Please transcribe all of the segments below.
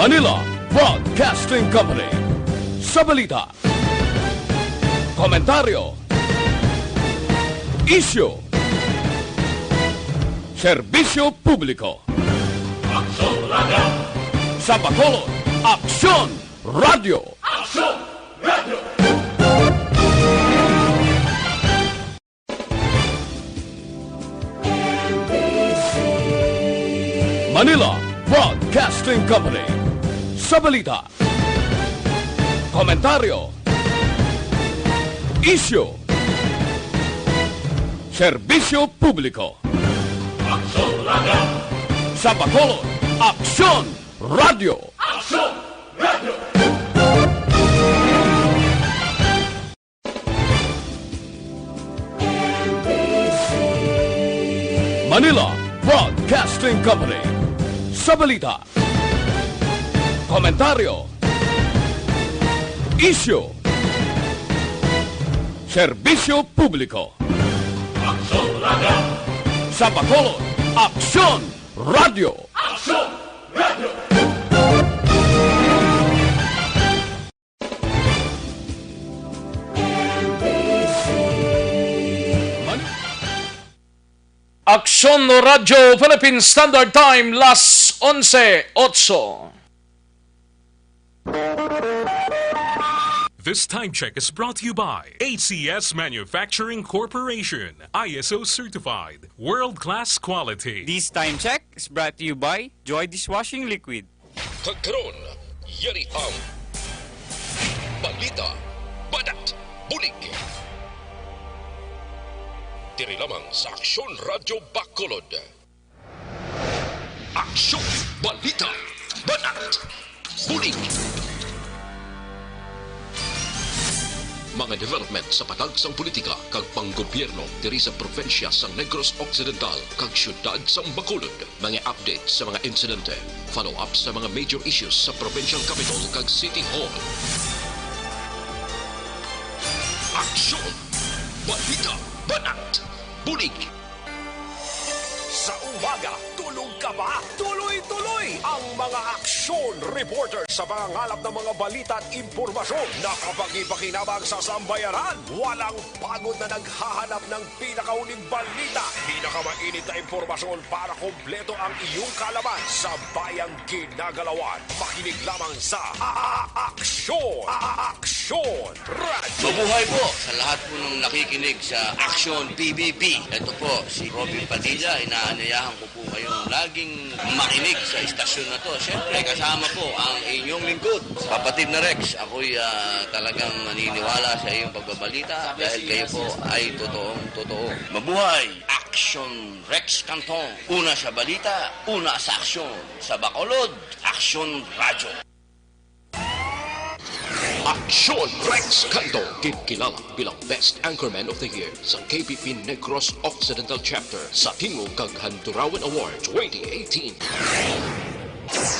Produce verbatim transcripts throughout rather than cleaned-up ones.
Manila Broadcasting Company. Sa balita, komentaryo, isyu, serbisyo publiko. Aksyon Radyo. Sa Bacolod, Aksyon Radyo. Aksyon Radyo. Manila Broadcasting Company. Sa balita, komentaryo, isyu, serbisyo publiko. Aksyon Radyo. Sa Bacolod, Aksyon Radyo. Aksyon Radyo. Manila Broadcasting Company. Sa balita, komentaryo, isyu, serbisyo publiko. Aksyon Radyo. Sa Bacolod, Aksyon Radyo. Aksyon Radyo. Aksyon Radyo Philippine Standard Time, las onse otso. This time check is brought to you by A C S Manufacturing Corporation, I S O certified, world-class quality. This time check is brought to you by Joy Dishwashing Liquid. Kag karon, yari ang balita, banat, bulig. Diri lamang sa Aksyon Radyo Bacolod. Aksyon, balita, banat, bulig. Mga development sa patag sang politika kag panggobyerno diri sa probinsya sang Negros Occidental kag siyudad sang Bacolod. Mga update sa mga insidente, follow-up sa mga major issues sa provincial capital kag city hall. Aksyon, balita, banat, bulig. Sa umaga, tulog ka ba? Tuloy-tuloy ang mga aksyon reporter sa pangangalap ng mga balita at impormasyon na kapagi-pakinabang sa sambayanan. Walang pagod na naghahanap ng pinakauling balita, pinakamainit na impormasyon para kompleto ang iyong kaalaman sa bayang ginagalawan. Makinig lamang sa A-, A-, Aksyon, A-, A-, Aksyon Radyo. Mabuhay po sa lahat po ng nakikinig sa Aksyon P B B. Ito po si Robin Padilla, inaanyayahan ko po kayong laging makinig sa istasyon na to. Siyempre, kasama po ang inyong lingkod, kapatid na Rex. Ako'y, ah, talagang naniniwala sa iyong pagbabalita dahil kayo po ay totoong totoo. Mabuhay! Aksyon Rex Canton. Una sa balita, una sa aksyon. Sa Bacolod, Aksyon Radyo. Aksyon Rex Canto, ginkilala bilang Best Anchorman of the Year sa K P P Negros Occidental Chapter sa Tingog kag Handurawan Award twenty eighteen.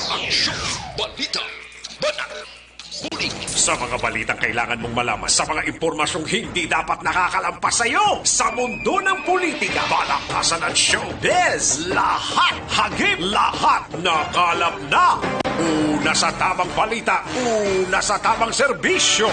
Aksyon, balita, banat, bulig. Sa mga balitang kailangan mong malaman, sa mga impormasyong hindi dapat nakakalampas sa iyo, sa mundo ng politika, balakasan at showbiz, lahat hagip, lahat nakalap na. Una sa tamang balita, una sa tamang serbisyo.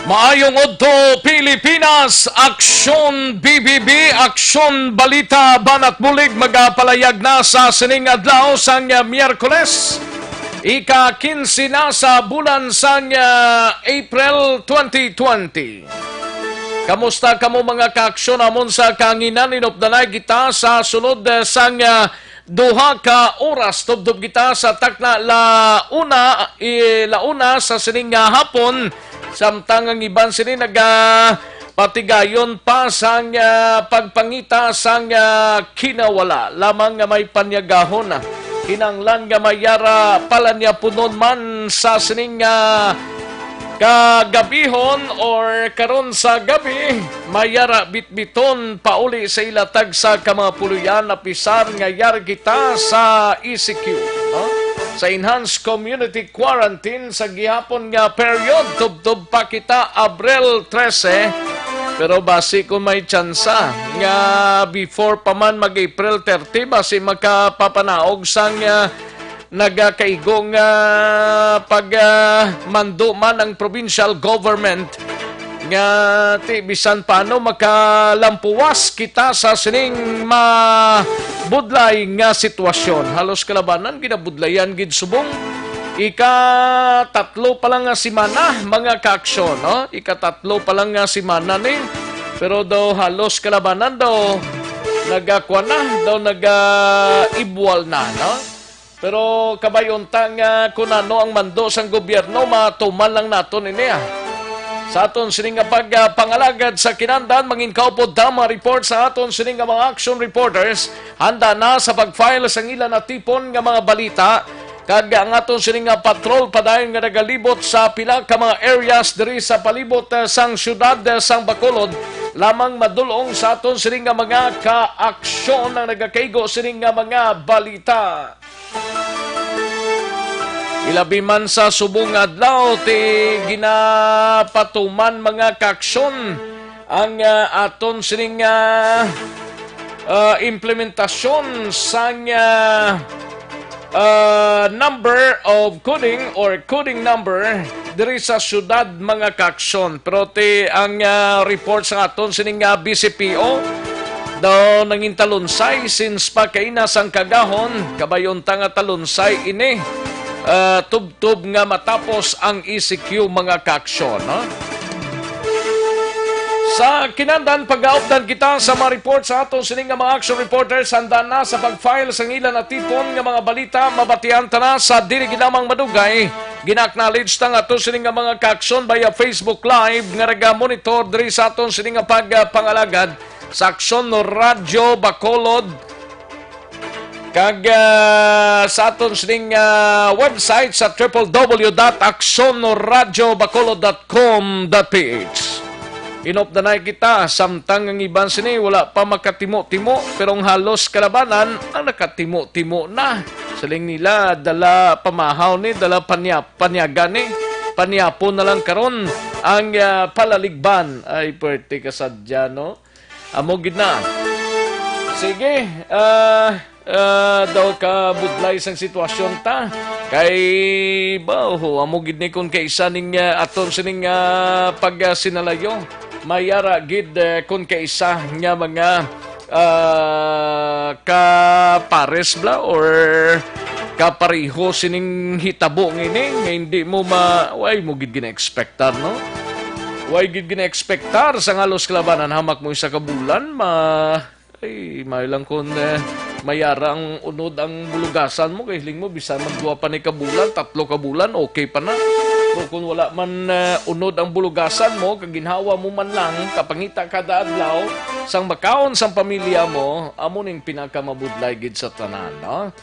Maayong udto, Pilipinas! Aksyon B B B, Aksyon Balita, Banat Bulig, magapalayag na sa sining adlaw sang Miyerkules, ika kinse na sa bulan sang, ah, April twenty twenty. Kamusta kamo, mga kaaksyon? Amon sa kahanginan, inupdanay kita sa sulod, eh, sang, ah, duha ka oras. Tubtob kita sa takna la una, eh, la una sa sining nga hapon, samtang ang iban sini nagapatigayon pa sang, ah, pagpangita sang, ah, kinawala lamang nga may panyagahon. Kinahanglan nga mayara palanyapunon man sa sining, ah, kagabihon or karon sa gabi, mayara bitbiton pauli sa ila tagsa ka mga puloy-an, apisar nga yari kita sa E C Q, no? Sa enhanced community quarantine sa gihapon nga period, tubtob pa kita Abril trese. Pero basi kung may tsansa nga before pa man mag-April thirty, basi makapapanaog sang, ah, nagakaigo nga pag, ah, mando man ang provincial government nga ti bisan paano makalampuwas kita sa sining mabudlay nga sitwasyon. Halos kalabanan ginabudlayan gid subong ikatatlo pa lang nga semana, mga kaaksyon, no? Ikatatlo pa lang nga semana ni, pero daw halos kalabanan daw nagakuan na, daw nagaibwal na, no? Pero kabay unta nga kung ano ang mando sang gobyerno, matuman lang naton ini, ah. Sa aton sini nga pagpangalagad sa kinandan, mangin kaupod ta mga report sa aton sini nga mga action reporters. Handa na sa pag-file sang ila natipon nga mga balita, kag ang aton sini nga patrol padayon nga nagalibot sa pila ka mga areas diri sa palibot, eh, sang siyudad, eh, sang Bacolod, lamang madul-ong sa aton sini nga mga kaaksyon ang nagakaigo sini nga mga balita. Ilabi man sa subong nga adlaw, ti ginapatuman mga kaaksyon ang, ah, aton sining, ah, ah, implementasyon sang, ah, ah, number of coding or coding number diri sa syudad, mga kaaksyon. Pero ti ang, ah, report sa aton sining, ah, B C P O daw nangintalunsay since pa kaina sang kagahon, kabayon ta nga talunsay ini, ah, tubtob nga matapos ang E C Q, mga kaaksyon, no? Sa kinandan, pagaupdan kita sa mga report sa aton sini nga mga action reporters. Handa na sa pag-file sang ila natipon nga mga balita. Mabatian ta na sa dili gid lamang madugay. Gina-acknowledge ta nga ato sini nga mga kaaksyon via Facebook Live nga naga-monitor diri sa aton sini nga pagpangalagad sa Aksyon Radyo Bacolod. Kag, ah, sa aton sining, ah, website sa triple W dot aksyon radyo bacolod dot com dot P H. Inop na na kita, samtang ang iban sini wala pa makatimo-timo, pero ang halos kalabanan ang nakatimo-timo na. Siling nila, dala pamahaw ni, dala panya-, panyaga ni, panyapon na lang karon ang, ah, palaligban. Ay, pwerte ka sadya, no? Amo gid na. Sige, ah, ah, daw ka budlay sang sitwasyon ta. Kay, ba, ho, amo gid ni kun kaisa ning, ah, aton sining, ah, pag, ah, sinalayo. Mayara gid, eh, kun kaisa nga mga, ah, kapares bla or kapareho sining hitabo ngini nga hindi mo ma-, way mo gid gina-expectar, no? Way gid gina-expectar sa nga halos kalabanan, hamak mo isa ka bulan, ma-, ay, may lang kun, eh, mayara ang unod ang bulugasan mo, kay hiling mo, bisan magduwa pa ni ka bulan, tatlo ka bulan, okay pa na. Pero kung wala man, eh, unod ang bulugasan mo, kag ginhawa mo man lang, kapangita kada adlaw, sang makaon sang pamilya mo, amo ning pinakamabudlay gid sa tanan, no?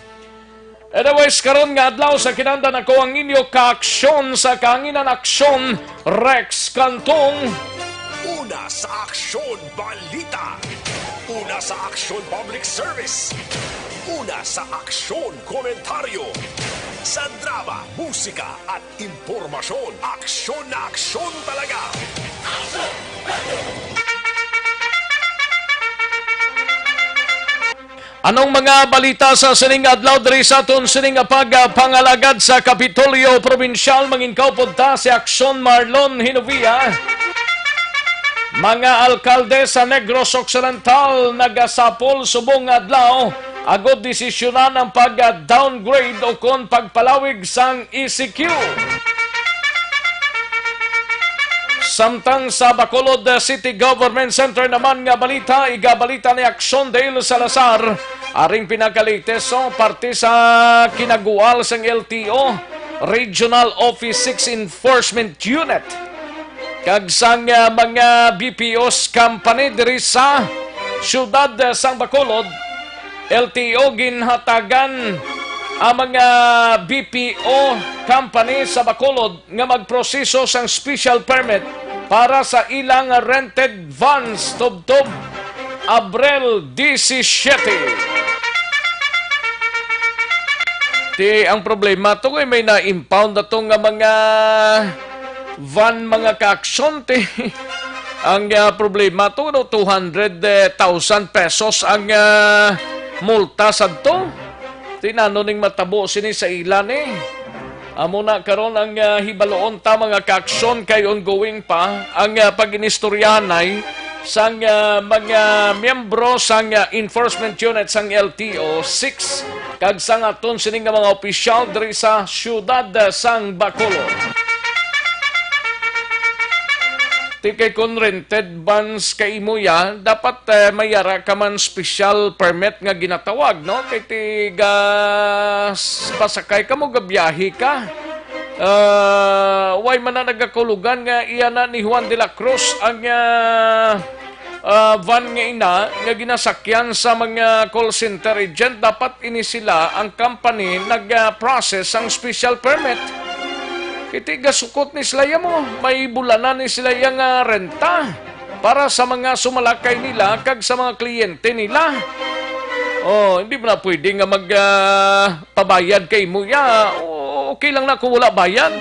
Anyways, karon nga adlaw sa kinandan, ako ang inyo kaaksyon sa kahanginan, Aksyon Rex Cantong. Una sa Aksyon Balita. Una sa Aksyon Public Service. Una sa Aksyon Komentaryo. Sa drama, musika, at impormasyon, aksyon na aksyon talaga. Anong mga balita sa sining adlaw diri sa aton sining pagpangalagad sa Kapitolyo Probinsyal? Mangin kaupod ta si Aksyon Marlon Hinovia. Mga alkalde sa Negros Occidental nagasapol subong nga adlaw agod desisyonan ang pag-downgrade o kon pagpalawig sang E C Q. Samtang sa Bacolod City Government Center naman nga balita, igabalita ni Aksyon Dale Salazar, aring pinaka-latest, so, parte sa kinagual sang L T O, Regional Office six Enforcement Unit, kag sang, ah, mga B P Os company diri sa siyudad, ah, sang Bacolod, L T O ginhatagan ang mga B P O company sa Bacolod nga magproseso sang special permit para sa ilang rented vans tubtob Abril disisiete. Ti ang problema to kay may na-impound na to nga mga van, mga kaaksyon, ti ang, ah, problema to, no, two hundred thousand pesos ang, ah, multa sadto. Ti nano ning matabo sini sa ila ni? Amo na karon ang, ah, hibaluon ta, mga kaaksyon, kay ongoing pa ang, ah, pag-inistoryahanay sang, ah, mga miyembro sang, ah, enforcement unit sang L T O six kag sang aton sini nga mga opisyal diri sa siyudad, ah, sang Bacolod. Ti kay kon rented vans ka imo ya, dapat, eh, may ara ka man special permit nga ginatawag, no? Kay ti ga-, pasakay ka mo, gabiyahe ka. Ah, way man na nagakulugan nga iya na ni Juan de la Cruz ang, ah, ah, van nga ina nga ginasakyan sa mga call center agent. Dapat ini sila ang company nag-, ah, process sang special permit. Kay ti gasukot ni sila ya mo, may bulanan ni sila ya nga renta para sa mga sumalakay nila kag sa mga kliyente nila. Oh, hindi mo na pwede nga mag, ah, pabayad kay mo ya. O, okay lang na kung wala bayad.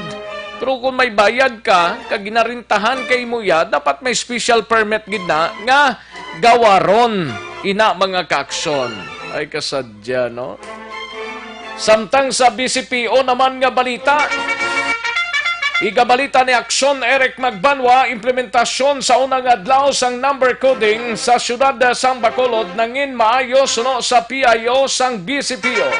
Pero kung may bayad ka, kag ginarintahan kay mo ya, dapat may special permit gid na nga gawaron ina, mga kaaksyon. Ay, kasadya, no? Samtang sa B C P O naman nga balita, igabalita ni Aksyon Eric Magbanwa, implementasyon sa unang adlaw sang number coding sa siyudad sang Bacolod nangin maayo suno sa P I O sang B C P O.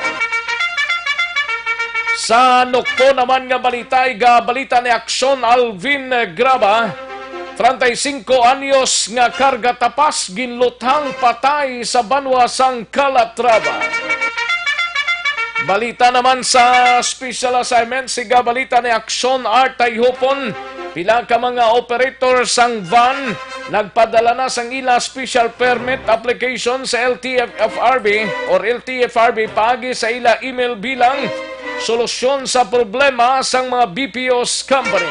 Sa Nukpo naman nga balita, igabalita ni Aksyon Alvin Graba, treinta y cinco anyos nga karga tapas ginluthang patay sa banwa sang Calatrava. Balita naman sa special assignment, siga balita ni Aksyon Art Tayhupon, pila ka mga operator sang van nagpadala na sang ila special permit application sa L T F R B or L T F R B paagi sa ila email bilang solusyon sa problema sang mga B P Os company.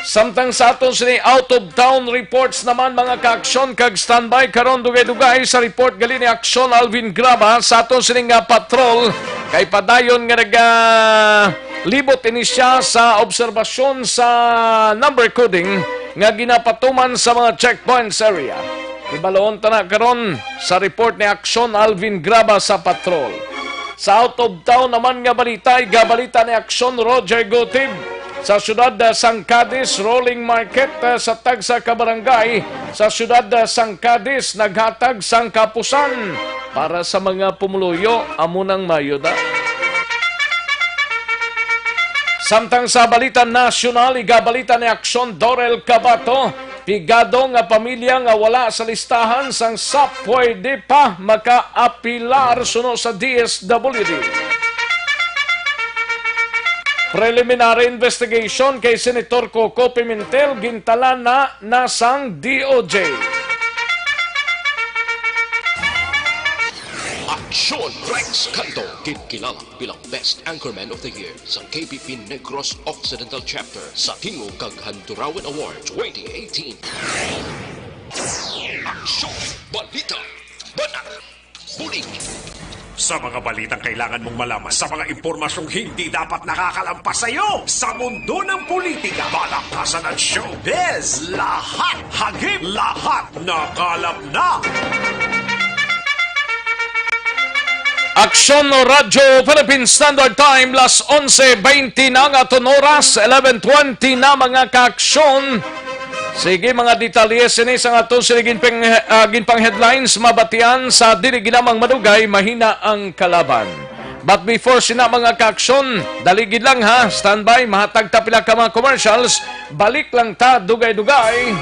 Samtang sa aton sini out of town reports naman, mga kaaksyon, kag standby karon, dugay-dugay sa report gali ni Aksyon Alvin Graba sa aton sini nga patrol, kay padayon nga nagalibot ini siya sa obserbasyon sa number coding nga ginapatuman sa mga checkpoints area. Ibaloon ta na karon sa report ni Aksyon Alvin Graba sa patrol. Sa out of town naman nga balita, igabalita ni Aksyon Roger Gutib. Sa siyudad, ah, sang Cadiz, rolling market, ah, sa tagsa ka barangay sa siyudad, ah, sang Cadiz naghatag sang kapusan para sa mga pumuluyo. Amo nang maayo na. Samtang sa balita nasyonal, igabalita ni Aksyon Dorel Cabato, pigado nga pamilya nga wala sa listahan sang sap pwede pa makaapilar suno sa D S W D. Preliminary investigation kay Senator Coco Pimentel gintalan na, na sang D O J. Aksyon Rex Canto, ginkilala bilang Best Anchorman of the Year sa K P P Negros Occidental Chapter sa Tingog kag Handurawan Award twenty eighteen. Aksyon, balita, banat, bulig. Sa mga balitang kailangan mong malaman, sa mga impormasyong hindi dapat nakakalampas sa iyo, sa mundo ng politika, balakasan at showbiz, lahat hagip, lahat nakalap na. Aksyon Radyo Philippine Standard Time, las onse bente na nga aton oras, eleven twenty na, mga kaaksyon. Sige, mga detalye sini sa aton sini ginpang-, ah, ginpang headlines, mabatian sa dili ginamang madugay, mahina ang kalaban. But before sina, mga kaaksyon, dali gid lang ha, standby, mahatag ta pila ka mga commercials, balik lang ta dugay-dugay.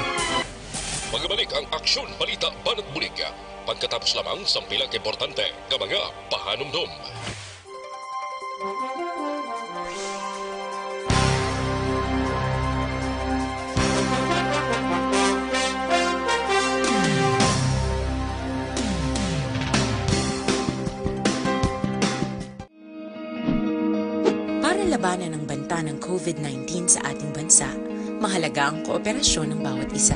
Magabalik ang Aksyon Balita Banat Bulig pagkatapos lamang sang pila ka importante nga mga pahanumdom. Para labanan ang banta ng COVID nineteen sa ating bansa, mahalaga ang kooperasyon ng bawat isa.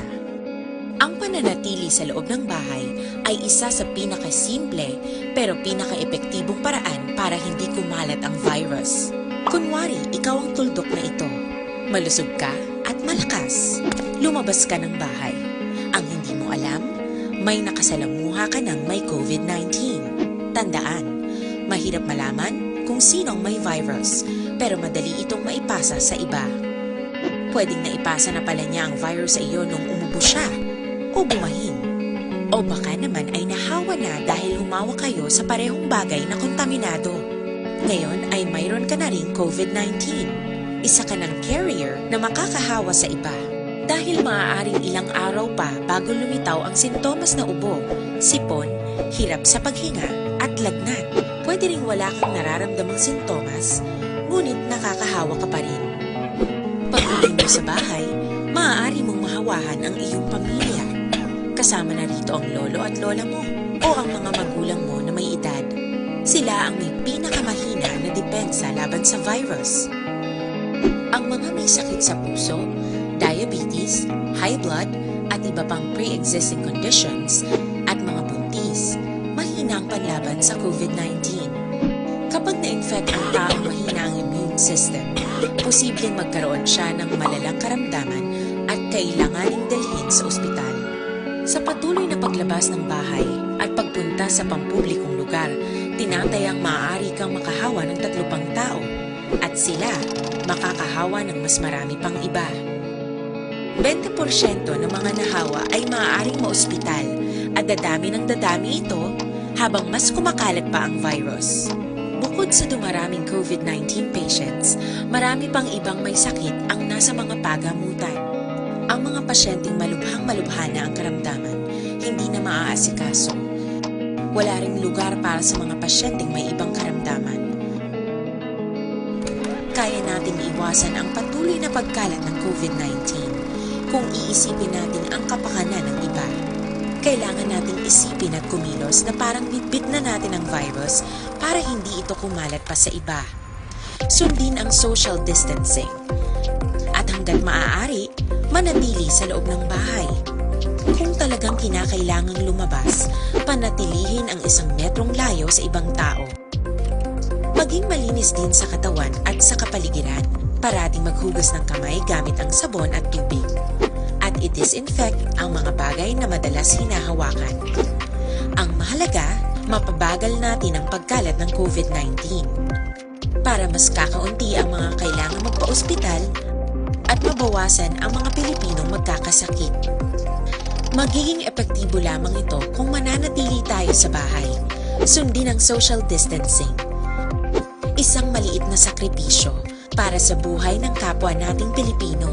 Ang pananatili sa loob ng bahay ay isa sa pinakasimple pero pinakaepektibong paraan para hindi kumalat ang virus. Kunwari, ikaw ang tuldok na ito. Malusog ka at malakas. Lumabas ka ng bahay. Ang hindi mo alam, may nakasalamuha ka ng may COVID nineteen. Tandaan, mahirap malaman kung sino ang may virus, pero madali itong maipasa sa iba. Pwedeng naipasa na pala niya ang virus sa iyo nung umubo siya o bumahin. O baka naman ay nahawa na dahil humawak kayo sa parehong bagay na kontaminado. Ngayon ay mayroon ka na ring COVID nineteen. Isa ka ng carrier na makakahawa sa iba. Dahil maaaring ilang araw pa bago lumitaw ang sintomas na ubo, sipon, hirap sa paghinga, at lagnat. Pwede ring wala kang nararamdamang sintomas, ngunit nakakahawa ka pa rin. Pag-uwi mo sa bahay, maaari mong mahawahan ang iyong pamilya. Kasama na rito ang lolo at lola mo o ang mga magulang mo na may edad. Sila ang may pinakamahina na depensa laban sa virus. Ang mga may sakit sa puso, diabetes, high blood, at iba pang pre-existing conditions, at mga buntis, mahina ang panlaban sa COVID nineteen. Kapag na-infect ang taong mahina ang immune system, posibleng magkaroon siya ng malalang karamdaman at kailanganing dalhin sa ospital. Sa patuloy na paglabas ng bahay at pagpunta sa pampublikong lugar, tinatayang maaari kang makahawa ng tatlo pang tao at sila makakahawa ng mas marami pang iba. Bente porsyento ng mga nahawa ay maaaring maospital at dadami ng dadami ito habang mas kumakalat pa ang virus. Bukod sa dumaraming COVID nineteen patients, marami pang ibang may sakit ang nasa mga pagamutan. Ang mga pasyenteng malubhang-malubha na ang karamdaman, hindi na maaasikaso. Wala ring lugar para sa mga pasyenteng may ibang karamdaman. Kaya nating iwasan ang patuloy na pagkalat ng COVID nineteen kung iisipin natin ang kapakanan ng iba. Kailangan nating isipin at kumilos na parang bitbit na natin ang virus para hindi ito kumalat pa sa iba. Sundin ang social distancing. At hanggat maaari, manatili sa loob ng bahay. Kung talagang kinakailangang lumabas, panatilihin ang isang metrong layo sa ibang tao. Maging malinis din sa katawan at sa kapaligiran. Parating maghugas ng kamay gamit ang sabon at tubig. At i-disinfect ang mga bagay na madalas hinahawakan. Ang mahalaga, mapabagal natin ang pagkalat ng COVID nineteen. Para mas kakaunti ang mga kailangang magpa-ospital at mabawasan ang mga Pilipinong magkakasakit. Magiging epektibo lamang ito kung mananatili tayo sa bahay. Sundin ang social distancing. Isang maliit na sakripisyo para sa buhay ng kapwa nating Pilipino.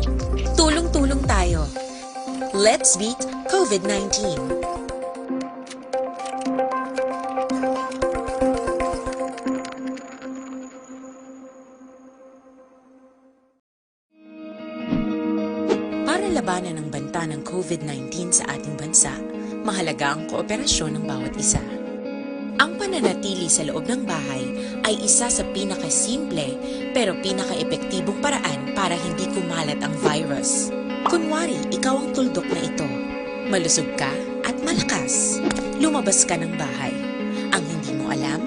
Tulong-tulong tayo. Let's beat COVID nineteen. Para labanan ang banta ng COVID nineteen sa ating bansa, mahalaga ang kooperasyon ng bawat isa. Ang pananatili sa loob ng bahay ay isa sa pinakasimple pero pinakaepektibong paraan para hindi kumalat ang virus. Kunwari, ikaw ang tuldok na ito. Malusog ka at malakas. Lumabas ka ng bahay. Ang hindi mo alam,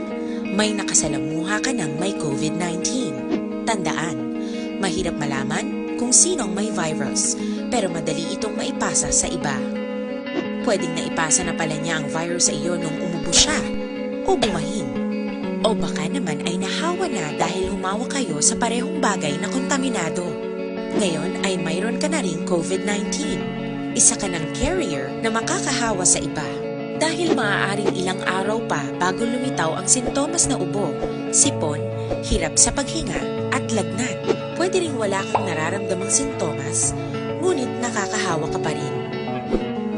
may nakasalamuha ka ng may COVID nineteen. Tandaan, mahirap malaman kung sino ang may virus, pero madali itong maipasa sa iba. Pwedeng naipasa na pala niya ang virus sa iyo nung umubo siya o bumahin. O baka naman ay nahawa na dahil humawak kayo sa parehong bagay na kontaminado. Ngayon ay mayroon ka na ring COVID nineteen. Isa ka ng carrier na makakahawa sa iba. Dahil maaaring ilang araw pa bago lumitaw ang sintomas na ubo, sipon, hirap sa paghinga, at lagnat. Pwede ring wala kang nararamdamang sintomas, ngunit nakakahawa ka pa rin.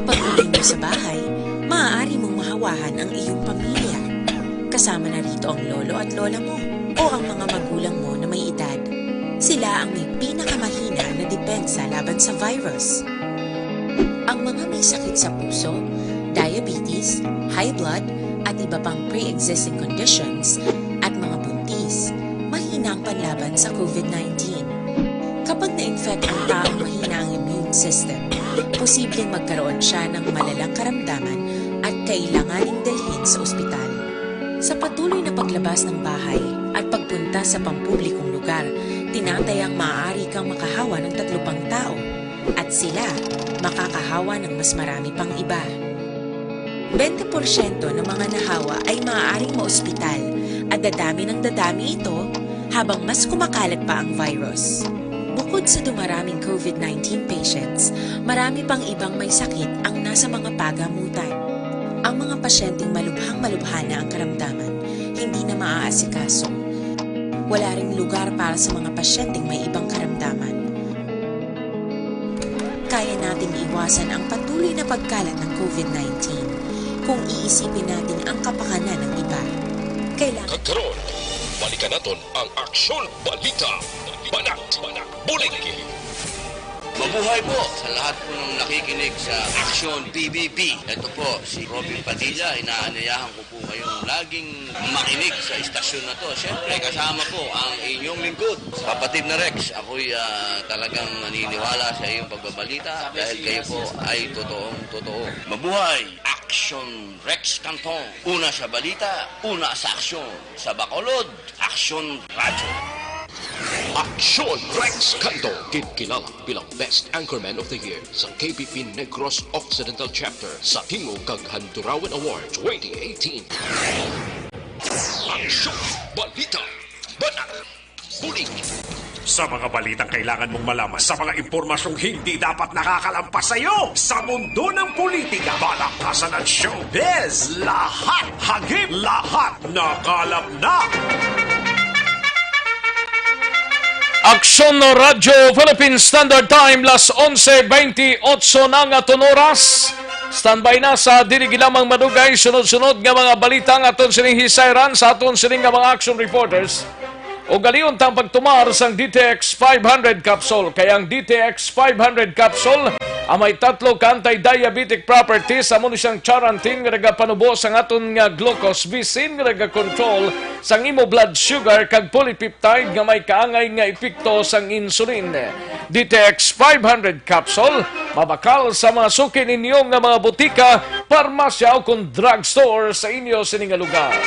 Pag-uwi mo sa bahay, maaari mong mahawahan ang iyong pamilya. Kasama na rito ang lolo at lola mo o ang mga magulang mo na may edad. Sila ang may pinakamahina na depensa laban sa virus. Ang mga may sakit sa puso, diabetes, high blood, at iba pang pre-existing conditions, at mga buntis, mahina panlaban sa COVID nineteen. Kapag na-infect ang taong mahina ang immune system, posibleng magkaroon siya ng malalang karamdaman at kailanganing dalhin sa ospital. Sa patuloy na paglabas ng bahay at pagpunta sa pampublikong lugar, tinatayang maaari kang makahawa ng tatlo pang tao, at sila makakahawa ng mas marami pang iba. Bente porsyento ng mga nahawa ay maaaring maospital at dadami ng dadami ito habang mas kumakalat pa ang virus. Bukod sa dumaraming COVID nineteen patients, marami pang ibang may sakit ang nasa mga pagamutan. Ang mga pasyenteng malubhang-malubha na ang karamdaman, hindi na maaasikaso. Wala ring lugar para sa mga pasyenteng may ibang karamdaman. Kaya nating iwasan ang patuloy na pagkalat ng COVID nineteen kung iisipin natin ang kapakanan ng iba. Kailangan Kag karon, balikan naton ang Aksyon Balita. Banat, bulig. Mabuhay po sa lahat po ng nakikinig sa Aksyon P B B. Ito po si Robin Padilla. Inaanayahan ko po kayong laging makinig sa istasyon na to. Siyempre, kasama po ang inyong lingkod, kapatid na Rex. Ako'y ah, talagang naniniwala sa iyong pagbabalita dahil kayo po ay totoong totoo. Mabuhay! Aksyon Rex Canton. Una sa balita, una sa aksyon. Sa Bacolod, Aksyon Radyo. Aksyon Rex Canto, ginkilala bilang Best Anchorman of the Year sa K P P Negros Occidental Chapter sa Tingog kag Handurawan Award twenty eighteen. Aksyon, balita, banat, bulig. Sa mga balitang kailangan mong malaman, sa mga impormasyong hindi dapat nakakalampas sa iyo, sa mundo ng politika, palakasan at showbiz, lahat hagip, lahat nakalap na. Aksyon Radyo Philippine Standard Time, las onse bentiocho na nga aton oras. Standby na sa dili lamang madugay, sunod-sunod nga mga balita nga aton sining hisayran sa aton sining nga mga action reporters. Ugalion tang pagtumar sang D T X five hundred capsule, kay ang D T X five hundred capsule ang may tatlo ka anti-diabetic properties, amo ni siyang charantin nga nagapanubo sang aton nga glucose, bisin nga nagakontrol sang imo blood sugar, kag polypeptide nga may kaangay nga epekto sang insulin. D T X five hundred capsule, mabakal sa mga suki ninyo nga mga butika, parmasya, o kon drugstore sa inyo sini nga lugar.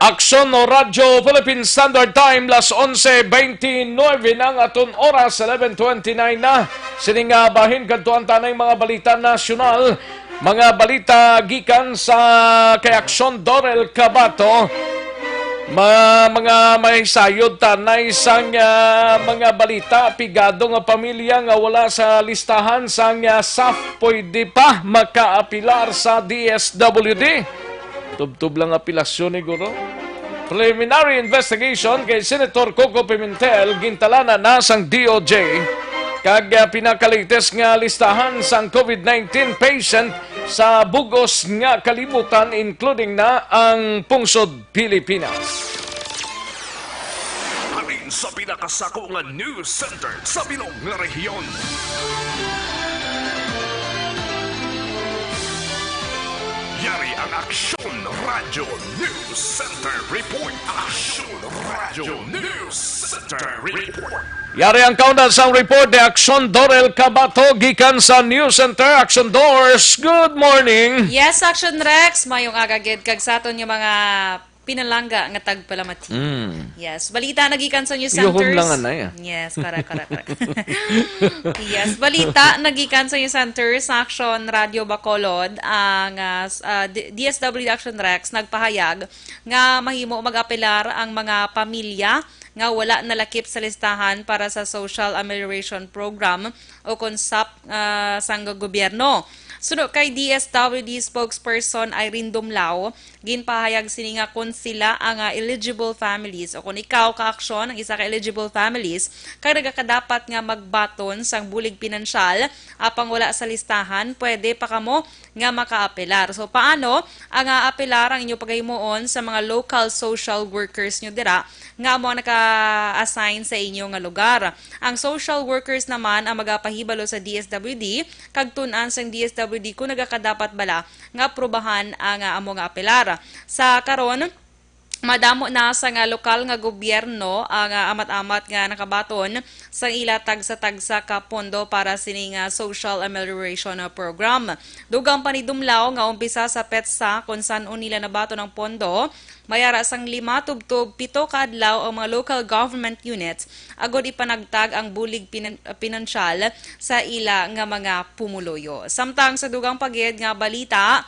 Aksyon Radyo Philippine Standard Time, las onse bentiocho na ang aton oras, eleven twenty-nine na. Sini nga bahin kadtuan ta na ang mga balita nasyonal. Mga balita gikan sa kay Aksyon Dorel Cabato. Ma-, mga may sayod tanay sang, ah, mga balita, pigado nga pamilya nga wala sa listahan sang, ah, SAF pwede pa makaapilar sa D S W D. Tubtob lang apelasyon ni guro. Preliminary investigation kay Senator Coco Pimentel gintalanan na sang D O J, kag, ah, pinaka-latest nga listahan sang COVID nineteen patient sa bug-os nga kalibutan, including na ang pungsod Pilipinas. Halin sa pinakasako nga news center sa bilog nga rehiyon. Yari ang Aksyon Radyo News Center Report. Aksyon Radyo News Center Report. Yari ang kauna sang report ni Aksyon Dorel Cabato gikan sa News Center. Aksyon Dors, good morning. Yes, Aksyon Rex, mayong aga gid kag sa aton nga mga pinalangga nga tagpalamati. Mm. Yes, balita nagikan sa News Yuhom Centers. Lang anay, ah. Yes, correct, correct, correct. Yes, balita nagikan sa News Center sa Aksyon Radyo Bacolod, ang, ah, s-, ah, D-, D S W D Aksyon Rex nagpahayag nga mahimo mag-apelar ang mga pamilya nga wala nalakip sa listahan para sa Social Amelioration Program o kon SAP, ah, sang gobyerno. Suno kay D S W D spokesperson Irene Dumlao, ginpahayag sini nga kon sila ang, ah, eligible families o kon ikaw ka Aksyon ang isa ka eligible families kag nagakadapat nga magbaton sang bulig pinansyal apang wala sa listahan, pwede pa kamo nga makaapelar. So, paano ang, ah, apelar ang inyo pagahimuon sa mga local social workers nyo dira nga amo ang naka-assign sa inyo nga lugar? Ang social workers naman ang magapahibalo sa D S W D kag tun-an sang D S W D kung nagakadapat bala nga aprubahan ang, ah, amo nga apelar. Sa karon, madamo na sa nga lokal nga gobyerno ang, ah, amat-amat nga nakabaton sa ila tagsa-tagsa ka pondo para sini nga social amelioration, ah, program. Dugang panidumlaw nga umpisa sa petsa kung san-o nila nabaton ang pondo, may ara sang lima tubtob pito ka adlaw ang mga local government units agod ipanagtag ang bulig pinan-, pinansyal sa ila nga mga pumuluyo. Samtang sa dugang pa gid nga balita,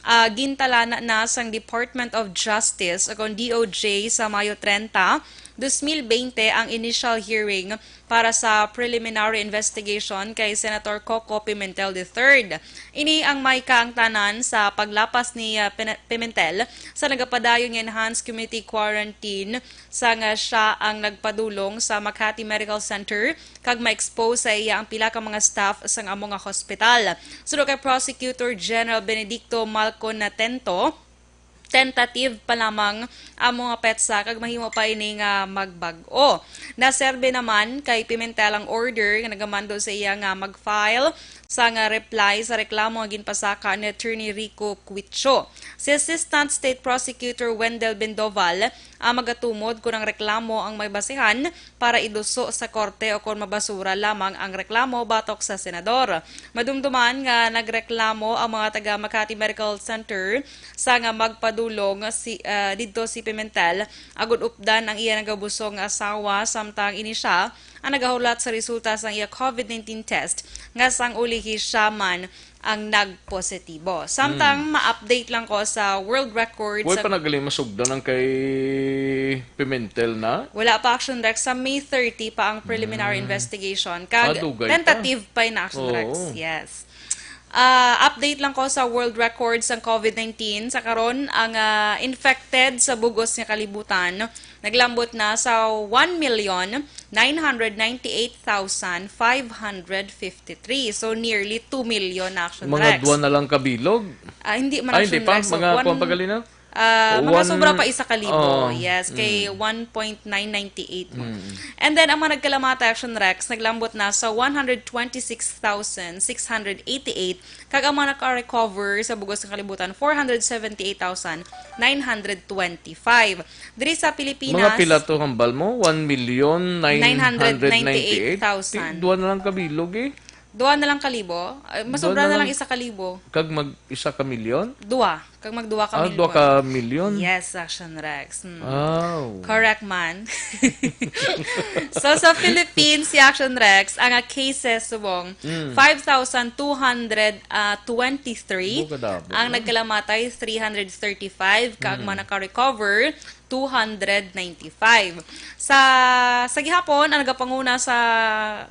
ah, gintalana na sang Department of Justice o kon D O J sa Mayo treinta, dos mil bente ang initial hearing para sa preliminary investigation kay Senator Coco Pimentel the third. Ini ang may kaangtanan sa paglapas ni, ah, Pine-, Pimentel sa nagapadayon nga enhanced community quarantine, sang, ah, siya ang nagpadulong sa Makati Medical Center kag ma-expose sa iya ang pila ka mga staff sang amo nga hospital. Suno kay Prosecutor General Benedicto Malconatento, tentative pa lamang amo nga petsa kag mahimo pa ini nga magbag-o. Naserbi naman kay Pimentel ang order nga nagamando sa iya nga mag-file sang reply sa reklamo nga ginpasaka ni Attorney Rico Cuicho. Si Assistant State Prosecutor Wendell Bendoval ang magatumod kon ang reklamo ang may basihan para iduso sa korte o kon mabasura lamang ang reklamo batok sa senador. Madumduman nga nagreklamo ang mga taga Makati Medical Center sa nga magpadulong si, ah, didto si Pimentel agud updan ang iya nagabusong nga asawa, samtang ini sia ang nagahulat sa resulta sang iya covid nineteen test nga sang ulihi siya man ang nagpositibo. Samtang Mm. ma-update lang ko sa world record Way sa pa nagaling masugdan ang kay Pimentel na? Wala pa, Action Rex. Sa May thirty pa ang preliminary Mm. investigation. Kag Ah, dugay pa. tentative pa yun, Action Oo. Rex. Yes. Ah, update lang ko sa world record sang covid nineteen. Sa karon, ang, ah, infected sa bugos nga kalibutan naglambot na sa one million nine hundred ninety-eight thousand five hundred fifty-three. So, nearly two million na, Action Mga Rex. Dua na lang kabilog. Ah, hindi man, Ay, hindi Action pa. Rex. So, Mga one kuwan pa gali na? Ah, mga One, sobra pa isa ka libo. Oh, Yes, kay mm. one point nine nine eight mo. Mm. And then, ang mga nagkalamatay, Action Rex, naglambot na sa one hundred twenty-six thousand six hundred eighty-eight, kag ang mga naka-recover sa bugos nga kalibutan, four hundred seventy-eight thousand nine hundred twenty-five. Diri sa Pilipinas, Mga pila to hambal mo? One million nine hundred ninety-eight thousand. Nine hundred ninety-eight thousand. Di, dua na lang kabilog eh. Dua na lang kalibo? Ay, Dua masobra na na lang lang. isa kalibo. Kag mag isa ka milyon? Dua. Kag magduwa ka Ah, milyon. dua ka milyon? Yes, Action Rex. Hmm. Aw. Correct man. So, sa Philippines, si Action Rex, ang, ah, cases subong, Mm. five thousand two hundred twenty-three. Buka dabo, Ang no? nagkalamatay, three hundred thirty-five. Kag Mm. mga naka-recover, two hundred ninety-five. Sa, sa gihapon, ang nagapanguna sa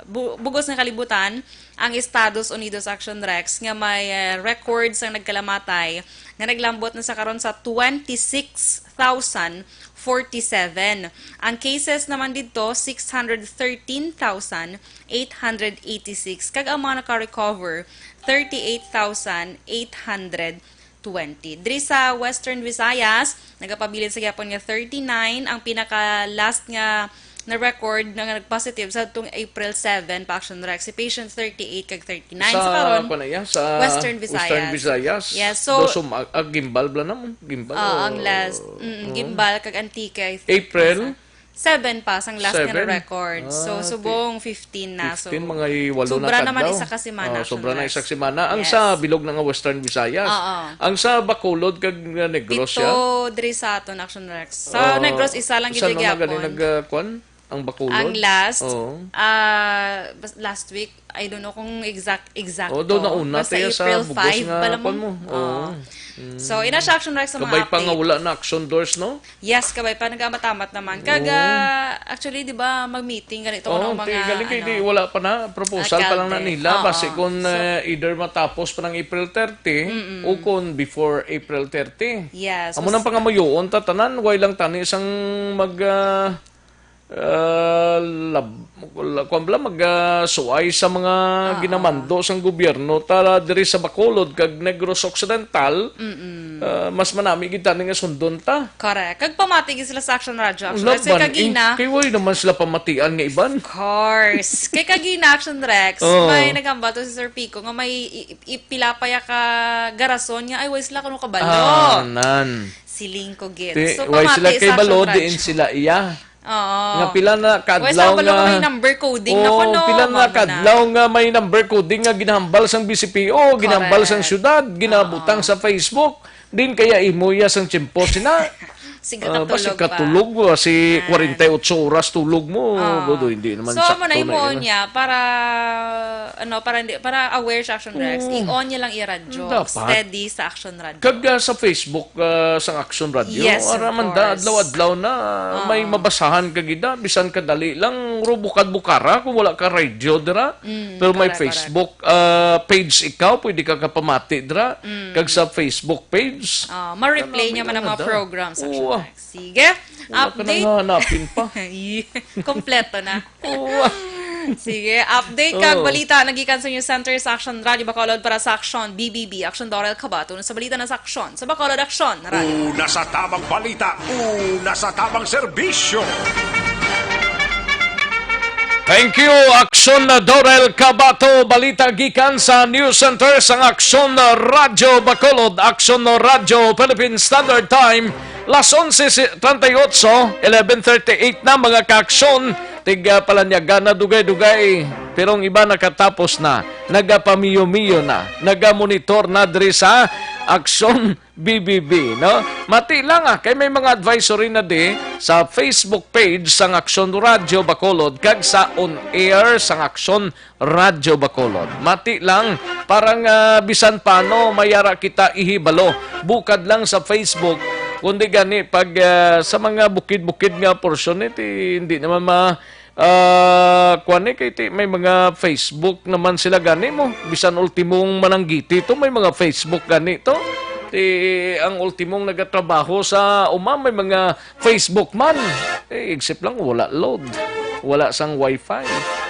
bu-, bugos nga kalibutan, ang Estados Unidos, Action Rex, nga may, eh, record sang nagkalamatay nga naglambot na sa karon sa twenty-six thousand forty-seven. Ang cases naman didto, six hundred thirteen thousand eight hundred eighty-six, kag ang mga naka-recover, thirty-eight thousand eight hundred twenty. Diri sa Western Visayas, nagapabilin sa gihapon nga thirty-nine ang pinaka-last nga na-record na nag-positive sa tong April seven pa, Action Rex. Si patient thirty-eight kag thirty-nine. Sa Sa karon, kuwan na iya, sa Western Western Visayas. Visayas. Yes, so, Dos um, ah, ah, Guimbal bala na mo. Guimbal, Ah, ang o, last, mm, oo. Guimbal kag Antique, I think, April? nasa seven pa sang last nga Seven? na-record. So, Ah, okay. subong fifteen na. So, Fifteen, mga i-, walo na sobra naman kadlaw. isa ka semana, Ah, Action sobra na Rex. isa ka semana. Ang Yes. sa bilog na nga Western Visayas. Oo. Ang sa Bacolod kag, uh, Negros, Pito ya? diri sa aton, Action Rex. Sa Ah, Negros, isa lang sa gid mga gihapon. gani nag, uh, kwan? Ang Bacolod? Ang last, Oo. ah, bas-, last week, I don't know kung exact, exact Oh, doon to. nauna Basta tayo sa April bugos five nga pala mo. kwan mo. Oo. Oo. Mm. So, ina siya, Action Rex, sa mga Kabay pa nga updates. wala na Action Doors, no? Yes, kabay pa, nagamamat naman. Kag, Oo. ah, actually, di ba, mag-meeting ganito Oo, ng mga, ti-, galing kay ano, di, wala pa na, proposal pa lang na alkalde. nila. Oo. Basi kung, So, eh, either matapos pa ng April thirty Mm-mm. o kung before April thirty. Yes, Amo mas- nang pangamuyoon ta tanan, way lang tani sang mag, ah, ah, lab-, kuwan bala, mag, ah, suway sa mga Oo. ginamando sang gobyerno ta diri sa Bacolod kag Negros Occidental. Mm-mm. Ah, mas manami gid tani nga sundon ta. Correct. Kag pamati gid sila sa Action Radyo, Action Radyo. Laban, Kay kagina, eh, kay way naman sila pamatian nga iban. Of course. Kay kagina, Action Rex, Oo. may nagambal to si Sir Pico nga may i-, i-, pila pa ya ka garason nga, ay, way sila kuno kabalo. Ah, nan. Siling ko gid. Ti, So, why sila pamati kay sa balo, Action diin Radyo. sila iya? Oo. Nga pila na Why kadlaw sa balo nga may number coding na Oh, kuno, pila na mama na. kadlaw nga may number coding nga ginahambal sang B C P O, ginahambal sang Correct. syudad, ginabutang Oo. sa Facebook. Din kaya imo iya sang tiyempo sina. Sige, Ah, basi katulog pa. katulog, ah, si Ah. kwarenta y ocho oras tulog mo. Ah. Bodo, hindi naman So, sakto amo na na imo yun. niya para, ano, para hindi, para aware sa Action Rex. Mm. I-on niya lang i-radyo. Dapat. Steady sa Action Radio. Kag, ah, sa Facebook, ah, sang Action Radio, Yes, of ara man da, course. adlaw-adlaw na, Ah. may mabasahan ka gid, ah, bisan kadali lang, ro bukad-bukara kung wala ka radio dira. Mm, Pero may correct, correct. Facebook, ah, page ikaw, pwede ka kapamati dira. Mm. Kag sa Facebook page. Ah, ma-replay Kanami niya man lang ang mga na da. programs, Action Oo, ah. Rex. Sige. Wala ka Update. nang hahanapin pa. Ay, kompleto na. Oo, ah. Sige, update kag Oo. balita nagikan sa News Center sa Action Radio Bacolod para sa Action B B B. Action Doral Cabato sa balita na sa Action. Sa Bacolod, Action Radio. Una sa tamang balita, una sa tamang serbisyo. Thank you, Action Doral Cabato. Balita gikan sa News Center sang Action Radio Bacolod, Action Radio Philippine Standard Time. Las onse treinta y ocho, eleven thirty-eight na, mga ka-aksyon. Tig, ah, Palanyagan na dugay-dugay, pero ang iba nakatapos na, nagapamiyo-miyo na, nagamonitor na diri sa Aksyon B B B, no? Mati lang, ah, kay may mga advisory na di sa Facebook page sang Aksyon Radio Bacolod kag sa on air sang Aksyon Radyo Bacolod. Mati lang, parang, ah, bisan paano, mayara kita ihibalo. Bukad lang sa Facebook, kundi gani pag, ah, sa mga bukid-bukid nga porsyon, eh, ti, hindi naman ma-, ah, kuwan, eh, kay ti, may mga Facebook naman sila gani mo. Bisan ultimong mananggiti to, may mga Facebook gani to. Ti, ang ultimong nagatrabaho sa uma, may mga Facebook man. Eh, except lang, wala load. Wala sang wifi.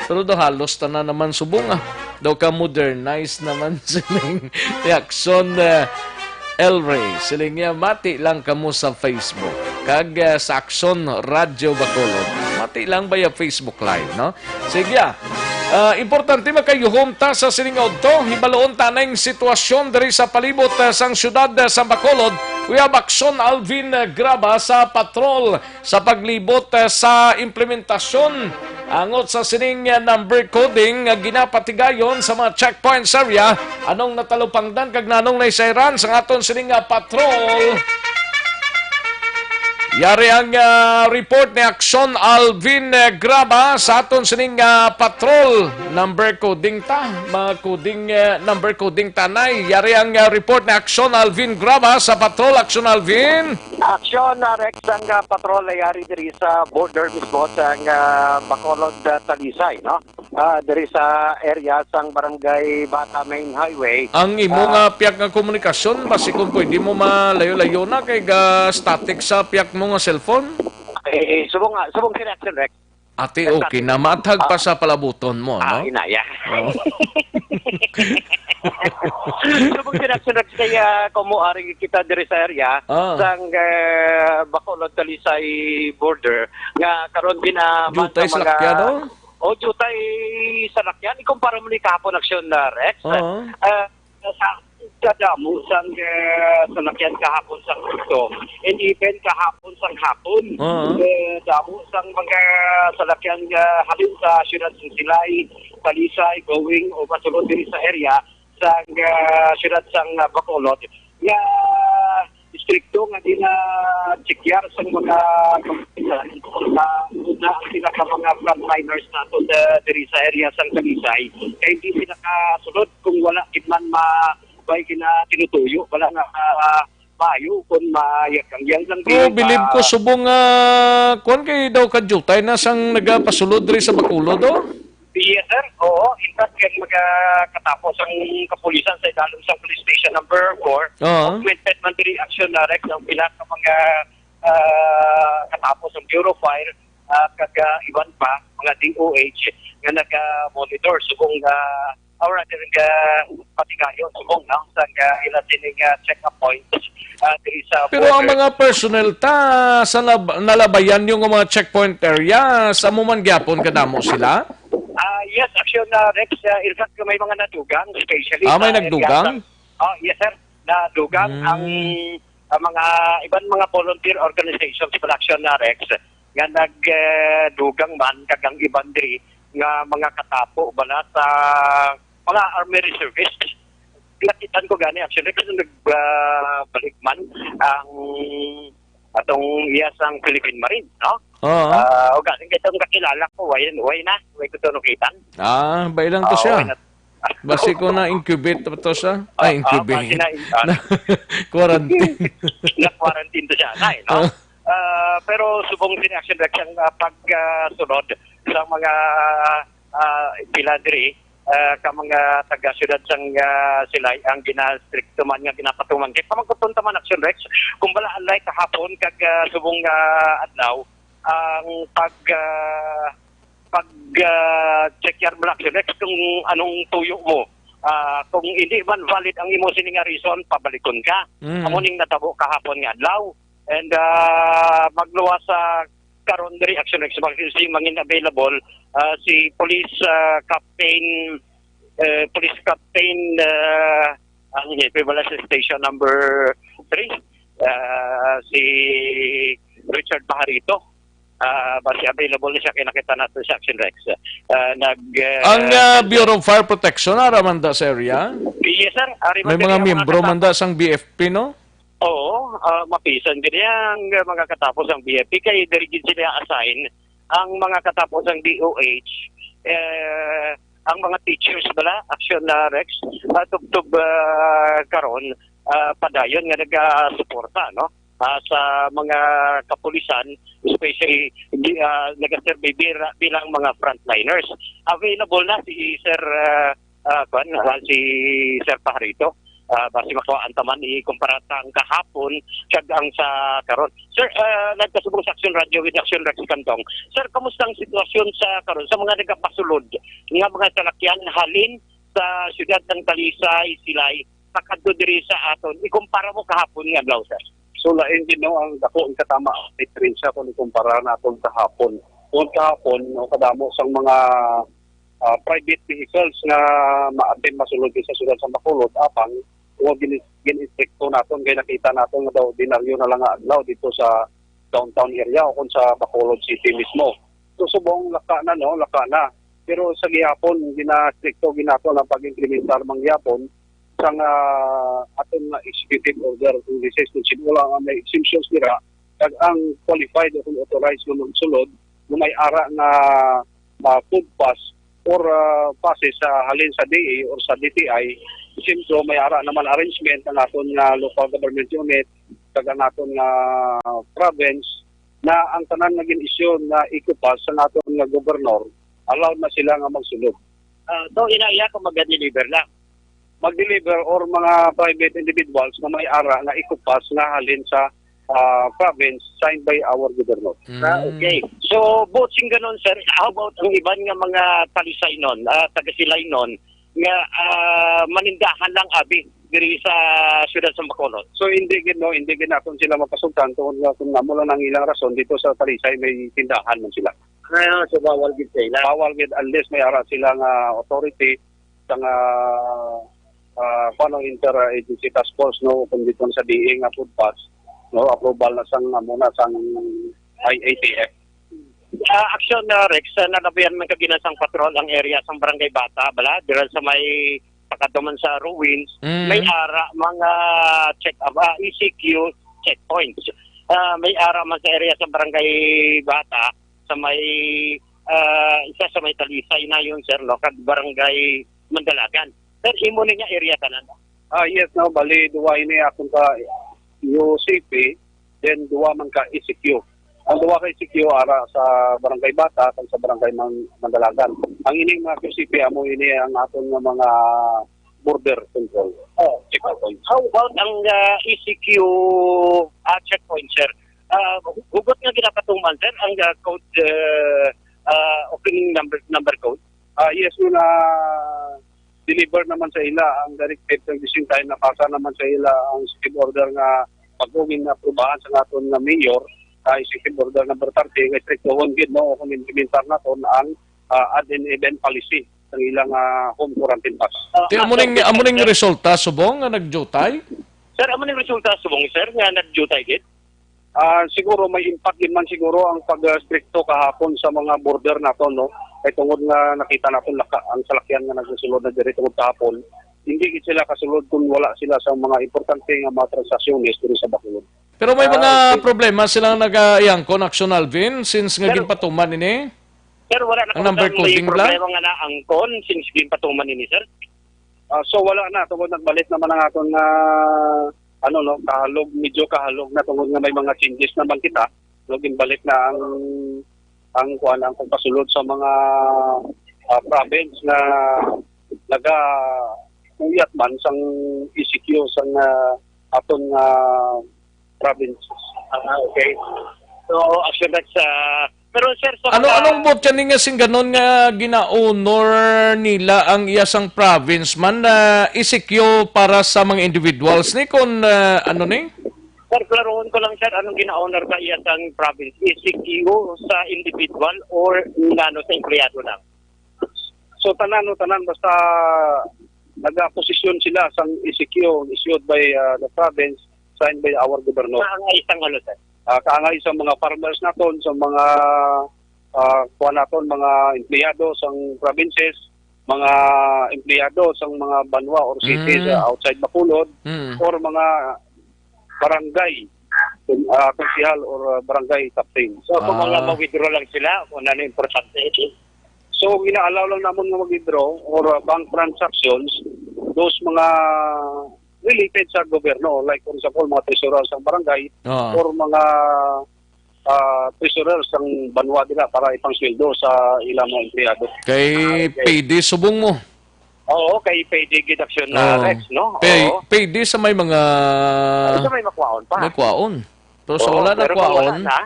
Pero daw halos tanan naman subong, ah. Daw ka modernize naman sining reaksyon, eh, El Rey. Siling niya, mati lang kamo sa Facebook. Kag, eh, sa Aksyon Radyo Bacolod. Mati lang ba yung Facebook Live, no? Sige, ah. Ah, importante makayuhom ta sa sining udto. Hibaloon ta ning sitwasyon diri sa palibot, ah, sang siyudad, ah, sa Bacolod. We have Aksyon Alvin, ah, Graba sa patrol sa paglibot, eh, sa implementasyon angot sa sining, eh, number coding nga ginapatigayon sa mga checkpoints area. Anong natalupangdan kag nanong naisayran sa aton sining, ah, patrol? Yari ang, ah, report ni Aksyon Alvin, eh, Graba sa aton sining, ah, patrol. Number coding ta, mga coding, eh, number coding tanay. Yari ang, ah, report ni Aksyon Alvin Graba sa patrol. Aksyon Alvin. Aksyon, ah, Rex, ang, ah, patrol ay ari diri sa border mismo sang, ah, Bacolod, ah, Talisay, no? Ah, diri sa area sang Barangay Bata Main Highway. Ang imo Ah. nga piyak nga komunikasyon, basi kung pwede mo malayo-layo na kay ga static sa piyak mo nga cellphone. Eh, subong nga, subong si Rex, Rex. Ate, okay na. Maathag pa Ah. sa palabuton mo, Ah, no? Inaya. Oh. So, kung sinasunod sa iya, kung mo ari kita diri sa area, Ah. sang, eh, Bacolod, Talisay border, nga karon ginaman Jutay sa mga salakyan, no? Oh, jutay salakyan. Ikumpara mo ni kahapon, Aksyon na, Rex. Oo. Ah, sa kadamo sang, eh, salakyan kahapon sang Kristo, and even kahapon sang hapon, Oo. eh, damo sang mga salakyan nga halin sa siyudad sang Silay, Talisay, going o pasulod diri sa area sang, eh, siyudad sang, ah, Bacolod, nga istrikto nga gina-checkar sang mga kapulisan, ah, na ang sila ka mga frontliners nato sa, diri sa area sang Talisay, kay hindi sila kasulod kung wala gid man ma-, may ginatinutuyo, wala nga, ah, maayo kung mayagang-yagang Pero din, bilib ko ah, subong nga, kuwan kay daw kadiyutay na sang nagapasulod diri sa Bacolod, oh? Yes, sir. Oo. In fact, kaya magkatapos ang kapulisan sa idalom sa Police Station number four, Oo. augmented man diri action na rek ng pinaka mga, ah, katapos ang Bureau of Fire, ah, kag, ah, iban pa, mga D O H, nga naga-monitor subong, ah, or rather, naga-patigayon subong, no, sa, ah, ila sining, ah, check-up points, ah, diri sa Pero ang border. Mga personnel ta sa nab-, nalabayan yung mga checkpoint area, sa mo man gyapon kadamo sila? Ah, yes, action, ah, Rex, ah, in fact, may mga nadugang, especially Ah, may sa area nagdugang? sa, ah, yes, sir, nadugang Hmm. ang ang mga iban mga volunteer organizations pala, Action, ah, Rex, nga nagdugang man kag ang iban diri nga mga katapo bala sa mga army reservists. Nakita ko gani, Action Rex, nag, ah, balik man ang atong iya sang Philippine Marines, no? Oo. Ah, o gani, kay itong kakilala ko, way, way na, way ko to nakitan. Ah, bay lang to Ah, siya. way na. Basi ko na incubate pa to siya. Ah, Ay, ah, incubate. basi na, ah, Na, quarantine. Na-quarantine to siya, nay, no? Ah. Ah, pero subong din, Action Rex, ang, ah, pag, ah, sunod sa mga, ah, pila diri, ah, ka mga taga-siyudad sang, ah, Silay ang ginastrikto man nga ginapatuman. Kay pamangkuton ta man, Action Rex, kung bala, like, kahapon kag, ah, subong, ah, adlaw, ang pag, ah, pag, ah, check yan, Black Rex, kung anong tuyo mo. Ah, kung hindi man valid ang imo sini nga reason, pabalikon ka. Mm. Amo ning natabo kahapon nga adlaw. And, ah, magluwas sa karon diri, Action Rex, mag-, si mangin available, ah, si Police, ah, Captain, eh, Police Captain, ah, ang hepe bala sa station number three, ah, si Richard Pajarito. Ah, basi available ni siya kay nakita nato sa Action Rex. Ah, nag, ah, Ang, ah, Bureau of Fire Protection, ara man da sa area? Yes, sir. Ari man May diri mga ang mga miyembro kata- man da sang B F P, no? Oo, ah, mapisan gid ang mga katapo sang B F P kay diri gid sila assign ang mga katapo sang D O H, eh, ang mga teachers bala, Action, ah, Rex, ah, tubtob, ah, karon, ah, padayon nga nagasuporta, no? Ah, sa mga kapulisan, especially di, ah, nagaserve bira-, bilang mga frontliners. Available na si Sir, ah, ah, kwan, ah, si Sir Pajarito. Ah, basi makuhaan ta man, ikumpara ta ang kahapon kag ang sa karon. Sir, ah, nagkasubong sa Action Radio with Action Rex Cantong. Sir, kamusta ang sitwasyon sa karon sa mga nagapasulod nga mga salakyan halin sa siyudad ng Talisay, Silay, pakadto diri sa aton? Ikumpara mo kahapon nga adlaw, sir. So, lain din, no, ang dako ang katama ang diferensya kung ikumpara naton kahapon. Kung kahapon, no, kadamo sang mga, ah, private vehicles nga maaten masulod sa siyudad sa Bacolod, apang kung gin-, gin-inspekto naton, kay nakita naton nga daw ordinaryo na lang nga adlaw dito sa downtown area o kung sa Bacolod City mismo. So, subong laka na, no, laka na. Pero sa gihapon, ginastrikto ginato ang pag-implementar man gihapon sang, ah, aton nga executive order twenty-six, kung sino lang ang may exemptions dira, kag ang qualified o kung authorized nga magsulod nga may ara nga, ah, food pass or, ah, passes sa halin sa D A or sa D T I, siyempre may ara naman arrangement ang aton nga local government unit kag ang aton nga province na ang tanan nga gin-issue nga eco pass sa aton nga governor, allowed na sila nga magsulod. Ah, so, ina iya kung maga-deliver lang? Mag-deliver or mga private individuals nga may ara nga eco pass nga halin sa, ah, province signed by our governor. Ah, Mm. okay. So, both sing ganon, sir, how about ang iban nga mga Talisaynon, ah, taga-Silaynon, nga, ah, manindahan lang abi diri sa siyudad sa Bacolod? So, hindi gid, no, hindi gid naton sila mapasugtan tungod nga kung amo lang ang ilang rason, dito sa Talisay may tindahan man sila. Ah, so bawal gid sila? Bawal gid unless may ara sila nga authority sa nga, ah, paano, interagency task force, no, kung dito sa D A nga food pass, no, approval na sang, amo na, sang I A T F. Ah, Action, ah, Rex, ah, nalabihan man kagina sang patrol ang area sang Barangay Bata, bala, dira sa may pakadto man sa ruins, Mm. may ara mga check, ah, E C Q checkpoints. Ah, may ara man sa area sa Barangay Bata, sa may, ah, isa sa may Talisay na yun, sir, no? Kag Barangay Mandalagan. Sir, imo ni nga area tanan? Ah, yes, no, bali, duwa ini akong ka U C P, then duwa man ka E C Q. Ang duwa ka E C Q ara sa Barangay Bata kag sa Barangay Man-, Mandalagan. Ang ining mga Q C P amo ini ang aton nga mga border control. Oh. Checkpoints. How about ang, ah, E C Q, ah, checkpoint, sir? Ah, hugot nga ginapatuman, sir, ang, ah, code, ah, ah, opening number, number code? Ah, yes, no, na deliver naman sa ila ang directive sa gising time, napasa naman sa ila ang executive order nga pag-ugin na aprubahan sa aton nga mayor, ah, executive order number thirty, nga istriktohon gid, no, kung implementar naton ang, ah, odd and even policy sa ilang, ah, home quarantine pass. Ah, Ti amo ning, amo ning resulta, subong nga nagjutay? Sir, amo ning resulta subong, sir, nga nagdiutay gid? Ah, siguro may impact din man siguro ang pag-, ah, strikto kahapon sa mga border naton, no? Kay tungod nga nakita naton laka ang salakyan nga nagsulod na diri tungod kahapon, hindi gid sila kasulod kung wala sila sa mga importante nga mga transaksyones diri sa Bacolod. Pero may Ah, mga okay. problema silang nag-, ah, iyang kon Action Alvin since nga Pero ginpatuman ini? Sir, wala na Ang number kami coding bala? problema nga naangkon since ginpatuman ini, sir. Ah, so wala na tungod nagbalik naman ang aton nga ano, no, kahalog, medyo kahalog na tungod nga may mga changes naman kita. No, ginbalik na ang ang kuan, ang pagpasulod sa mga ah, province nga naga uyat man sang E C Q sang ah, aton nga province. Ah, okay. So, actually, that's, ah, pero sir, sa Ano mga anong buot kani nga singganon nga gina-honor nila ang iya sang province man na E C Q para sa mga individuals ni kon ah, ano ni? Sir, klarohon ko lang, sir, anong gina-honor ba iya sang province? E C Q sa individual or nano sa empleyado lang? So, tanan, no, tanan, basta nagaposisyon sila sang E C Q issued by ah, the province, signed by our governor. Kaangay sang ano, sir? Ah, kaangay sa mga farmers naton, sa mga ah, kuan naton, mga empleyado sang provinces, mga empleyado sang mga banwa or cities Mm. ah, outside Bacolod, Mm. or mga barangay ah, konsehal or ah, barangay captain. So, kung mga Ah. ma-withdraw lang sila, kung ano importante. So, gina-allow lang namon nga mag-withdraw or ah, bank transactions, those mga related sa gobyerno, like for example, mga treasurer sa barangay Oo. or mga ah, treasurer sang banwa dira para ipangsweldo sa ilang mga empleyado. Kay Ah, okay. P D subong mo. Oo, kay P D gid aksyon na Oo. Rex, no? Pay, Oo. P D sa may mga Sa may makwaon pa. May kwaon. Pero sa Oo, wala na pero kung wala kwaon, na,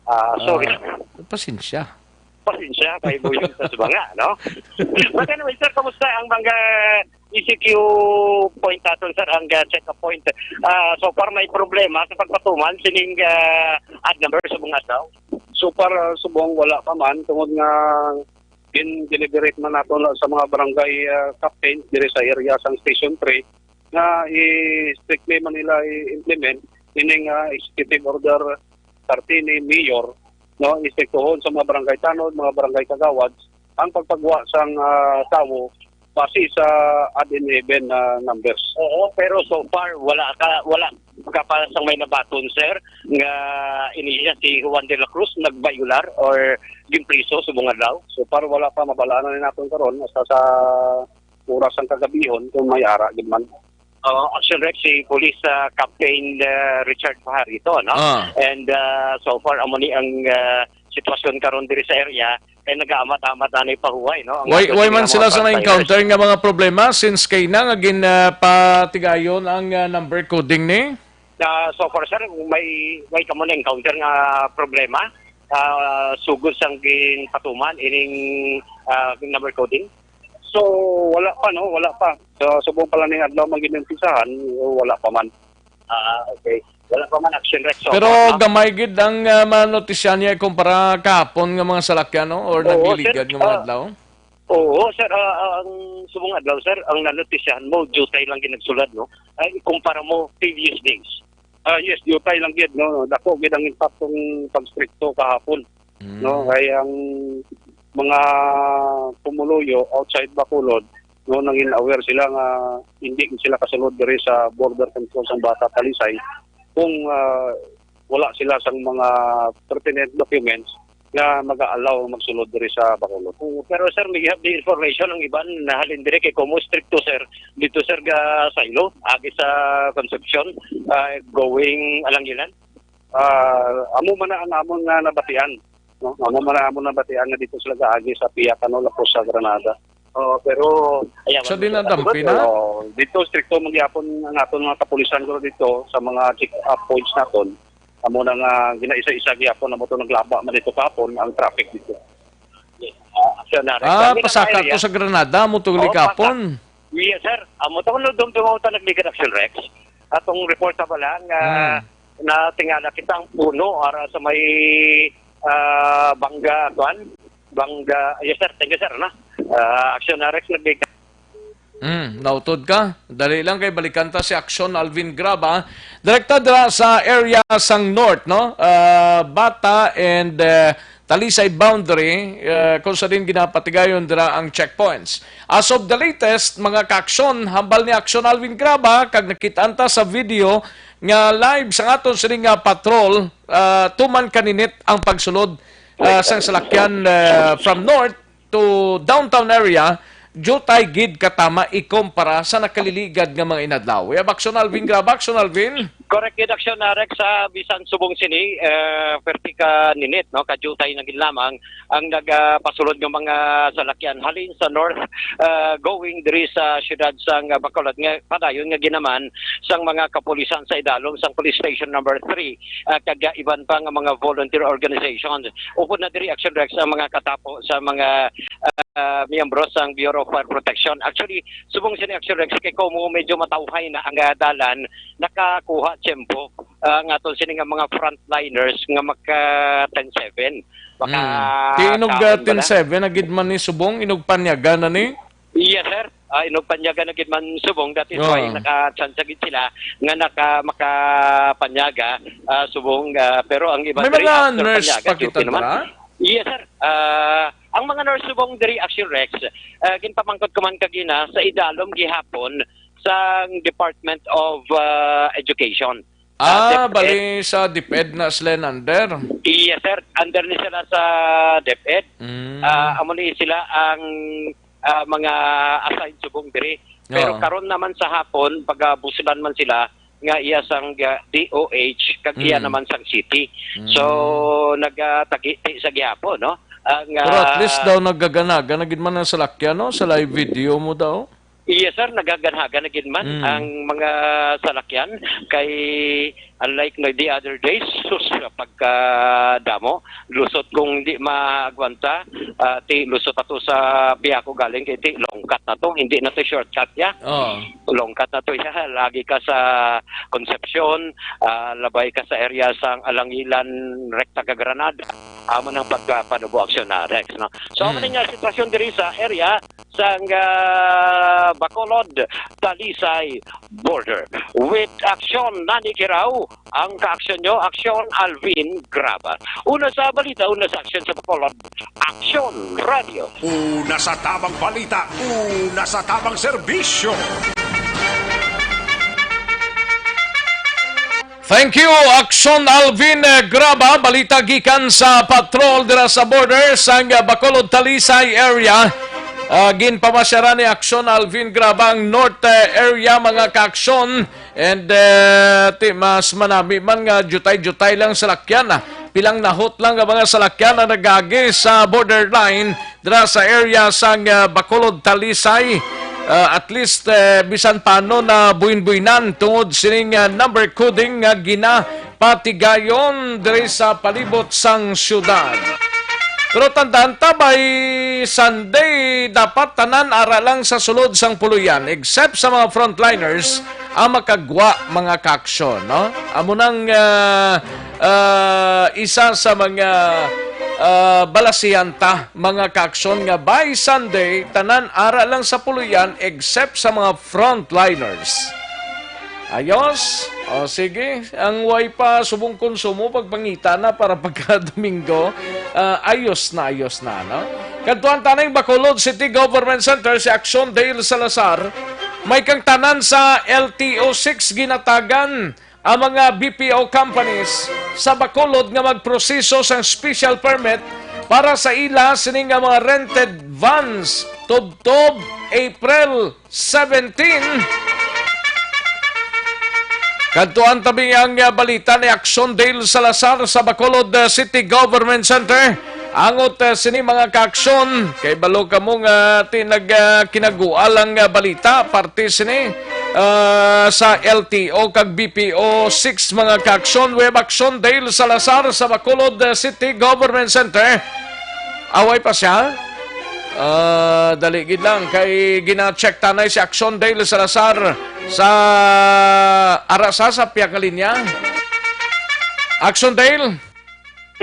ah, sorry. ah, pasensya. Pasensya, kay mo yun sa mga, no? But anyway, sir, kamusta ang mga E C Q point naton, sir, ang ah, check-up point? Ah, so far, may problema sa pagpatuman sining ah, odd number sa mga adlaw? So far, ah, subong, wala pa man, tungod nga gin-deliberate man nato na sa mga barangay ah, captains diri sa area sang Station three nga i-strictly man nila i-implement ining ah, executive order thirteen ni Mayor, no, istriktuhon sa mga barangay tanod, mga barangay kagawad ang pagpagwa sang ah, tawo base sa odd and even ah, numbers. Oo, pero so far wala ka, wala ka pa sang may nabaton, sir, nga iniya si Juan de la Cruz nagbayular or ginpriso subong adlaw? So far wala pa, mabalaan na naton karon hasta sa oras sang kagabihon kung may ara gid man. Uh, Action Rex, si Police ah, Captain ah, Richard Pajarito, no? Ah. And ah, so far, amo ni ang ah, sitwasyon karon diri sa area, kay nagaamat-amat na ni pahuway, no? Ang Why, ato why sini man nga sila mga sa frontliners. na-encounter nga mga problema since kay na nga gin ah, patigayon ang ah, number coding ni? Ah, so far, sir, may, may kamo na-encounter nga problema. Ah, sugod sang ginpatuman ining ah, number coding. So, wala pa, no? Wala pa. So, subong pa lang ning adlaw man gid umpisahan, wala pa man. Ah, okay. Wala pa man, Action Rex, so Pero far, no? gamay gid ang ah, manotisya niya kumpara kahapon nga mga salakyan, no? Or Oo, nagligad sir. nga mga Ah, adlaw? Oo, sir. Ah, ah, ang subong adlaw, sir, ang nanotisyahan mo, diutay lang gid nagsulod, no? Ay, kumpara mo, previous days. Ah, yes, diutay lang gid, no? Dako gid ang impaktong pagstrikto kahapon, Mm. no? Kay ang mga pumuluyo outside Bacolod, no, nangin aware sila nga hindi sila kasulod diri sa border control sang Bata Talisay kung ah, wala sila sang mga pertinent documents nga mag-allow magsulod diri sa Bacolod. Oo, pero sir, may have the information ang iban nahalin diri kay kumo strikto, sir, dito, sir, ga Silo, agi sa Concepcion, ah, going Alangilan. Ah, amo man na ang amon nga nabatian, no? Amo man na amon nabatian nga dito sila gaagi sa Piakano, lapos sa Granada. Oo, pero, ayan, Sa dinadampi na? Oo, dito strikto man gyapon ang aton mga kapulisan ko dito sa mga check-up points naton. Amo na nga ginaisa-isa gyapon, amo to naglaba man dito kapon ang traffic dito. Ah, Action na rin. Ah, Kami na pasaka tayo, to ya. sa Granada, mo to Oo, likapon. pasaka. Yes, sir. Amo to, no, dumdum ako ta nagligad, Action Rex. Atong report sa bala nga Hmm. natingala kita ang puno ara sa may ah, Bangga, kuan? Bangga, yes, sir. Thank you, sir, na. Ah, Action Rex nagligad. Mm, nautod ka. Dali lang kay balikan ta si Action Alvin Graba. Direkta dira sa area sang North, no? Ah, Bata and, eh, Talisay boundary, eh, kung sa din ginapatigayon dira ang checkpoints. As of the latest, mga kaaksyon, hambal ni Action Alvin Graba, kag nakit-an ta sa video nga live sa aton sini nga patrol, ah, tuman kaninit ang pagsulod, ah, sang salakyan, ah, from North to downtown area, diutay gid katama ikumpara sa nakaliligad nga mga inadlaw. We have Action Alvin Graba. Action Alvin. Correct gid, Action Rex, sa bisan subong sini, eh, perti ka ninit, no? Kadiutay na gid lamang ang nagapasulod nga mga salakyan halin sa north, eh, going diri sa siyudad sang Bacolod nga padayon nga ginaman sang mga kapulisan sa idalom sang Police Station Number Three, eh, kag iban pa nga mga volunteer organizations. Upod na diri, Action Rex, ang mga katapo sa mga, ah, miyembro sang Bureau of Fire Protection. Actually, subong sini, Action Rex, kay komo medyo matawhay na ang, ah, dalan, nakakuha tiyempo, ah, nga aton sini nga mga frontliners nga maka ten seven. Maka Mm. Ti inog, ah, kaon ba ten seven na gid man ni subong, inog panyaga na ni? Yes, sir. Ah, inog panyaga na gid man subong. That is why Oo. Naka-chance gid sila nga naka-, makapanyaga, ah, subong, ah, pero ang iba May diri mga after nurse panyaga, pa duty kita naman. Dira? Yes, sir. Ah, ang mga nurse subong diri, Action Rex, ah, ginpamangkot ko man kagina sa idalom gihapon sang Department of, ah, Education. Ah, Ah, DepEd. Bali sa DepEd na sila under? Yes, sir. Under ni sila sa DepEd. Mm. Ah, amo ni sila ang, ah, mga assigned subong diri. Pero Oo. Karon naman sa hapon, pagabuslan man sila nga iya sang, ah, D O H, kag iya Mm. naman sang city. Mm. So, nagatagiti sa gihapon, no? Ang, Pero at least ah, daw nagaganaga na gid man ang salakyan, no? Sa live video mo daw. Yes, sir, nagaganaga na gid man Mm. ang mga salakyan kay unlike na the other days, sus, pagkadamo, lusot kung hindi maagwanta, ah, ti lusot ato sa Piaco galing kay ti longkat na to, hindi na to shortcut ya. Oo. Longkat na to ya, lagi ka sa Concepcion, ah, labay ka sa area sang Alangilan, rekta ka Granada. Amo nang pagpanubo aksyon na, Rex, no? So, amo Mm. ni nga sitwasyon diri sa area sang, ah, Bacolod, Talisay border. With Aksyon Nani Kirao, ang kaaksyon nyo, Aksyon Alvin Graba. Una sa balita, una sa aksyon sa Bacolod, Aksyon Radio. Una sa tamang balita, una sa tamang serbisyo. Thank you, Aksyon Alvin, eh, Graba. Balita gikan sa patrol dira sa border sang, eh, Bacolod Talisay area. Ah, ginpamasyaran ni Aksyon Alvin Graba ang North, eh, area, mga kaaksyon. And, eh, ti, mas manami man nga diutay-diutay lang salakyan, ah. Pilang nahot lang nga mga salakyan ang nagagi sa borderline dira sa area sang, ah, Bacolod, Talisay. Ah, at least, eh, bisan pano na buin-buinan tungod sining, ah, number coding nga ginapatigayon diri sa palibot sang syudad. Pero tandaan ta, by Sunday, dapat tanan ara lang sa sulod sang puluyan, except sa mga frontliners ang makagwa, mga kaaksyon, no? Amo nang, ah, ah, isa sa mga, ah, balasihan ta, mga kaaksyon, nga by Sunday, tanan ara lang sa puluyan except sa mga frontliners. Ayos? O, sige. Ang way pa subong konsumo, pagpangita na para pagka Domingo. Ah, ayos na, ayos na, no? Kadtuan ta ning Bacolod City Government Center si Action Dale Salazar. May kang tanan sa L T O six ginatagan ang mga B P O companies sa Bacolod nga magproseso sang special permit para sa ila sini nga mga rented vans tubtob April seventeen. Kadtuan tabi ang, ah, balita ni Action Dale Salazar sa Bacolod, ah, City Government Center. Angot, ah, sini mga kaaksyon, kay balo kamo nga ti nag, ah, kinagual ang, ah, balita, parte sini, ah, sa L T O kag B P O six, mga kaaksyon. Web Action Dale Salazar sa Bacolod, ah, City Government Center. Away pa siya? Ah, dali gid lang kay gina-check tanay si Action Dale Salazar sa ara sa, sa pihak nga linya. Action Dale?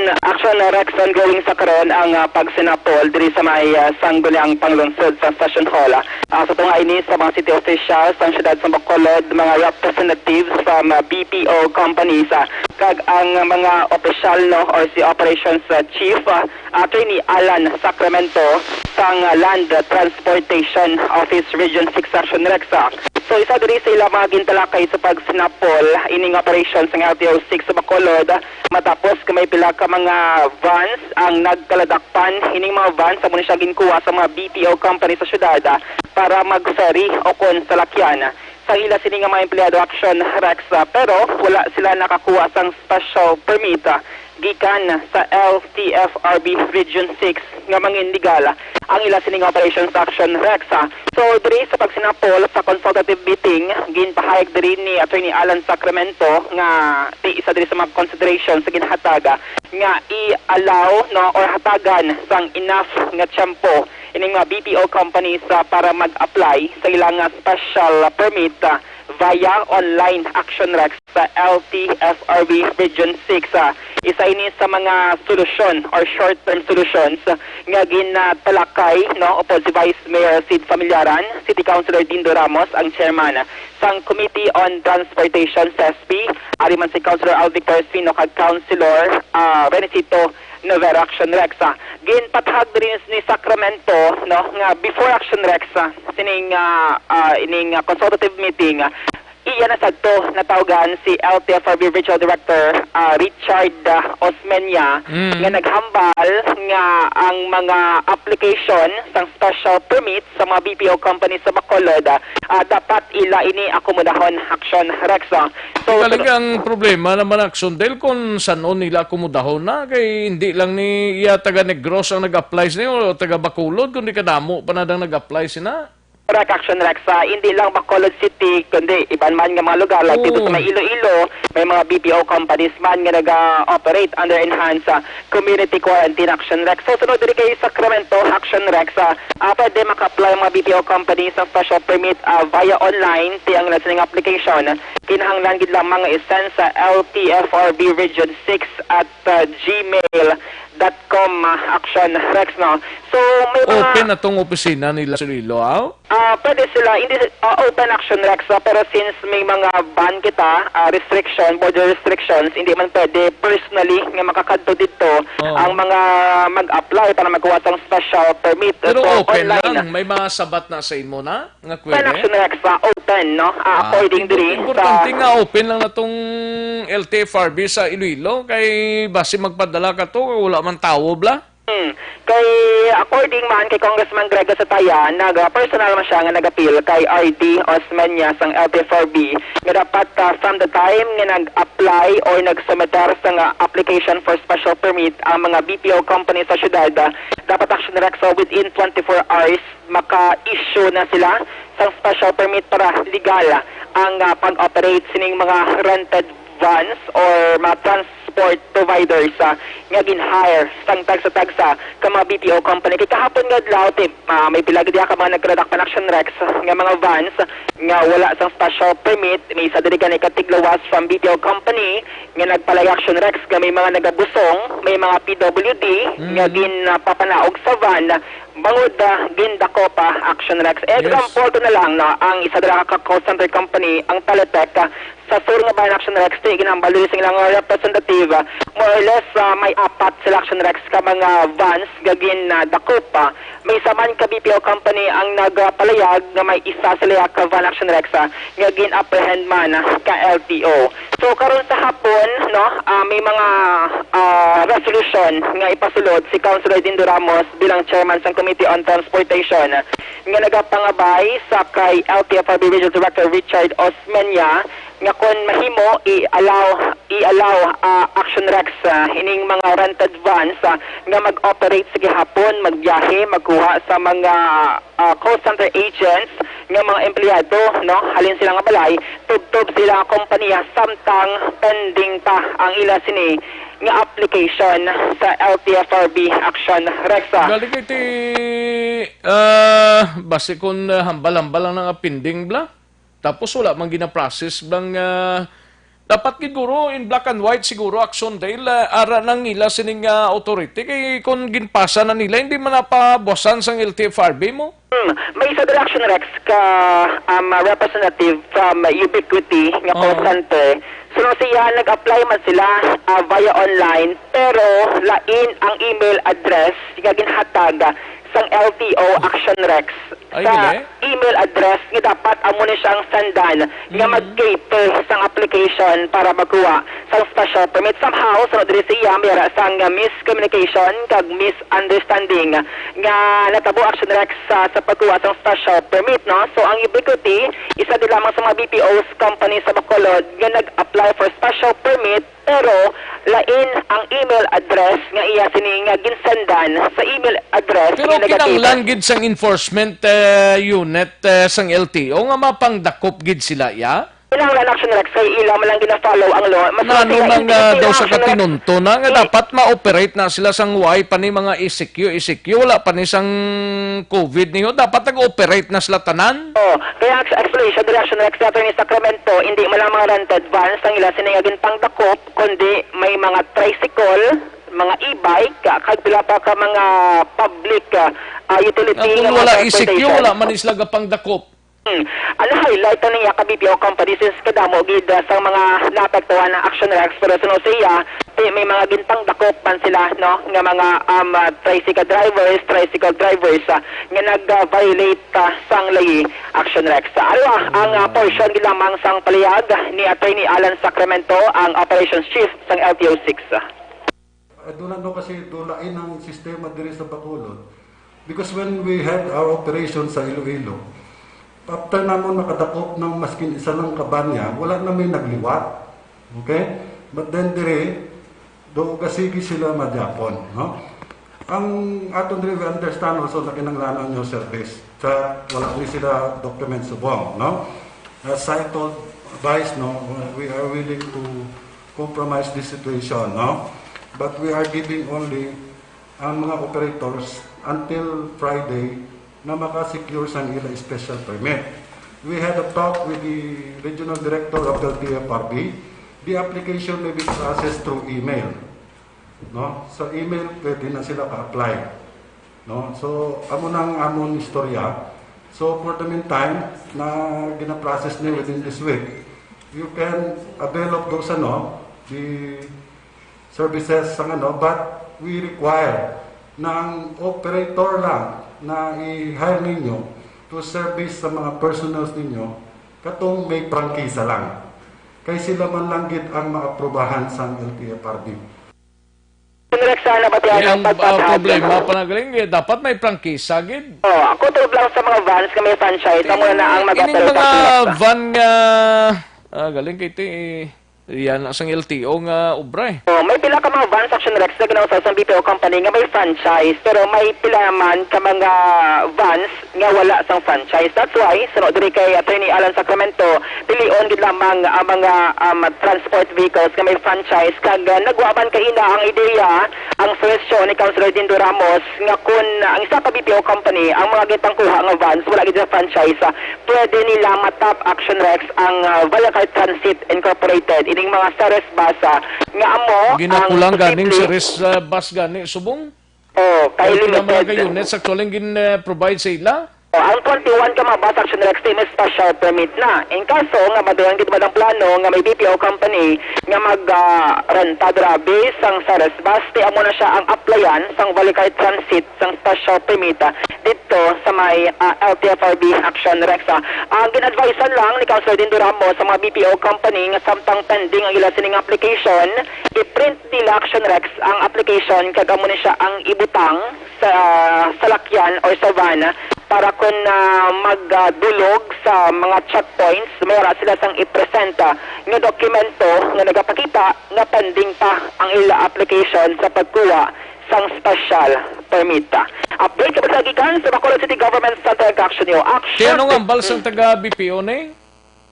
Action Rex, ongoing sa karon ang, ah, pagsinapol diri sa may, ah, Sangguniang Panglungsod sa Station Hall. Ah, sa tunga ini sa mga city officials, ang siyudad sa Bacolod, mga representatives from, ah, B P O companies, ah, kag ang mga opisyal, no, or si operations, ah, chief, ah, Attorney Alan Sacramento sang, ah, Land Transportation Office Region six Action Rex, ah. So, isa diri sa ilang mga gintalakay sa pagsinapol ining operation sang L T O six sa Bacolod, matapos nga may pila ka mga vans ang nagkaladakpan. Ining mga vans amo ni siya ginkuha sa mga B P O company sa syudad, ah, para mag-ferry o kon salakyan. Sa ila sini nga mga empleyado, Action Rex, ah, pero wala sila nakakuha sang special permit, ah, gikan sa L T F R B Region six nga mangin legal ang ila sining operations, Action Rex, ah. So, diri sa pagsinapol sa consultative meeting, ginpahayag diri ni Attorney Alan Sacramento nga ti isa diri sa mga considerations sa ginhataga nga i-allow, no, or hatagan sang enough nga tiyempo ining mga B P O companies, ah, para mag-apply sa ilang, ah, special permit, ah, via online, Action Rex, sa L T F R B Region six. Ah, isa ini sa mga solusyon or short-term solutions nga ginatalakay, no, upod si Vice Mayor Sid Familiaran, City Councilor Dindo Ramos ang chairman sang Committee on Transportation, CESP, ari man si Councilor Alvic Torresfino kag Councilor, ah, Renicito Novera, Action Rex, ah. Ginpatahag diri ni Sacramento, no, nga before, Action Rex, ah, sining, ah, ah, ining, ah, consultative meeting, ah, iya na sadto natawgan si L T F R B Regional Director, ah, Richard, ah, Osmeña, Mm. nga naghambal nga ang mga application sang special permit sa mga B P O companies sa Bacolod, ah, ah, dapat ila ini akomodahon, Action Rex, ah. So, Talagang problema naman, Action, dahil kung saan nila akomodahon na, kay hindi lang ni iya taga Negros ang nag-apply sini o taga Bacolod, kundi kadamo pa na dang nag-apply sina. Correct, Action Rex. Ah, hindi lang Bacolod City, kundi iban man nga mga lugar, like dito sa Oo. may Iloilo, may mga B P O companies man nga nag-operate under enhanced, ah, community quarantine, Action Rex. So, sunod diri kay Sacramento, Action Rex, ah, ah, pwede maka-apply ang mga B P O companies sa special permit, ah, via online, ti ang ila sining application. Kinahanglan gid lamang nga i-send sa L T F R B Region six at, ah, gmail dot com, ah, Action Rex, no? So, may mga Open na tong opisina nila sa Iloilo, ah? Ah, pwede sila, hindi, ah, open, Action Rex, ah, pero since may mga ban kita, ah, restriction, border restrictions, hindi man pwede personally nga makakadto dito Oo. ang mga mag-apply para magkuha sang special permit. Pero So, open online lang, na. may mga sabat na sa imo na nga Open, query? Action Rex, ah, open, no? Ah, Ah, according impo-, diri sa importante nga open lang na tong L T F R B sa Iloilo, kay basi magpadala ka to, wala man tawo, bla? Hmm. Kay according man kay Congressman Greg Gasataya, naga-personal man siya nga nag-appeal kay R D Osmeña sang L T F R B nga dapat, ah, from the time nga nag-apply or nag-submitter sa nga application for special permit ang mga B P O company sa syudad, ah, dapat, Action Rex, ah, within twenty-four hours maka-issue na sila sang special permit para legal ang, ah, pag-operate sining mga rented vans or mga transport providers, ah, nga gin-hire sang tagsa-tagsa ka mga B P O company. Kay kahapon nga adlaw, ti, ah, may pila gid ka mga nagkaladak pa, Action Rex, nga mga vans nga wala sang special permit. May isa diri ka ni katiglawas from B P O company nga nagpalay, Action Rex, nga may mga nagabusong, may mga P W D nga Mm. ginapapanaog sa van bangod, ah, gindakop, ah, Action Rex. Yes. Example ko na lang, no, ang isa dira ka call center company, ang Teletech, ah, sa sur nga bayan, Action Rex, ti ginhambal diri sa ilang representative, ah, more or less, ah, may apat sila, Action Rex, ka mga vans nga gin, ah, dakop, ah. May isa man ka B P O company ang nagpalayag nga may isa sila ka van, Action Rex, ah, nga gin-apprehend man, ah, ka L T O. So, karon sa hapon, no, ah, may mga, ah, resolution nga ipasulod si Councilor Dindo Ramos bilang chairman sang Committee on Transportation nga nagapangabay sa kay L T F R B Regional Director Richard Osmeña nga kon mahimo, i-allow, i-allow, ah, Action Rex, ah, ining mga rented vans, ah, nga mag-operate sa gihapon, magbiyahe, magkuha sa mga, ah, call center agents nga mga empleyado, no, halin sila nga balay, tubtob sila nga kompanya, samtang pending pa ang ila sini nga application sa L T F R B, Action Rex, ah. Galing kay ti, ah, basi kung, ah, hambal-hambal lang nga pending bla. Tapos wala man gina-process blang, ah, Dapat gid guro in black and white siguro, Action Dale, ah, ara nang nila sining, ah, authority, kay kung ginpasa na nila, hindi man napabuwasan sang L T F R B mo. Hmm, may isa dira, Action Rex, ka, um, representative from Ubiquiti nga call Oo. center. So, no, siya, nag-apply man sila, ah, via online, pero lain ang email address nga ginhatag sang L T O, Action Rex, Ay, sa gali? email address nga dapat amo ni siya ang sendan nga Mm. mag-cater sang application para magkuha sang special permit. Somehow, sunod diri siya, may ara sang miscommunication kag misunderstanding nga natabo, Action Rex, sa, sa pagkuha sang special permit, no? So, ang Ubiquiti, isa din lamang sa mga B P Os company sa Bacolod nga nag-apply for special permit, pero lain ang email address nga iya sini nga ginsendan sa email address Pero nga negative. Kinahanglan gid sang enforcement, eh, unit, eh, sang L T O nga mapangdakop gid sila, ya? Kinahanglan, Action Rex, kay ila man lang gina-follow ang law. Mas Nano okay na man hindi nga sila, daw sa Action Rex. Katinunto na nga Eh, dapat ma-operate na sila sang way pa ni mga E C Q, E C Q, wala pa ni sang COVID niyo, dapat nag-operate na sila tanan? Oh, kaya ang explanation, reaction ni Attorney Sacramento, hindi man lang mga rented vans ang ila sini nga ginpangdakop, kundi may mga tricycle, mga e-bike, ka-, kag pila pa ka mga public, ah, ah, utility Nga kung nga mga wala E C Q, transportation. Wala man sila gapangdakop. Hmm. Ang highlight na niya ka B P O company, since kadamo gid, ah, sa mga naapektuhan ng Action Rex, pero suno siya, ti-, may mga ginpangdakop man sila, no, nga mga, um, ah, tricycle drivers, tricycle drivers, ah, nga nag-violate, ah, sang layi, Action Rex. Sa araw, ang, ah, portion gid lamang sang palihag ni Attorney Alan Sacramento, ang operations chief sang L T O six. I do not know kasi dulain ang sistema diri sa Bacolod. Because when we had our operation sa Iloilo, after namon makadakop ng maskin isa lang ka van niya, wala na may nagliwat. Okay? But then diri, do kasigi sila magyapon, no? Ang aton diri, we understand also na kinahanglanan nyo service sa wala ni sila document subong, no? As I told Vice, no, we are willing to compromise this situation, no? But we are giving only ang mga operators until Friday na maka-secure sang ila special permit. We had a talk with the regional director of L T F R B. The application may be processed through email, no? Sa email, pwede na sila ka-apply, no? So, amo na ang amon istorya. So, for the meantime, na gina-process ni within this week. You can avail of those, ano, the services sang, ano, but we require na ang operator lang na i-hire ninyo to service sa mga personals ninyo katong may prangkisa lang. Kay sila man lang gid ang maaprubahan sang L T F R B. Rex, sana ba Kaya ang, ang pagpatahag, ah, problema ano? Pa na galing, eh, dapat may prangkisa gid. Oh, ako tulob lang sa mga vans nga may franchise, amo na ang Ining mag-operate mga sa Rex. Van nga, ah, galing kay ti, eh, yan ang sang L T O nga obra, eh. Oh, may pila ka mga vans, Action Rex, na ginausap sa B P O company nga may franchise, pero may pila naman ka mga vans nga wala sang franchise. That's why, suno diri kay Attorney Alan Sacramento, pilion gid lamang ang mga, um, transport vehicles nga may franchise. Kag, uh, nagwa man kaina ang ideya, ang suhestyon ni Councilor Dindo Ramos nga kun ang isa ka B P O company ang mga gintangkuha nga vans wala gid sa franchise, uh, pwede nila matap, Action Rex, ang, uh, Vallecar Transit Incorporated, ining mga Ceres Bus, uh, nga amo ang Ginakulang ganing posible Ceres, uh, bus gani subong? Oh, kay Kay pila man limited. Ka units actually ang gin, eh, provide sa ila? Oh, ang twenty-one ka mga bus, Action Rex, ti may special permit na. In kaso nga madungog gid man ang plano nga may B P O company nga mag, ah, renta dira based sang Ceres Bus, ti amo na siya ang applyan sang Vallecar Transit sang special permit, ah, didto sa may, ah, L T F R B, Action Rex, ah. Ang gin-advisean lang ni Councilor Dindo Ramos sa mga B P O company nga samtang pending ang ila sining application, i-print nila, Action Rex, ang application kag amo ni siya ang ibutang sa salakyan or sa van para kun, ah, magdulog sa mga checkpoints, may ara sila sang ipresenta nga dokumento nga nagapakita nga pending pa ang ila application sa pagkuha sang special permit. Update sa gikan sa Bacolod City Government Center, Action News. Action Kaya ano nga ang News. Balsang taga B P O ni?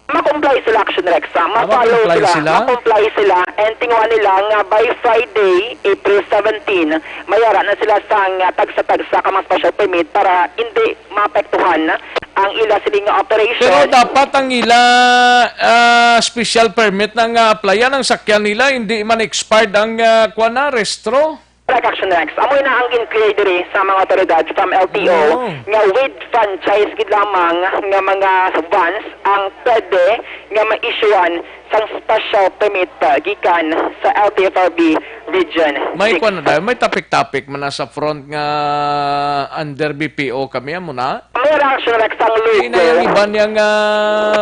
Ma-comply sila, Action Rex, ah. Ah, ma-follow ma-comply sila, sila? Ma-comply sila. And tinguha nila nga by Friday, April seventeen, mayara na sila sang, ah, tagsa-tagsa ka mga special permit para hindi maapektuhan ang ila sini nga operation. Pero dapat ang ila, ah, special permit na nga applyan ang sakyan nila, hindi man expired ang, ah, kuwan na, rehistro. Correct, Action Rex. Amo na ang gin-clear diri sa mga otoridad from L T O Oo. nga with franchise gid lamang nga mga vans ang pwede nga ma-issuean sang special permit, ah, gikan sa L T F R B Region May six. Kuwan na daw, may topic-topic man na sa front nga under B P O kami, amo na? May reaction, Rex, ang Di na logo. Yung iba niya nga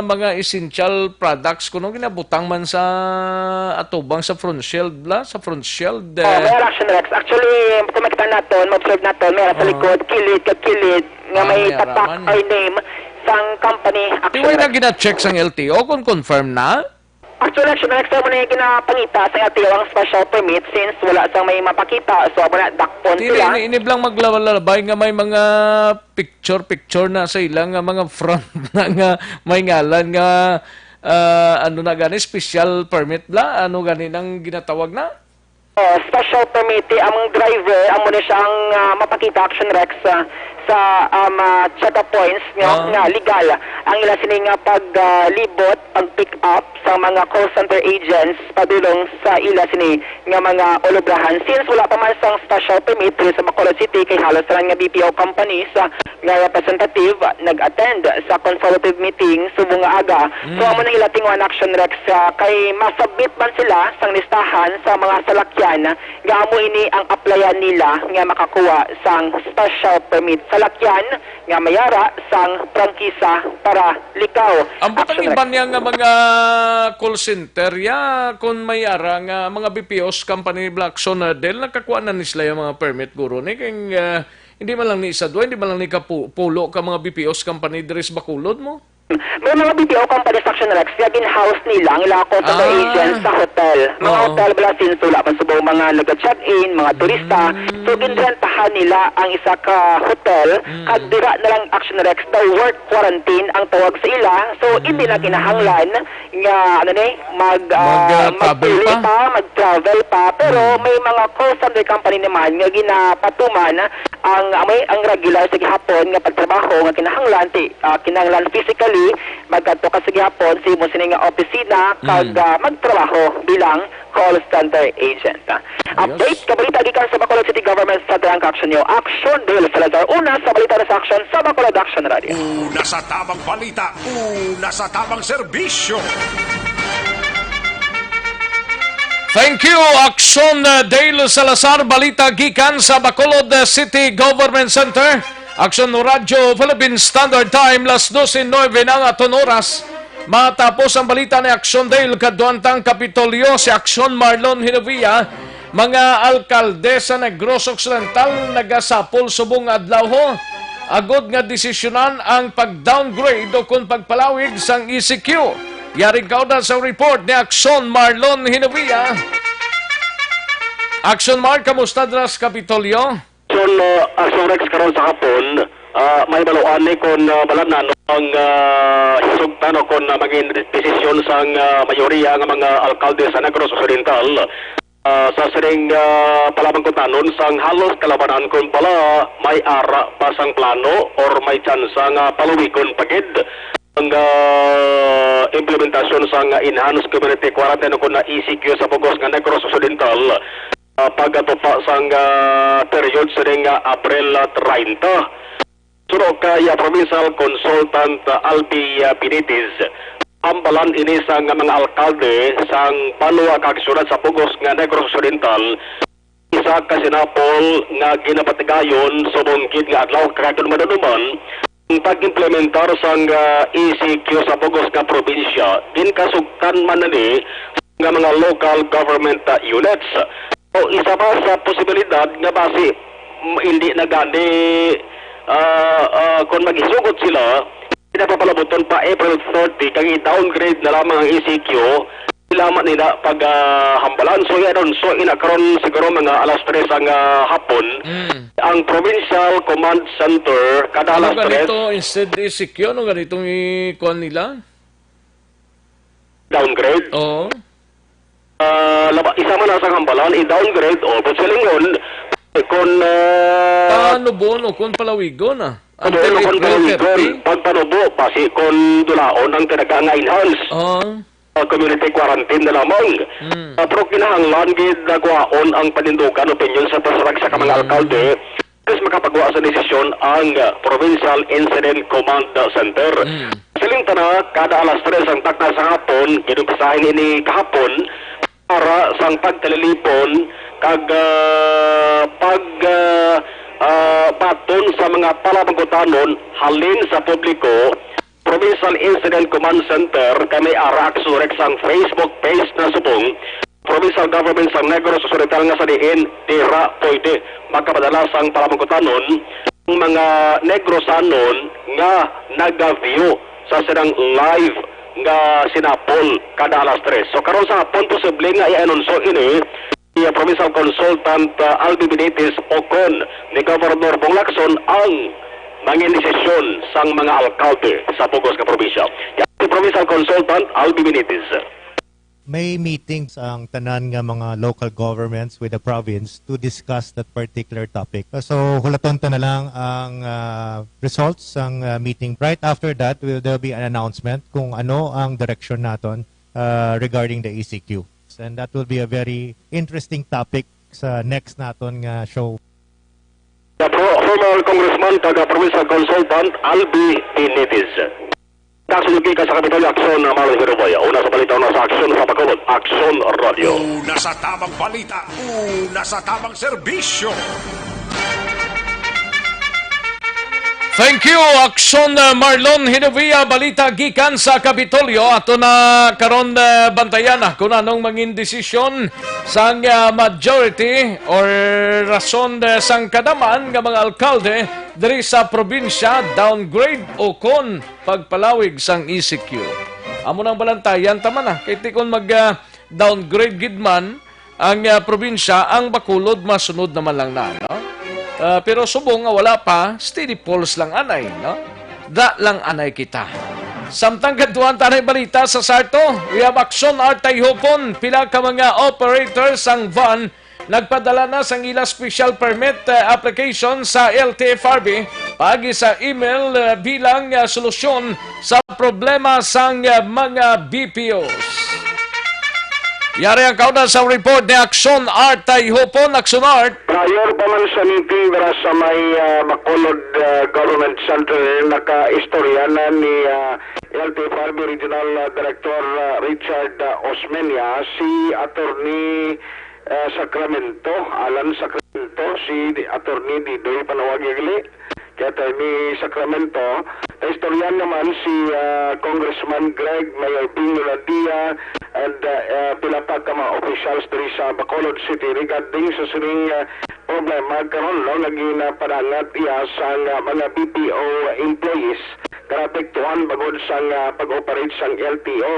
mga essential products kuno ginabutang man sa atubang sa front shelf la, sa front shelf, Oh, eh. May reaction, Rex. Actually, kung makita naton, ma-observe naton, may sa Ah. likod, kilid, kag kilid, nga Ah, may may tatak araman. Or name sang company, Di Action mo na Rex. Gina-check sang L T O kung confirm na? Actually, Action Rex, mo na yung ginapangita sa L T O ang special permit since wala sang may mapakita. So, amo na, dakpon Dili, sila. Ini, ini lang maglalabay nga may mga picture-picture na sa ilang nga mga front na nga may ngalan nga, ah, ano na gani, special permit bla? Ano gani nang ginatawag na? Oh, special permit, eh, ang driver, amo na siya ang, ah, mapakita, Action Rex, ah, sa, um, ah, check-up points nga, Ah. nga legal ang ila sini nga pag, ah, libot, pag-pick up sa mga call center agents padulong sa ila sini nga mga ulubrahan. Since wala pa man sang special permit diri sa Bacolod City, kay halos tanan nga B P O companies, ah, nga representative nag-attend sa consultative meeting subong nga aga. So, Mm. amo na ila tinguhan, Action Rex, ah, kay masubmit man sila sang listahan sa mga salakyan nga amo ini ang applyan nila nga makakuha sang special permit. Salakyan nga mayara sang prangkisa para likaw. Ang butang Action iban Rex. Niya nga mga call center, ya, kung may ara nga mga B P Os company, Blackson, ah, Dell, nakakuha na ni sila yung mga permit, guro, ni kay, ah, hindi man lang ni isa, duwa, hindi man lang ni kapu-, pulo ka mga B P Os company diri sa Bacolod mo? May mga B P O companies, Action Rex, nga gin-house nila ang ilang consumer Ah. agents sa hotel. Mga Oo. hotel bala, since wala man subong mga nag-check-in, mga turista. Mm. So, ginrentahan nila ang isa ka hotel, Mm. kag dira na lang, Action Rex, daw work quarantine ang tawag sa ila. So, hindi na Mm. kinahanglan nga, ano ni, mag, ah, Mag, ah, travel magpuli pa? pa, mag-travel pa. Pero Mm. may mga call center company naman nga ginapatuman ang, ah, may, ang regular sa gihapon nga pagtrabaho nga kinahanglan ti, ah, kinahanglan physically magkadto ka sa gihapon sa imo sini nga opisina kag, Mm. ah, magtrabaho bilang call center agent. Ayos. Update, kabalita gikan sa Bacolod City Government Center ang Action News. Action Dale Salazar, una sa balita na sa Action sa Bacolod Action Radio. Una sa tamang balita, una sa tamang serbisyo. Thank you, Action, uh, Dale Salazar. Balita gikan sa Bacolod, uh, City Government Center. Action Radio Philippine Standard Time, las doce nueve na ang aton oras. Matapos ang balita ni Action Dale, kaduantang Kapitolyo, si Action Marlon Hinovia. Mga alkalde sa Negros Occidental nagasapol subong adlaw ho, agod nga desisyonan ang pag-downgrade o kon pagpalawig sang E C Q. Yaring kaudan sa report ni Action Marlon Hinovia. Action Mar, kamusta dira sa Kapitolyo? Son, uh, Action Rex, karon sa hapon, uh, may baluan ni kon, uh, balan na, no, ang, uh, sugtan o kon, uh, maging desisyon sang, uh, mayoriya nga mga alkalde sa Negros Occidental. Ah, sa sining, ah, palabang kutanon sang halos kalabanan kon bala may ara pa sang plano or may tsansa nga paluwigon pa gid ang, ah, implementasyon sang enhanced community quarantine o kon na E C Q sa bug-os nga Negros Occidental, ah, pagkatupa sang, ah, period sining, ah, April, ah, treinta. Suno kay, ah, Provincial Consultant, ah, Albi, ah, Benitez, hambalan ini sang mga alkalde sang banwa kag syudad sa bug-os nga Negros Occidental, isa ka sinapol nga ginapatigayon subong gid nga adlaw kag manunuman ang pag-implementar sang, ah, E C Q sa bug-os nga probinsya. Ginkasugtan man ini nga mga local government, ah, units. O isa pa sa posibilidad nga basi, mm, hindi na gani, ah, ah, kung magisugot sila, pinapapalabuton pa April thirty, kag i-downgrade na lamang ang E C Q, di lamang nila pag, ah, hambalan. So, yan, so, ina karon siguro mga alas tres ang, ah, hapon, Mm. ang Provincial Command Center, kada Ano alas tres. Ganito, instead E C Q, ano ganitong ikuan nila? Downgrade. Oo. Ah, laba, isa man na sa hambalan, i-downgrade o busilingon, eh, kung, ah, Paano bono kung palawigon, ah? Until Paano kung April palawigon, thirty? Pagpanubo, basi kung dulaon ang tinaga nga enhanced, Oo. ah, community quarantine na lamang. Mm. Ah, pero kinahanglan gid na kuhaon ang panindugan opinyon sa pasarag sa ka mga Mm. alkalde. Mas makapagawa sa desisyon ang, ah, Provincial Incident Command Center. Mm. Siling tana, kada alas tres ang takna sa hapon, ginumpisahan ini kahapon, para sang pagtalilipon kag, ah, pag, ah, ah, baton sa mga palamangkutanon halin sa publiko. Provincial Incident Command Center kay may ara aksyon sang Facebook page na subong Provincial Government sa Negros Occidental nga sa diin dira pwede makapadala sang palamangkutanon ang mga Negrosanon nga naga-view sa silang live nga sinapol kada alas tres. So, karon sa hapon, posible nga i-anunsyo ini ni Provincial Consultant, uh, Albi Benitez ukon ni Governor Bong Lacson ang mangin desisyon sang mga alkalde sa pugos nga probinsya. Yan si Provincial Consultant Albi Benitez. May meetings ang tanan nga mga local governments with the province to discuss that particular topic. So, hulaton ta na lang ang, ah, results sang, ah, meeting. Right after that, will there be an announcement kung ano ang direction naton, ah, regarding the E C Q. And that will be a very interesting topic sa next naton nga show. The pro-, former Congressman kag Provincial Consultant Albi Benitez. Kasunod ka sa Kapitolyo, Aksyon, Marlon Hiruboy. Una sa balita, una sa aksyon sa Bacolod. Aksyon Radio. Una sa tamang balita, una sa tamang serbisyo. Thank you, Aksyon, uh, Marlon Hinovia. Balita gikan sa Kapitolyo. Ato na karon, uh, bantayan na kung anong mangin desisyon sang, uh, majority or rason, uh, sang kadaman nga mga alkalde diri sa probinsya, downgrade o kon pagpalawig sang E C Q. Amo nang balantayan ta man, ah, kay ti kon mag, ah, downgrade gid man ang, ah, probinsya, ang Bacolod masunod naman lang na, no? Ah, pero subong nga wala pa, steady pulse lang anay, no? Da lang anay kita. Samtang kadtuan tanay balita sa Sarto, we have Aksyon Artay Hopon, pila ka mga operators sang van nagpadala na sang ila special permit, eh, application sa L T F R B paagi sa email, eh, bilang, eh, solusyon sa problema sang, eh, mga B P Os. Yari ang kauna sa report ni Aksyon Artay Hopon. Aksyon Art. Prior pa man sa meeting dira sa may, ah, Bacolod, ah, Government Center, nakaistorya na ni, ah, L T F R B Regional, ah, Director, ah, Richard, ah, Osmeña, si Attorney ah, Sacramento, Alan Sacramento, si Di-, Attorney Didoy Panawagiagli, kay Attorney Sacramento, naistoryan naman si, ah, Congressman Greg, Mayor Bing Rolandia, and, ah, ah, pila pa ka mga officials diri sa Bacolod City regarding sa sining, ah, problema karon, no, nga ginapadangat iya sang, ah, mga B P O employees nga naapektuhan bangod sang, ah, pag-operate sang L T O.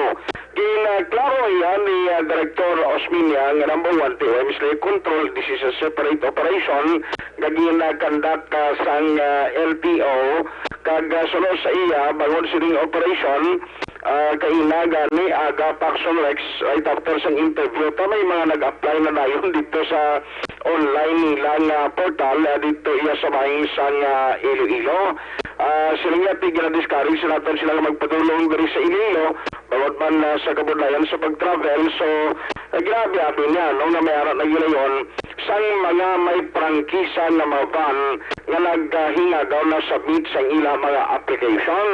Ginaklaro iya ni, ah, Director Osmeña nga number one, T O M sila control, this is a separate operation nga gina-conduct, ah, sang, ah, L T O, kag, ah, suno sa iya, bangod sining operation, ah, kaina gani aga pa, Aksyon Rex, right after sang interview ta, may mga nag-apply na dayon dito sa online nila nga portal, ah, dito iya sa bahin sang, ah, Iloilo. Ah, sila nga ti gina-discourage sa naton sila nga magpadulong diri sa Iloilo, bangod man, ah, sa kabudlayan sa pag-travel. So, ah, grabe abi niya, no, nga may ara na gilayon sang mga may prangkisa nga mga van nga naghingagaw na submit sa ila mga application.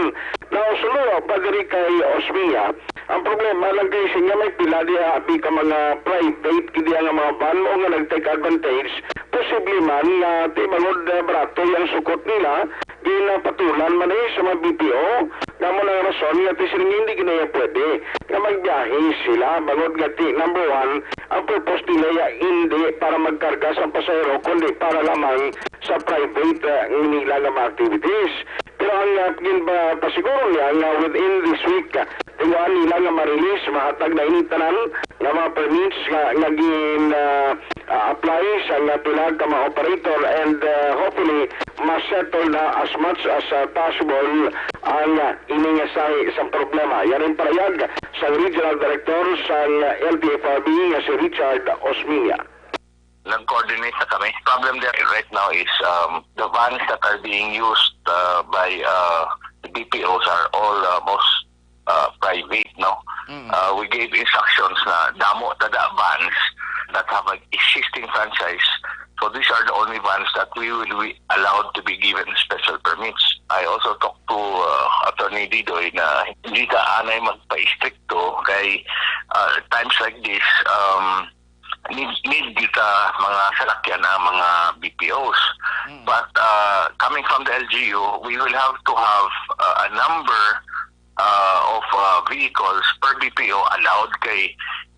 Now, suluwa pa diri kay Osmeña, ang problema lang kay siya may pila diha abi ka mga private gid nga mga van mo nga nag-take advantage. Posible man nga ti bangod, eh, barato ang sukot nila, ginapatulan man eh sa mga B P O. Nga mo nang rason nga ti sila hindi gid na pwede nga magbiyahe sila. Bangod nga ti, number one, ang purpose nila ya hindi para magkarga sa pasahero, kundi para lamang sa private, eh, nila nga mga activities. Pero ang, ah, gin-, ba-, pasiguro niya nga within this week, ah, tinguhaan nila nga ma-release, mahatag na ini tanan nga mga permits nga, nga gin, ah, ah, apply sa nga pila ka mga operator and, ah, hopefully ma-settle na as much as, ah, possible ang, ah, ini nga sahi sa problema. Yan ang parayag Kang Regional Director sang L T F R B nga si Richard Osmiña. Nag-coordinate na kami. Problem there right now is, um, the vans that are being used, uh, by, uh, the B P Os are all, uh, most, uh, private, no? Mm. Uh, we gave instructions na damo tada vans that have an existing franchise. So these are the only vans that we will be allowed to be given special permits. I also talked to, uh, Attorney Didoy na hindi ta anay magpa-istrikto kay, uh, times like this, um, need, need kita mga salakyan ang mga B P Os. Mm. But, uh, coming from the L G U, we will have to have, uh, a number, uh, of, uh, vehicles per B P O allowed kay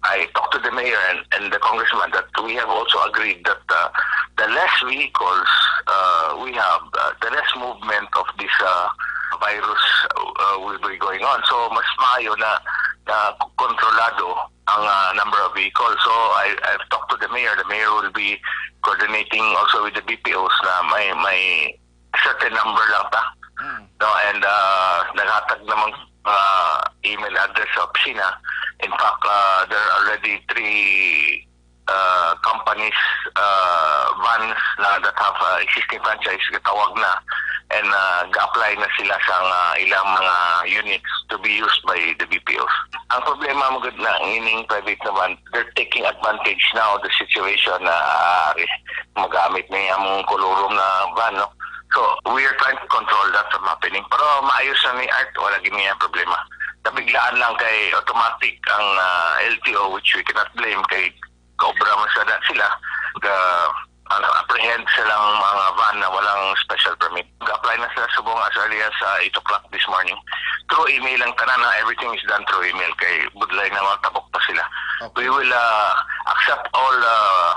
I talked to the mayor and, and the congressman that we have also agreed that, uh, the less vehicles, uh, we have, uh, the less movement of this, uh, virus, uh, will be going on. So, mas maayo na, na kontrolado ang, uh, number of vehicles. So, I, I've talked to the mayor. The mayor will be coordinating also with the B P Os na may, may certain number lang ta. Mm. No, and, uh, naghatag naman, uh, email address sa opisina. In fact, uh, there are already three, uh, companies, uh, vans na that have, uh, existing franchise, gatawag na, and, uh, ga-apply na sila sa, uh, ilang mga units to be used by the B P Os. Ang problema mo gud na ining private na van, they're taking advantage now of the situation na, uh, magamit ni among kolorum na van, no? So, we are trying to control that from happening. Pero maayos na ni Art, wala gid niya problema. Nabiglaan lang kay automatic ang, ah, L T O, which we cannot blame kay kaobra man sa sila. Ga, ano, apprehend silang mga van na walang special permit. Ga-apply na sila subong as early as, ah, eight o'clock this morning. Through email lang tanan, na everything is done through email kay budlay na matabok pa sila. Okay. We will, ah, accept all, ah,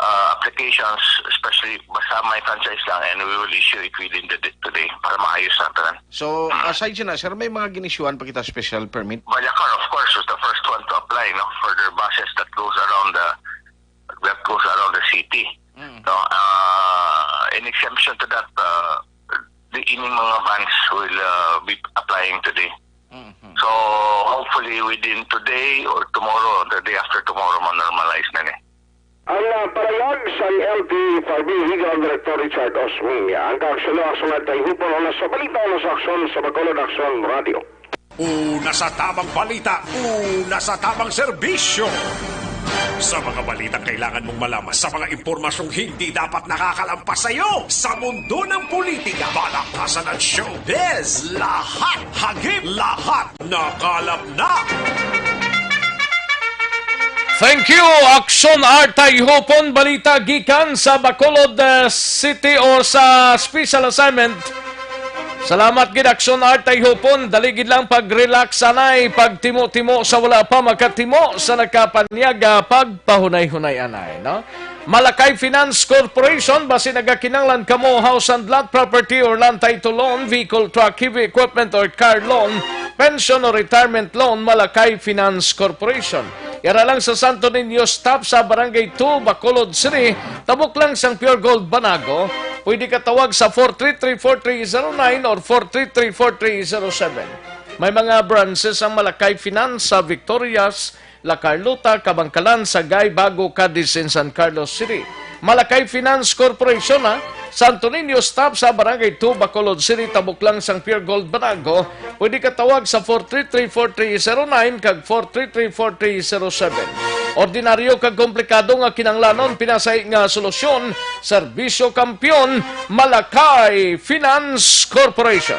uh, applications, especially basta may franchise lang, and we will issue it within the day, today para maayos na tanan. So, aside siya na, sir, may mga ginisyuhan pa kita special permit? Balyakar, of course, was the first one to apply, no, for their buses that goes around the, that goes around the city. Mm. No, uh, in exemption to that, uh, the ining mga vans will, uh, be applying today. Mhm. So, hopefully within today or tomorrow, the day after tomorrow, ma-normalize na ni. Ang, ah, pahayag sang L T F R B Regional Director Richard Osmeña, ang kaaksyon sang Tayhupon, una sa balita, una sa aksyon, sa Bacolod Aksyon Radio. Una sa tamang balita, una sa tamang serbisyo. Sa mga balitang kailangan mong malaman, sa mga impormasyong hindi dapat nakakalampas sa iyo, sa mundo ng politika, balaktasan at showbiz, lahat, hagip, lahat, nakalap na. Thank you, Aksyon Art Tayhupon. Balita gikan sa Bacolod, uh, City or sa special assignment. Salamat gid, Aksyon Art Tayhupon. Dali gid lang pag-relax anay, pagtimo-timo sa wala pa makatimo, sa nakapanyaga pagpahunay-hunay anay, no? Malakay Finance Corporation, basi nagakinahanglan kamo house and lot property or land title loan, vehicle, truck, heavy equipment or car loan, pension or retirement loan, Malakay Finance Corporation. Yara lang sa Santo Niño Stop sa Barangay two, Bacolod City, tabok lang sang Pure Gold Banago. Pwede ka tawag sa four three three, four three zero nine or four three three, four three zero seven. May mga branches ang Malakay Finance sa Victorias, La Carlota, Kabankalan, Sagay, Bago, Cadiz, and San Carlos City. Malakay Finance Corporation, ha? Santo Niño Stop sa Barangay two, Bacolod City, tabok lang sang Pure Gold Banago. Pwede ka tawag sa four three three, four three zero nine kag four three three, four three zero seven. Ordinaryo kag komplikado nga kinahanglanon, pinasahi nga solusyon, serbisyo kampiyon, Malakay Finance Corporation.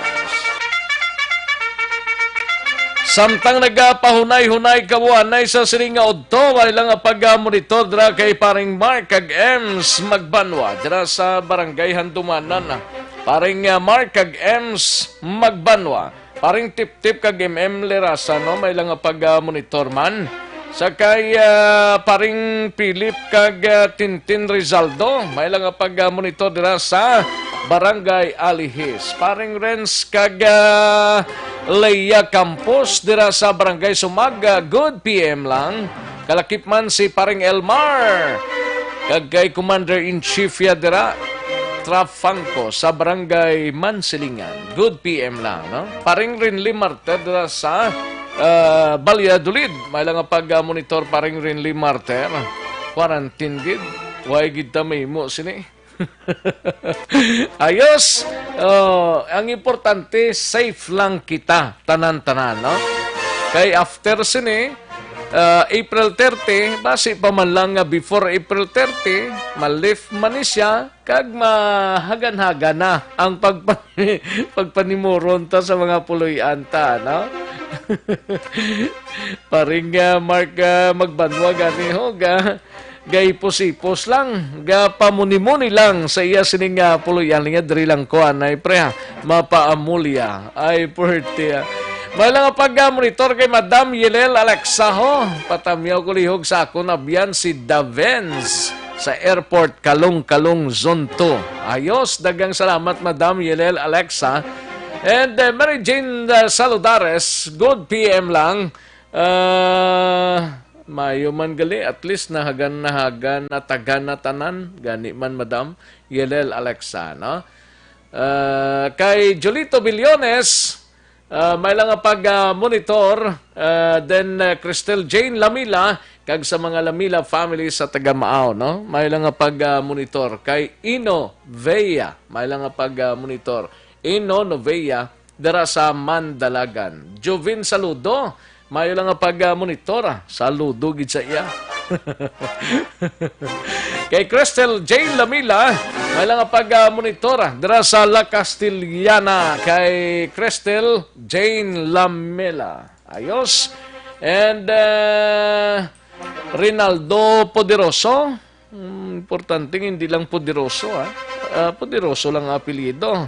Samtang nagapahunay-hunay kabuanay sa siling nga udto, may lang nga pag-monitor dira kay Paring Mark kag Ems Magbanwa dira sa Barangay Handumanan. Paring, ah, Mark kag Ems Magbanwa, Paring Tiptip kag M M Lerasa, no, may lang nga pag-monitor man. Sa kay, ah, Paring Philip kag, ah, Tintin Rizaldo, may lang nga pag-monitor dira sa Barangay Alihis. Paring Renz kag, ah, Leia Campos dira sa Barangay Sumag, ah, good P M lang. Kalakip man si Paring Elmar kag kay Commander-in-Chief ya dira, Trafangco, sa Barangay Mansilingan. Good P M lang, no? Paring Renly Martel dira sa ah, Valladolid, may lang nga pag-monitor, paring Rinly Marter. Quarantine gid. Way gid ta mahimo sini. Ayos. Oh, ang importante, safe lang kita, tanan-tanan, no? Kay after sini, ah, April thirty, basi pa man lang nga before April thirty, ma-lift man ni siya, kag mahagan-hagan na ang pagpa-, pagpanimuron ta sa mga puloy-an ta, no? Paring, ah, Mark, ah, Magbanwa gani ho, ga-, gahipos-hipos lang, gapamuni-muni lang sa iya sining, ah, puloy-an niya, diri lang kuan ay pre, ha, mapaamulya. Ay, pwerte, ah. May lang pag-monitor kay Madam Yelel Alexaho. Patamyaw ko lihog sa akon abyan si Davens sa airport, Kalong-Kalong, Zone two. Ayos, daghang salamat, Madam Yelel Alexa. And, uh, Mary Jane, uh, Saludares, good P M lang. Uh, mayo man gali, at least nahagan-nahagan, natagan na tanan. Gani man, Madam Yelel Alexa, no? Uh, kay Jolito Billones, Ah, may lang nga pag, ah, monitor, ah, then, ah, Cristel Jane Lamila, kag sa mga Lamila family sa taga Maao, no? May lang nga pag, ah, monitor kay Ino Vea, may lang nga pag, ah, monitor. Ino Novea, dira sa Mandalagan. Jovin, saludo. Mayo lang nga pag, ah, monitor, ah. Saludo gid sa iya. Kay Cristel Jane Lamila, may lang nga pag, ah, monitor, ah, dira sa La Castellana. Kay Cristel Jane Lamela. Ayos. And, uh, Rinaldo Poderoso. Hmm, importante, hindi lang Poderoso, ha? Ah, Poderoso lang ang apelyido.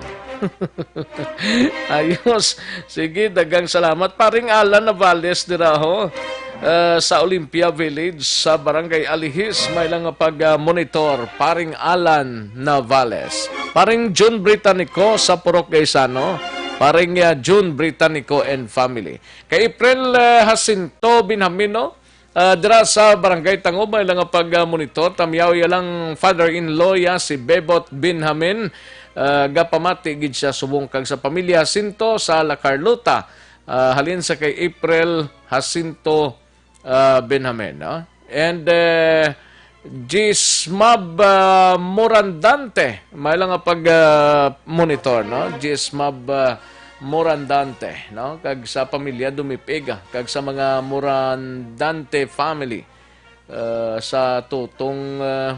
Ayos. Sige, daghang salamat. Paring Alan Navales dira ho, ah, sa Olympia Village, sa Barangay Alihis, may lang nga pag, ah, monitor. Paring Alan Navales. Paring June Britannico sa Purok Gaisano. Paring, ah, June Britannico and family. Kay April, ah, Jacinto Benjamino, ah, dira sa Barangay Tango, may lang nga pag-monitor. Tamyaw ya lang father-in-law ya, si Bebot Benjamin. Ah, gapamati gid siya subong kag sa pamilya Jacinto sa La Carlota. Ah, halin sa kay April Jacinto, ah, Benjamin, no? And, eh, Gismab, ah, Morandante, may lang nga pag, ah, monitor, no? Gismab, ah, Morandante, no? Kag sa pamilya Dumipig, ah, kag sa mga Morandante family, ah, sa tutong, ah,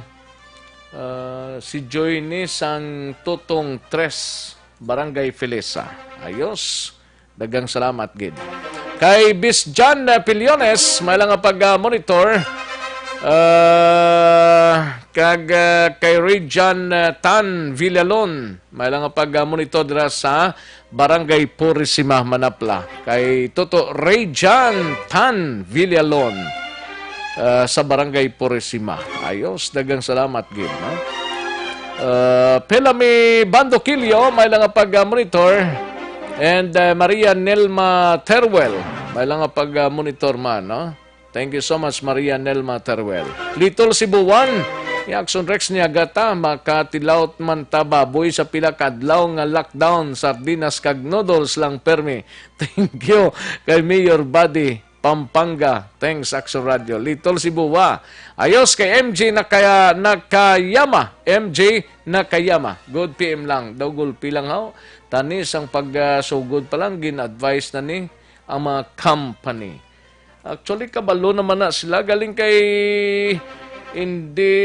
ah, si Joy ni sang tutong tres, Barangay Felisa. Ayos. Daghang salamat gid. Kay Bis John, uh, Pillones, may lang nga pag, uh, monitor. Uh, kag, uh, kay Ray John, uh, Tan Villalon, may lang nga pag, uh, monitor dira sa Barangay Purisima, Manapla. Kay Toto Ray John Tan Villalon, uh, sa Barangay Purisima. Ayos, daghang salamat gid, no? Uh, Pelami Bandoquillo, may lang nga pag, uh, monitor. And, uh, Maria Nelma Teruel, may lang nga pag, uh, monitor man, no? Thank you so much, Maria Nelma Teruel. Little Cebuan, ni Action Rex niya gata, makatilawt man ta baboy sa pila ka adlaw nga lockdown, sardinas kag noodles lang permi. Thank you kay Mayor Buddy Pampanga. Thanks, Action Radio. Little Cebuan. Ayos kay M J Nakaya-, Nakayama. M J Nakayama. Good P M lang. Daw gulpi lang, haw. Tani sang pagsugod pa lang, gin-advise na ni ang mga company. Actually, kabalo naman na sila. Galing kay, hindi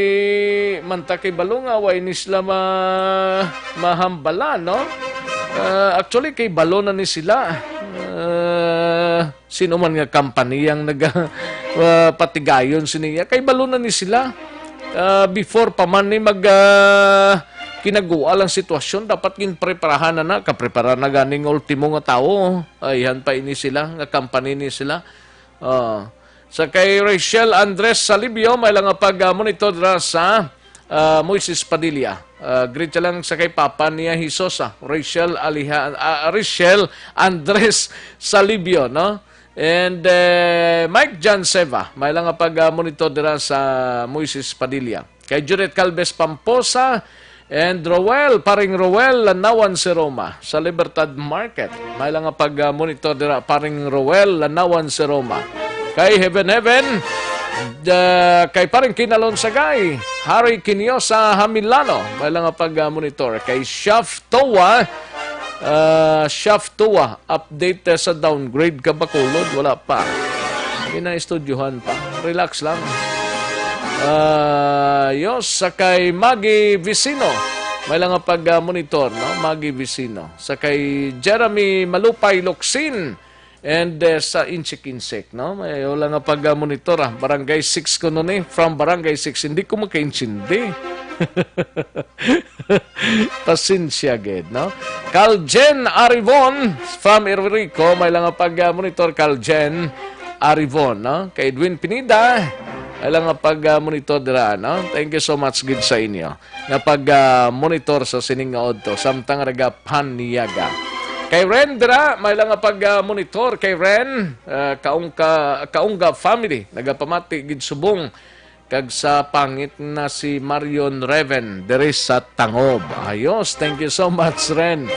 man ta kay balo nga, way ni sila ma-, mahambala, no? Ah, actually, kay balo na ni sila. Ah, sino man nga kampaniyang nag-, ah, patigayon siniya, kay balo na ni sila. Ah, before pa man ni mag, ah, kinagua lang sitwasyon, dapat ginpreparahan na na, kaprepara na ganing ultimo nga tawo. Ayhan pa ini sila, nga company ni sila. Ah, sa kay Rachel Andres Salibio, may lang nga pag, ah, monitor dira sa, ah, Moises Padilla. Ah, greet siya lang sa kay Papa niya Jesus, ah, Rachel Aliha-, ah, Rachel Andres Salibio, no? And, eh, Mike John Seva, may lang nga pag, ah, monitor dira sa Moises Padilla. Kay Judith Calves Pamposa, And Roel, paring Roel, Lanawan si Roma sa Libertad Market. May lang nga pag-monitor dira, paring Roel, Lanawan si Roma. Kay Heaven Heaven, da, kay paring Kinalon Sagay, Harry Kinyosa Hamilano, may lang nga pag-monitor. Kay Chef Toa, ah, Chef Toa, update, eh, sa downgrade ka Bacolod, wala pa. Ginaistudyuhan pa. Relax lang. Ah, yos, sa kay Maggie Vicino. May lang nga pag-monitor, no? Maggie Vicino. Sa kay Jeremy Malupay Locsin. And, eh, sa Insik Insik, no? May wala nga pag-monitor, ah. Barangay six ko nun, eh. From Barangay six, hindi ko makaintindi. Pasensya gid, no? Kal Jen Arivon from Ilovico, may lang nga pag-monitor, Kal Jen Arivon, no? Kay Edwin Pineda, may lang nga pag-monitor dira, no? Thank you so much gid sa inyo nga pag-monitor sa sining nga udto, samtang nagapaniyaga. Kay Ren dira, may lang nga pag-monitor kay Ren, ah, Kaungka, Kaungga family, nagapamati gid subong kag sa pangit na si Marion Reven diri sa Tangob. Ayos, thank you so much, Ren.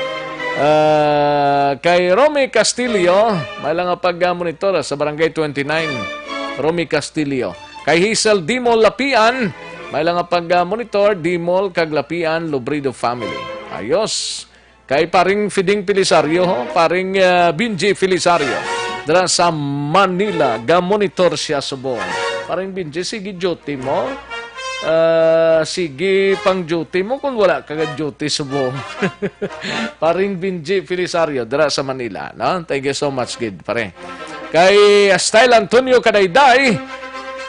Ah, kay Romy Castillo, may lang nga pag-monitor sa Barangay twenty-nine. Romy Castillo. Kay Hazel Dimol Lapian, may lang nga pag-monitor, Dimol kag Lapian, Lubredo family. Ayos. Kay paring Fiding Felisario, ho? Paring, ah, Benji Felisario. Dira sa Manila, ga-monitor siya subong. Paring Benji, sige duty mo. Ah, sige pang duty mo kung wala ka ga duty subong. Paring Benji Felisario, dira sa Manila, no? Thank you so much, gid, pare. Kay Style Antonio Kadayday,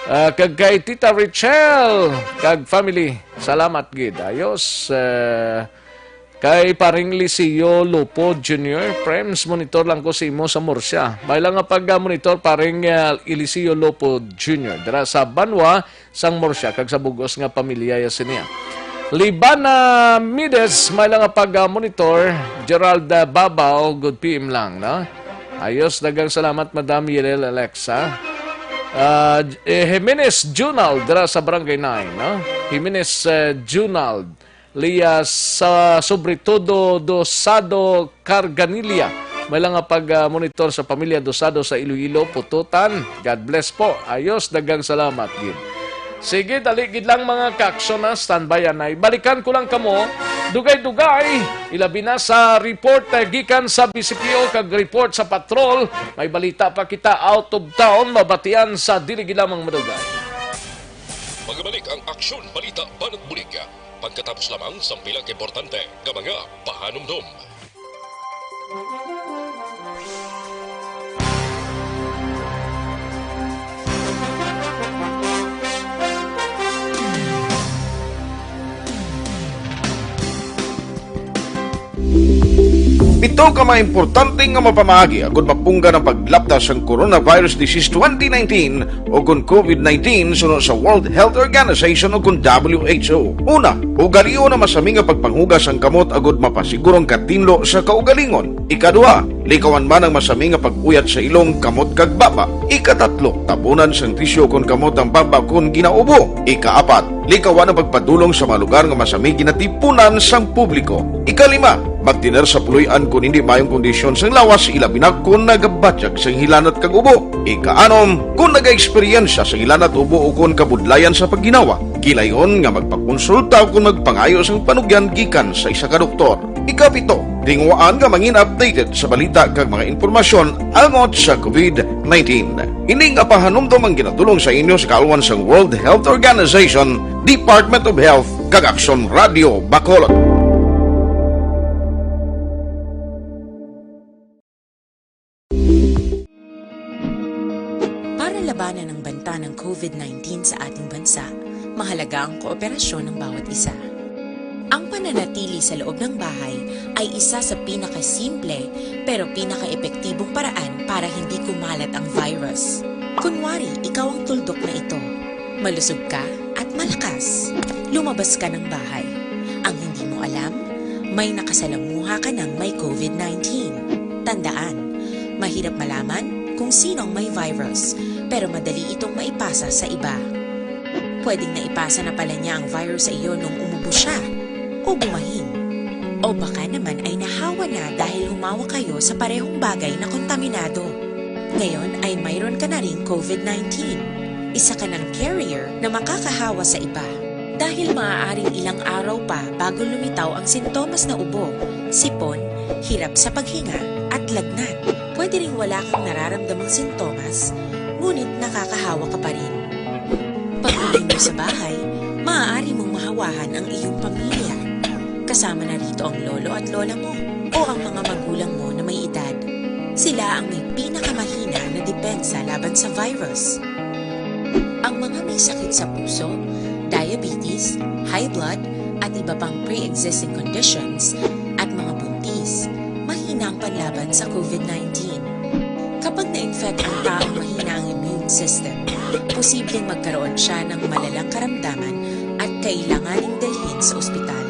ah, kag kay Tita Richelle, kag family, salamat, gid. Ayos, ah, Kay paring Eliseo Lopo Junior, Prems, monitor lang ko sa imo sa Murcia. May lang nga pag-monitor, paring, ah, Eliseo Lopo Junior, dira sa banwa sang Murcia, kag sa bug-os nga pamilya ya siniya. Libana Mides, may lang nga pag-monitor, Gerald, ah, Babao, good P M lang, no? Ayos, daghang salamat, Madam Yelel Alexa. Ah, eh, Jimenez Junald, dira sa Barangay nine, no? Jimenez, eh, Junald. Lia sa, sobre todo, Dosado Carganilla. May lang nga pag, ah, monitor sa pamilya Dosado sa Iloilo, Pututan. God bless po. Ayos, daghang salamat gid. Sige, dali gid lang, mga kaaksyon, na standby anay. Balikan ko lang kamo, dugay-dugay, ilabi na sa report, eh, gikan sa B C P O kag report sa patrol. May balita pa kita out of town, mabatian sa dili gid lamang madugay. Magabalik ang Aksyon Balita Banat Bulig. Pagkatapos lamang sang pila ka importante nga mga pahanumdom. Pito ka mga importante nga mapamaagi agud mapunggan ang paglapta sang coronavirus disease twenty nineteen o kon COVID nineteen suno sa World Health Organization o kon W H O. Una, ugalion ang masami nga pagpanghugas sang kamot agud mapasiguro ang katinlo sa kaugalingon. Ikaduha, likawan man ang masami nga pag-uyat sa ilong, kamot kag baba. Ikatatlo, tabunan sang tisyu kon kamot ang baba kon ginaubo. Ikaapat, likawan ang pagpadulong sa mga lugar nga masami ginatipunan sang publiko. Ikalima, magtener sa puloy-an kon hindi maayong kondisyon sang lawas, ilabi na kon nagabatyag sang hilanat kag ubo. Ikaanom, kon nagaeksperyensya sang hilanat, ubo, o kon kabudlayan sa pagginawa, kilayon nga magpakonsulta o kon magpangayo sang panugyan gikan sa isa ka doktor. Ikapito, tinguhaan nga mangin updated sa balita kag mga impormasyon angot sa COVID nineteen. Ini nga pahanumdom ang ginadulong sa inyo sa kaalwan sang World Health Organization, Department of Health, kag Aksyon Radio Bacolod. Para labanan ang banta ng COVID nineteen sa ating bansa, mahalaga ang kooperasyon ng bawat isa. Ang pananatili sa loob ng bahay ay isa sa pinakasimple pero pinakaepektibong paraan para hindi kumalat ang virus. Kunwari, ikaw ang tuldok na ito. Malusog ka at malakas. Lumabas ka ng bahay. Ang hindi mo alam, may nakasalamuha ka ng may COVID nineteen. Tandaan, mahirap malaman kung sino ang may virus, pero madali itong maipasa sa iba. Pwedeng naipasa na pala niya ang virus sa iyo nung umubo siya. o bumahin. O baka naman ay nahawa na dahil humawak kayo sa parehong bagay na kontaminado. Ngayon ay mayroon ka na ring COVID nineteen. Isa ka ng carrier na makakahawa sa iba. Dahil maaaring ilang araw pa bago lumitaw ang sintomas na ubo, sipon, hirap sa paghinga, at lagnat. Pwede ring wala kang nararamdamang sintomas, ngunit nakakahawa ka pa rin. Pag-uwi mo sa bahay, maaari mong mahawahan ang iyong pamilya. Kasama na rito ang lolo at lola mo o ang mga magulang mo na may edad. Sila ang may pinakamahina na depensa laban sa virus. Ang mga may sakit sa puso, diabetes, high blood, at iba pang pre-existing conditions, at mga buntis, mahina ang panlaban sa COVID nineteen. Kapag na-infect ang taong mahina ang immune system, posibleng magkaroon siya ng malalang karamdaman at kailanganing dalhin sa ospital.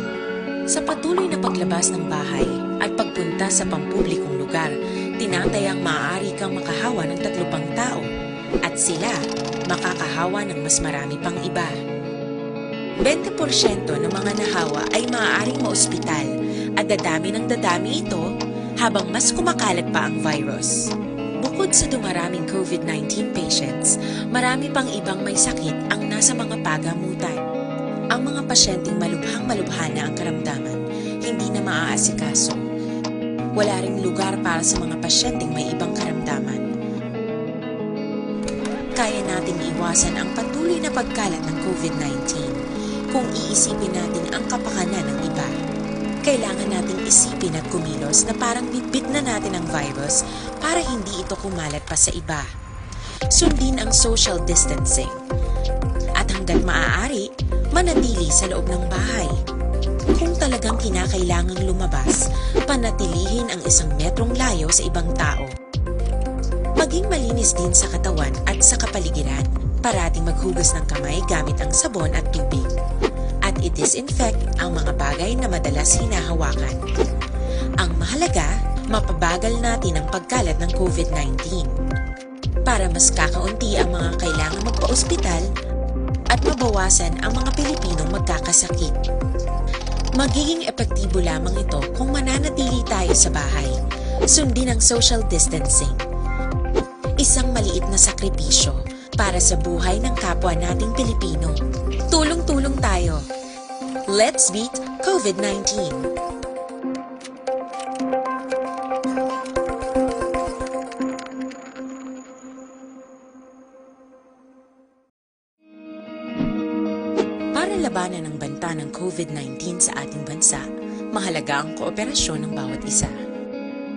Sa patuloy na paglabas ng bahay at pagpunta sa pampublikong lugar, tinatayang maaari kang makahawa ng tatlo pang tao at sila makakahawa ng mas marami pang iba. Bente porsyento ng mga nahawa ay maaaring maospital at dadami ng dadami ito habang mas kumakalat pa ang virus. Bukod sa dumaraming COVID nineteen patients, marami pang ibang may sakit ang nasa mga pagamutan. Ang mga pasyenteng malubhang malubha na ang karamdaman, hindi na maaasikaso. Wala ring lugar para sa mga pasyenteng may ibang karamdaman. Kaya nating iwasan ang patuloy na pagkalat ng COVID nineteen kung iisipin natin ang kapakanan ng iba. Kailangan nating isipin at kumilos na parang bitbit na natin ang virus para hindi ito kumalat pa sa iba. Sundin ang social distancing. At hanggat maaari, manatili sa loob ng bahay. Kung talagang kinakailangang lumabas, panatilihin ang isang metrong layo sa ibang tao. Maging malinis din sa katawan at sa kapaligiran. Parating maghugas ng kamay gamit ang sabon at tubig. At i-disinfect ang mga bagay na madalas hinahawakan. Ang mahalaga, mapabagal natin ang pagkalat ng COVID nineteen para mas kakaunti ang mga kailangang magpa-ospital at mabawasan ang mga Pilipinong magkakasakit. Magiging epektibo lamang ito kung mananatili tayo sa bahay. Sundin ang social distancing. Isang maliit na sakripisyo para sa buhay ng kapwa nating Pilipino. Tulong-tulong tayo. Let's beat COVID nineteen. Para labanan ang banta ng COVID nineteen sa ating bansa, mahalaga ang kooperasyon ng bawat isa.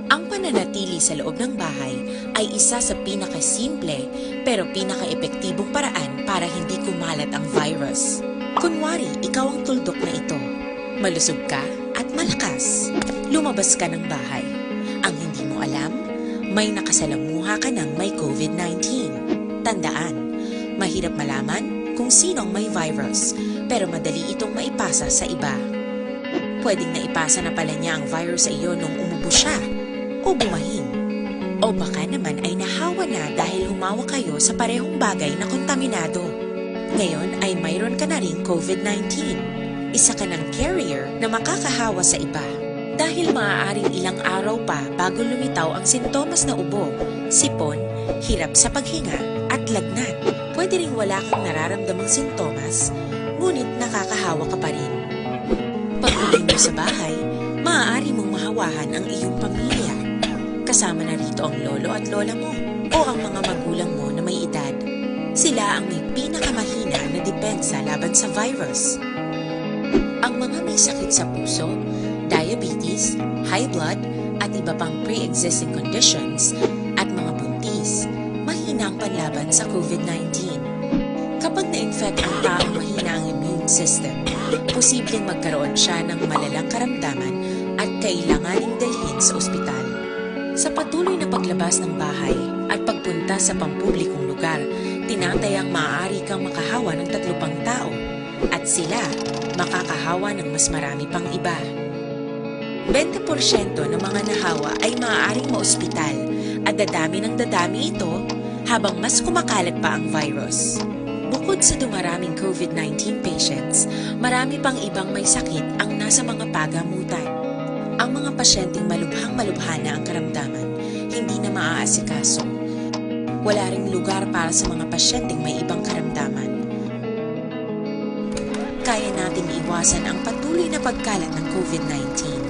Ang pananatili sa loob ng bahay ay isa sa pinakasimple pero pinakaepektibong paraan para hindi kumalat ang virus. Kunwari, ikaw ang tuldok na ito. Malusog ka at malakas. Lumabas ka ng bahay. Ang hindi mo alam, may nakasalamuha ka ng may COVID nineteen. Tandaan, mahirap malaman kung sino ang may virus, pero madali itong maipasa sa iba. Pwedeng naipasa na pala niya ang virus sa iyo nung umubo siya o bumahin. O baka naman ay nahawa na dahil humawak kayo sa parehong bagay na kontaminado. Ngayon ay mayroon ka na ring COVID nineteen. Isa ka ng carrier na makakahawa sa iba. Dahil maaaring ilang araw pa bago lumitaw ang sintomas na ubo, sipon, hirap sa paghinga, at lagnat. Pwede ring wala kang nararamdamang sintomas, ngunit nakakahawa ka pa rin. Pag-uwi mo sa bahay, maaari mong mahawahan ang iyong pamilya. Kasama na rito ang lolo at lola mo o ang mga magulang mo na may edad. Sila ang may pinakamahina na depensa laban sa virus. Ang mga may sakit sa puso, diabetes, high blood, at iba pang pre-existing conditions, at mga buntis, mahina ang panlaban sa COVID nineteen. Kapag na-infect ang taong mahina ang immune system, posibleng magkaroon siya ng malalang karamdaman at kailanganing dalhin sa ospital. Sa patuloy na paglabas ng bahay at pagpunta sa pampublikong lugar, tinatayang maaari kang makahawa ng tatlo pang tao at sila makakahawa ng mas marami pang iba. Bente porsyento ng mga nahawa ay maaaring maospital at dadami ng dadami ito habang mas kumakalat pa ang virus. Bukod sa dumaraming COVID nineteen patients, marami pang ibang may sakit ang Sa mga pagamutan, ang mga pasyenteng malubhang-malubha na ang karamdaman, hindi na maaasikaso. Wala ring lugar para sa mga pasyenteng may ibang karamdaman. Kaya nating iwasan ang patuloy na pagkalat ng COVID nineteen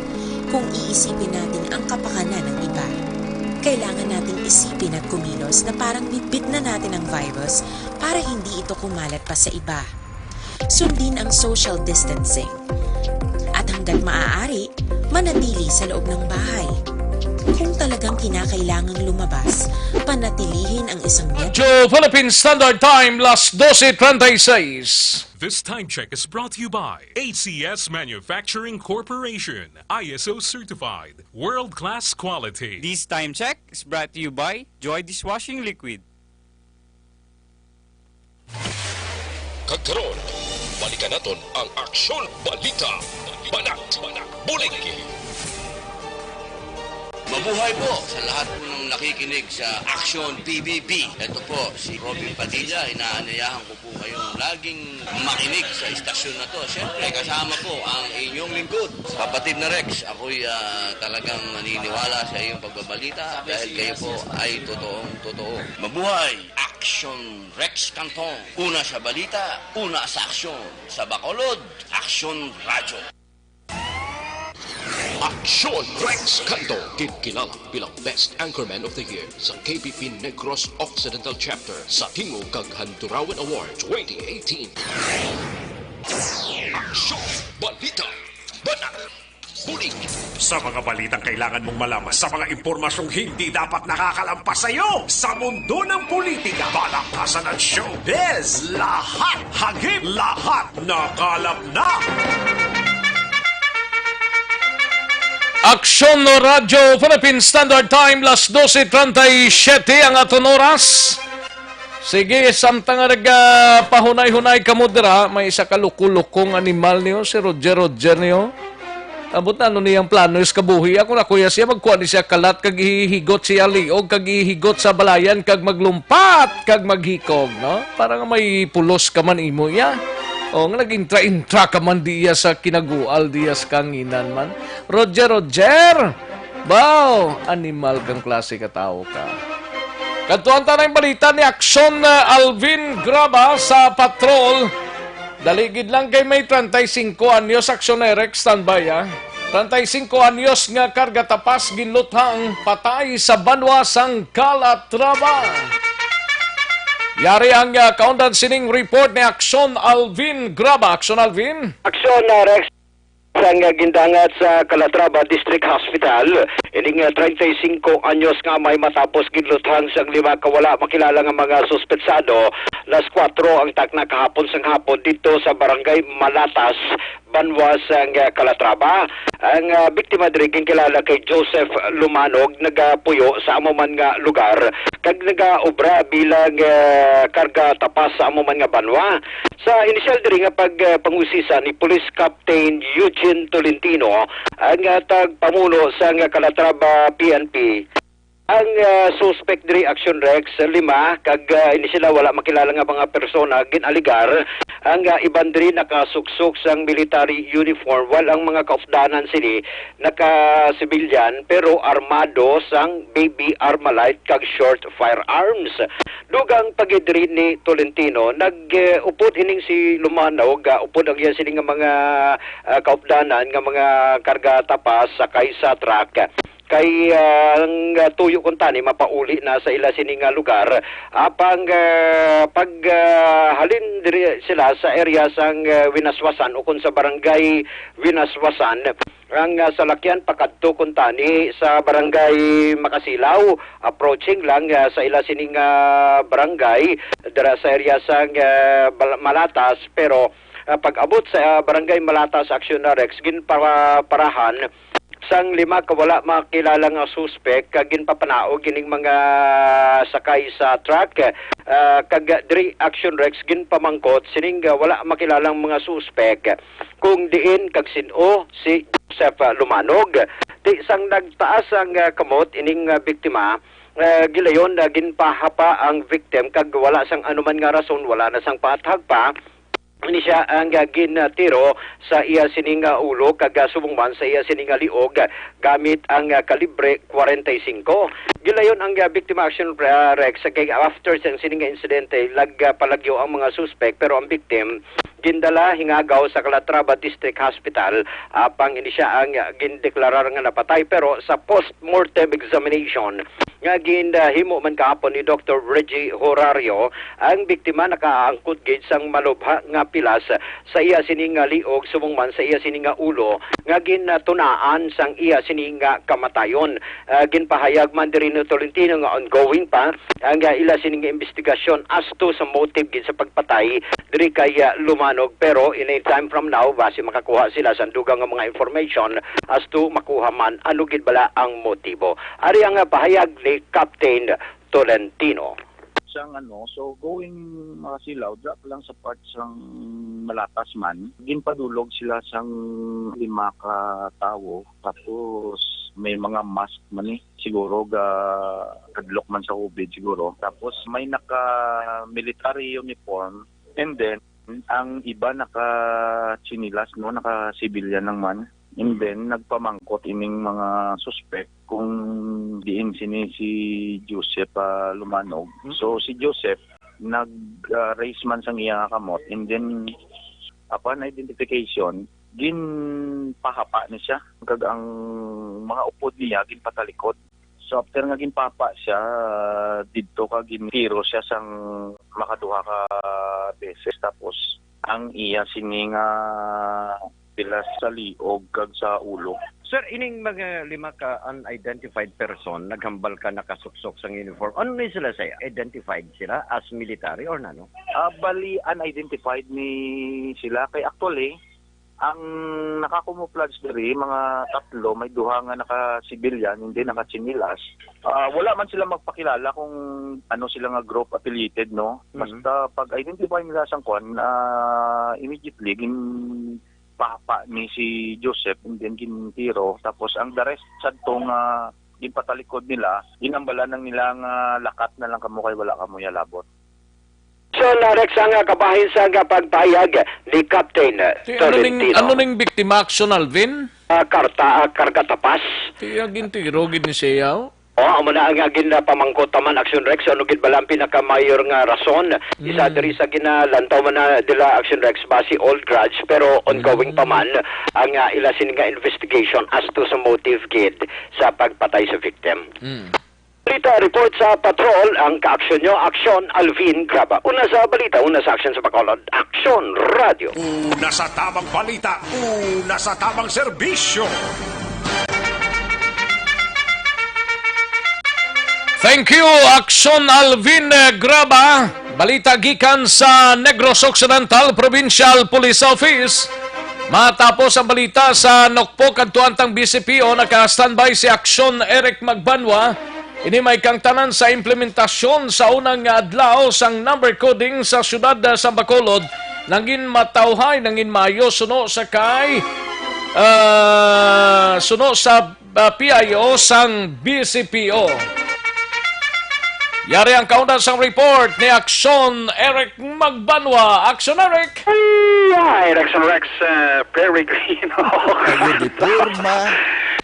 kung iisipin natin ang kapakanan ng iba. Kailangan nating isipin at kumilos na parang bitbit na natin ang virus para hindi ito kumalat pa sa iba. Sundin ang social distancing. At hanggat maaari, manatili sa loob ng bahay. Kung talagang kinakailangang lumabas, panatilihin ang isang metro. Radyo Philippine Standard Time, las dose treinta y seis. This time check is brought to you by A C S Manufacturing Corporation, I S O certified, world-class quality. This time check is brought to you by Joy Dishwashing Liquid. Kag karon, balikan naton ang Aksyon Balita. Banat, bulig. Mabuhay po sa lahat po ng nakikinig sa Aksyon P B B. Ito po si Robin Padilla, inaanyayahan ko po kayong laging makinig sa istasyon na to. Siyempre, kasama po ang inyong lingkod, kapatid na Rex. Ako'y, ah, talagang naniniwala sa iyong pagbabalita dahil kayo po ay totoong totoo. Mabuhay! Aksyon Rex Canton. Una sa balita, una sa aksyon. Sa Bacolod, Aksyon Radyo. Aksyon Rex Canton, ginkilala bilang Best Anchorman of the Year sa K B P Negros Occidental Chapter sa Tingog kag Handurawan Award twenty eighteen. Aksyon, balita, banat, bulig. Sa mga balitang kailangan mong malaman, sa mga impormasyong hindi dapat nakakalampas sa iyo, sa mundo ng politika, balakasan at showbiz, lahat hagip, lahat nakalap na. Aksyon no Radyo Philippine Standard Time, las dose treinta y siete ang aton oras. Sige, samtang nga nagapahunay-hunay kamo dira, may isa ka luko-lukong animal niyo, si Roger Roger niyo. Abot na, ano niyang plano sa kabuhi? Ako na, kuya, siya magkuha ni siya kalat, kag ihigot siya liog, kag ihigot sa balayan, kag maglumpat, kag maghikog, no? Para nga may pulos ka man imo, iya. O, nga nag-intra-intra ka man diya sa kinagual, diya sa kanginan man. Roger, Roger! Baw, animal kang klase ka tawo ka. Kadtuan ta na yung balita ni Aksyon, uh, Alvin Graba sa patrol. Dali gid lang kay may treinta y cinco anyos, Aksyon Eric, standby, ah. Treinta y cinco anyos nga karga tapas ginluthang patay sa banwa sang Calatrava. Yari ang, uh, kaundan sining report ni Aksyon Alvin Graba. Aksyon Alvin. Aksyon, uh, Rex. Sang gindangat sa Calatrava District Hospital, ining, ah, treinta y cinco anyos nga amay matapos ginluthang sang lima ka wala makilala nga mga suspetsado, las kuwatro ang takna kahapon sang hapon dito sa Barangay Malatas, banwa sang, ah, Calatrava. Ang, ah, biktima diri ginkilala kay Joseph Lumanog, nagapuyo sa amo man nga lugar, kag nagaobra bilang, ah, karga tapas sa amo man nga banwa. Sa inisyal diri nga pag, ah, pangusisa ni Police Captain Eugene Tolentino, ang, ah, tagpamuno sang Calatrava P N P, ang, ah, suspect diri, Action Rex, lima, kag, ah, ini sila wala makilala nga mga persona, gin-alegar ang, ah, iban diri nakasuksok sang military uniform, while ang mga kaupdanan sini naka-civilian pero armado sang baby Armalite kag short firearms. Dugang pa gid diri ni Tolentino, nag, eh, upod ining si Lumanog, ah, upod ang iya sini nga mga, ah, kaupdanan nga mga karga tapas sakay sa truck. Kay, ah, ang, ah, tuyo kuntani mapauli na sa ila sini nga lugar. Apang, ah, pag, ah, halin diri sila sa area sang, ah, Winaswasan ukon sa barangay Winaswasan, ang, ah, salakyan pakadto kuntani sa Barangay Makasilaw, approaching lang, ah, sa ila sining, ah, barangay, dira sa area sang, ah, Bal-, Malatas, pero, ah, pag-abot sa, ah, Barangay Malatas, Action Rex, ginpara-, parahan sang lima ka wala makilala nga suspek, kag ginpapanaog ining mga sakay sa truck, ah, kag diri, Action Rex, ginpamangkot sining, ah, wala makilalang mga suspek kung diin kag sin-o si Joseph, ah, Lumanog. Ti sang nagtaas ang, ah, kamot ining, ah, biktima, ah, gilayon na ginpahapa ang victim kag wala sang anuman nga rason, wala na sang paathag pa. Ini siya ang, ah, gintiro sa iya sini nga ulo kag, ah, subong man sa iya sini nga liog, ah, gamit ang, ah, kalibre forty-five. Gilayon ang, ah, biktima, Action, ah, Rex, kay after sa sini nga insidente, lag-, ah, palagyo ang mga suspek, pero ang victim gindala hingagaw sa Calatrava District Hospital, apang ini siya ang, ah, gindeklarar nga napatay, pero sa post-mortem examination nga ginhimo man kahapon ni Doctor Reggie Horario, ang biktima nakaangkot gid sang malubha nga pilas sa iya sini nga liog, subong man sa iya sini nga ulo, nga gintunaan sang iya sini nga kamatayon. Ah, ginpahayag man diri ni Tolentino nga ongoing pa ang, ah, ila sini nga investigasyon as to sa motive gid sa pagpatay diri kay, ah, Lumanog, pero in a time from now, basi makakuha sila sa dugang nga mga information as to makuha man ano gid bala ang motibo. Ari ang, ah, pahayag ni Captain Tolentino. Sang ano, so going, mga silaw, dra pa lang sa part sang Malatas man, ginpadulog sila sang lima ka tawo, tapos may mga mask man eh, siguro ga kadlok man sa COVID siguro. Tapos may naka military uniform, and then ang iba naka chinilas, no, naka civilian lang man. And then nagpamangkot ining mga suspek kung diin sini si Joseph, ah, Lumanog. Mm. So si Joseph nag, ah, raise man sang iya nga kamot, and then upon identification, ginpahapa ni siya, kag ang mga upod niya ginpatalikod. So after nga ginpahapa siya, ah, didto ka gintiro siya sang makaduha ka beses, tapos ang iya sini nga pilas sa liog kag sa ulo. Sir, ining mga lima ka unidentified person, naghambal ka nakasuksok sang uniform. Ano ni sila, sir? Identified sila as military or nano? Ah, bali, unidentified ni sila. Kay actually, ang nakakamuflage diri, mga tatlo, may duha nga naka-civilian, hindi naka-chinilas. Ah, wala man sila magpakilala kung ano sila nga group affiliated, no? Mhm. Basta pag-identify nila sang kwan, ah, immediately, gin-, papa ni si Joseph, and then gintiro. Tapos ang the rest sadto nga ginpatalikod nila, ginhambalan lang nila nga lakat na lang kamo kay wala kamo yalabot. So, na, Rex, ang, ah, kabahin sa, ah, pagpahayag ni Captain, ah, Ti, ano ning, Tolentino. Ano ning biktima, Action Alvin? Ah, karta, ah, karga tapas. Ti, ah, gintiro gid ni siya, oh. Oh, amo na ang, ah, ginpamangkot taman, Action Rex, ano gid bala ang pinakamayor nga rason? Isa Mm. diri sa ginalantaw man na dila, Action Rex, basi old grudge, pero ongoing pa Mm. man ang, ah, ila sini nga investigation as to sa motive gid sa pagpatay sa victim. Mm. Balita report sa patrol, ang kaaksyon nyo, Aksyon Alvin Graba. Una sa balita, una sa aksyon sa Bacolod, Aksyon Radio. Una sa tamang balita, una sa tamang serbisyo. Thank you, Aksyon Alvin, eh, Graba. Balita gikan sa Negros Occidental Provincial Police Office. Matapos ang balita sa Nokpok, kadto antang B C P O, naka-standby si Aksyon Eric Magbanwa. Ini may kaangtanan sa implementasyon sa unang nga adlaw sang number coding sa siyudad sa Bacolod. Nangin matawhay, nangin maayo suno sa kay, ah, suno sa, ah, P I O sang B C P O. Yari ang kauna sang report ni Aksyon Eric Magbanwa. Aksyon, Eric! Ay, Rex and Rex, eh, Peregrino. Kayo di porma.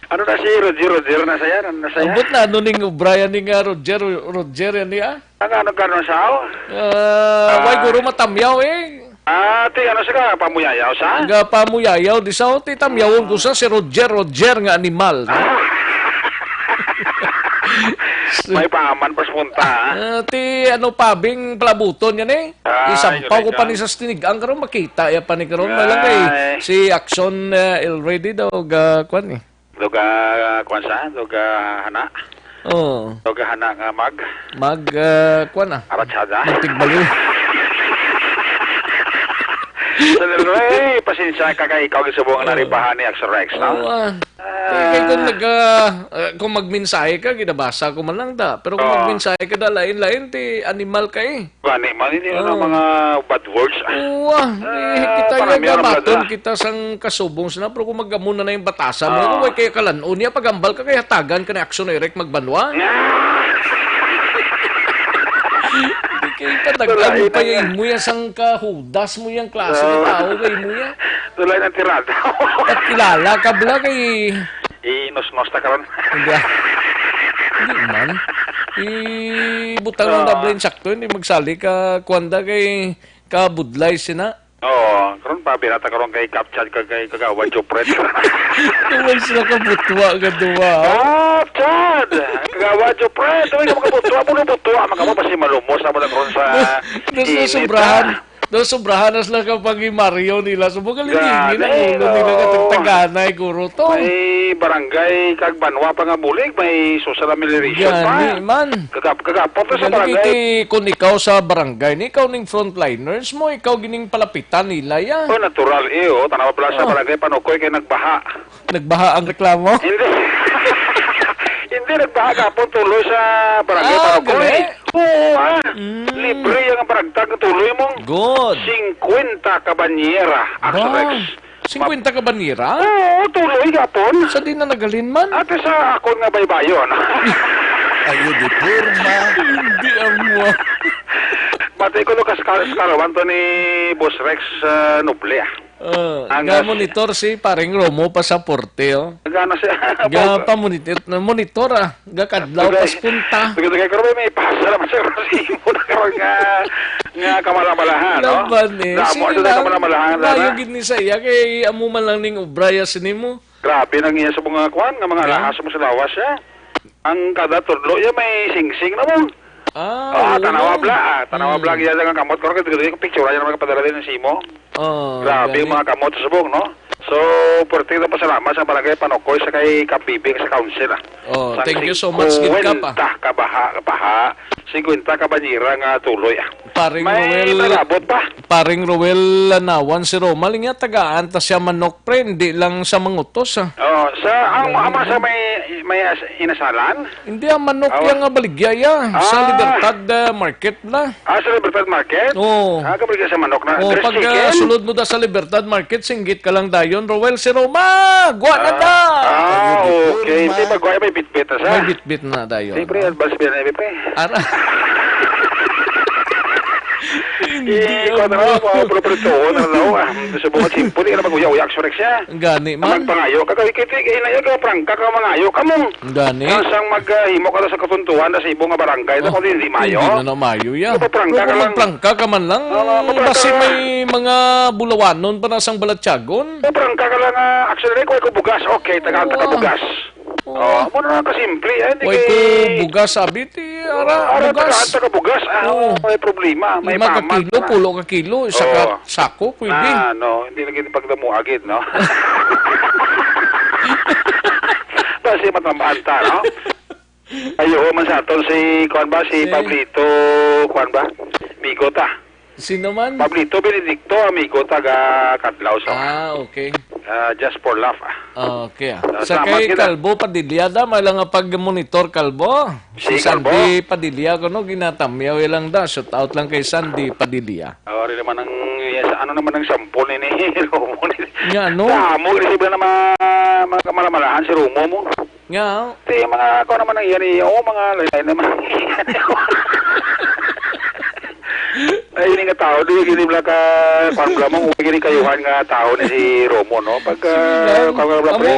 Ano na si Roger? Roger na siya? Ano na siya? Ambot na, ano ning Brian ni nga Roger? Roger yan niya? Ang ano ka nun, sao? Ah, way Ah. guro matamyaw eh. Ah, ti, ano siya ka? Pamuyayaw sa? Nga pamuyayaw, di sa, ti, tamyawon ko sa si Roger, Roger nga animal, no? May paman pas punta, ah. Ah, ti, ano, pabing palabuton yan eh. Ay, Isampaw ko pa galing, ni ah. sa stinig. Ang karon makita, ya pa ni karon. May lang kay Ay. si Action, eh, already daw, ga, kwan eh. Luga, kwan sa? Luga, hana? Oo. Luga, hana nga mag? Mag, ah, kwan ah. Aratsada? Magtigbali. Sa Laloy, pasensya ka kay ikaw gisubong nga Oo. naribahan ni Action Rex, no? Oo, ah. Ah. Kay, kay kung nag, ah, ah, kung magmensahe ka, ginabasa ko man lang da. Pero kung Oo. magmensahe ka da, lain-lain, ti animal ka eh. Gani man, hindi na Oo. mga bad words. Oo, ah. Eh, Ah, kita para yung meron gabaton, bala. kita sang kasubong sila. Pero kung mag-amo na na yung batasan mo, Oo. kung may kaya kalan-on niya, pag-ambal ka, kaya hatagan ka ni Action Eric Magbanwa. Hindi Ipadag-an mo pa yung imo ya sang kahudas mo yang klase nga tao kay imo ya. Tulay ng tirada. Pagkilala ka bala kay inusnos ta karon. Hindi, ah. Hindi man. Ibutang lang Ah. Dublin sakto, hindi magsali ka, kuwanda kay kabudlay sina. Oo, karon pa, binata karon kay Capchat ka kay Kagawa Jopret. Tuwag sila ka butwa nga duwa, oh. Capchat! Kagawa Jopret, tuwag ka makabutwa, puno butwa, makamo pa si Malumos, amo na karon sa Dos na init, sobrahan. Ah. Dos sobrahan na sila ka pag-Mario nila. So, bugal Gani, hindi na ulo nila oo. Katagtaganay, guro to. May barangay kag banwa pa nga bulig, may social amelioration pa. Gani, man. Kagap-, kagapot na sa Gani, barangay. Kay, kung ikaw sa barangay, ni ikaw ning frontliners mo, ikaw gining palapitan nila, ya. Oh, natural, eh, oh. Tanawa pala sa Oh. Barangay Panukoy kay nagbaha. Nagbaha ang reklamo? Hindi. Hindi, nagbaha gapon tuloy sa Barangay Ah, Panukoy. Gali? Oo, ah. Mm. Libre ang baragtag tuloy mong Good. Singkwenta ka banyera, Ba? Axorex. Singkwenta ka banyera? Oo, tuloy gapon. Sa di na nagalin man? Ate sa akon nga baybayon. Ayo di porma. Hindi ang mo. Pati ko no kas-, kas-, karawan to ni Boss Rex, ah, Noble, ah. Ah, Ang nga as- monitor si Paring Romo Pasaporte, oh. Nagana siya. Nga pamonitor, monitor, ah. Gakadlaw Dugay. Pas punta. Dugay, dugay, karon may ipasa naman sa Rosimo na karon nga, nga kamalamalahan, no? Laban, eh. Damo Sige sila lang, kamalamalahan, layo sana. Gid ni sa iya, kay amo man lang ning obra ya sini mo. Grabe nang iya sa mga kwan, nga mga Ha? alahas mo sa lawas, eh. Ang kada tudlo, ya may singsing na mo. Ah, Ah, oo, tanawa no? Bla, ah. Tanawa Mm. Bla, iya lang ang kamot. Karon, kay dugay, picture, yan ang mga padala din sa imo. Oh, Grabe, gani. Mga kamot sa subong, no? So, pwerte na pasalamat sa Barangay Panukoy sa kay Kabibing sa council, ah. Oh, Sang thank you so much, gid ka pa. singkwenta ka baha, baha, singkwenta ka banyera nga tuloy, ah. Paring May Roel, nalabot pa. Paring Roel Lanawan si Romal, nga tagaan ta siya manok, pre, hindi lang sa mangutos, ah. Oh, sa, ang, Grabe, ama sa eh. may, may as-, inasalan? Hindi, ang manok Awa. Yang nga baligya, ya. Sa Ah. Libertad, ah, Market na. Ah, sa Libertad Market? Oo. Ah, kabaligya sa manok na. Oo, Dress pag, ah, chicken? Sulod mo da sa Libertad Market, singgit ka lang dayon, Roel, si Roma! Gwa na Ah, da! ah, Ayun, okay. Roma. Hindi, pag gwa, may bitbit na sa. May bitbit na dayon, Siyempre, no? Advance biya na, pre. Ara. Hindi, Eh, kung ano, ano. Mga puro-puro tuon, ano, ah. Gusto mo magsimple, hindi ka na mag-uya-uya, Axorex, siya. Gani Ang man. Magpangayo ka, kay, kay, kay, kay, kay, prangka ka, mangayo ka mo. Gani. Kasang mag, ah, himo ka sa katuntuhan na sa imo nga barangay, Oh, kung hindi mayo. Hindi na na mayo, ya. Mapaprangka Pero ka kung lang. Magprangka ka man lang, Ah, maprangka basi ka. May mga bulawanon pa na sang balatyagon. Maprangka ka lang, ah, actually, kuha ko bugas. Okay, tagaan ta ka Oo. Bugas. Oo. Oh, amo na kasimple, eh, hindi Way kay ko bugas, sabi, ti, ara, Ara, bugas. Tagaan ta ka bugas. Ah, Oo. May problema, may Lima ka pahamak kilo, na. Pulo ka kilo, isa ka Oo. Sako, pwede. Ah, no, hindi lagi pagdamuagid, no? Basi matambaan ta, no? Ayuho man sa aton si, kuwan ba, si Si Pablito, kuwan ba? Migo ta. Sino man? Pablito Benedicto, amigo, taga Kadlaw sa Ah, okay. Ah, just for laugh, ah. Ah, okay, ah. Ah, Sa salamat kay gid, ah. Kalbo Padilla da, may lang nga pag-monitor, Kalbo. Si Si Sandy Kalbo? Padilla, kuno, ginatamyaw lang da. Shout out lang kay Sandy Padilla. Ah, ari naman ang, yes, ano naman ang sampol ni, ni Romo ni? Nga, ano? Damo, kasi ba na ma-, ma-, kamalamalahan si Romo mo? Nga, oh. Ti, mga, ako naman ang iyan, eh, oh, mga lain-lain naman. Ay, ini nga tao, di, gini bala ka, kwan bala mo, gini kayuhan nga tao ni si Romo, no? Pag, Sige ah, lang. Kwan bala, Amo, pre.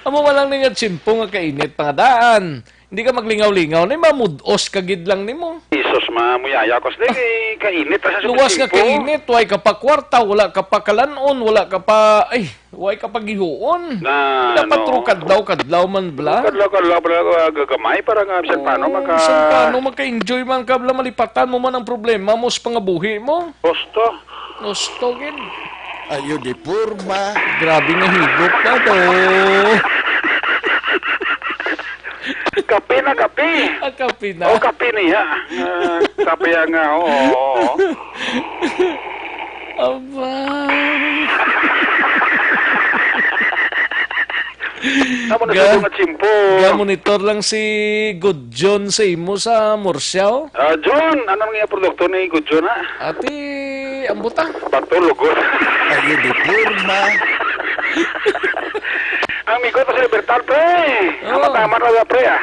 Amo man lang ni nga tiyempo nga kainit, pangadaan. Hindi ka maglingaw-lingaw, ni mamudos ka gid lang nimo. Jesus, ma, muyaya ko, sila, eh, kainit, asa sa Luwas nga tiyempo? Kainit, way ka pa kwarta, wala ka pa kalanon, wala ka pa, ay, Way ka pagihuon. Na, Dapat no. Ro kadlaw-kadlaw man bala. Kadlaw-kadlaw bala, ah, gagamay para nga bisan paano Oh, maka- bisan paano maka-enjoy man ka bala, malipatan mo man ang problema mo sa pangabuhi mo. Gusto. Gusto gid. Ayo di porma. Grabe nga higop na to. Kape na, kape. Ah, kape na. Oh, kape niya. Ah, kape nga, oo, oo. Aba. Amo na Ga-, sa mga tsimpo. Ga-monitor lang si Good John sa imo sa Murcia, oh. Ah, John, ano nga produkto ni Good John, ha? Ati, ang buta. Patulog, oh. Ayo di porma. Ang migo to sa Libertad, pre. Ang Oh. matama na, pre, ah.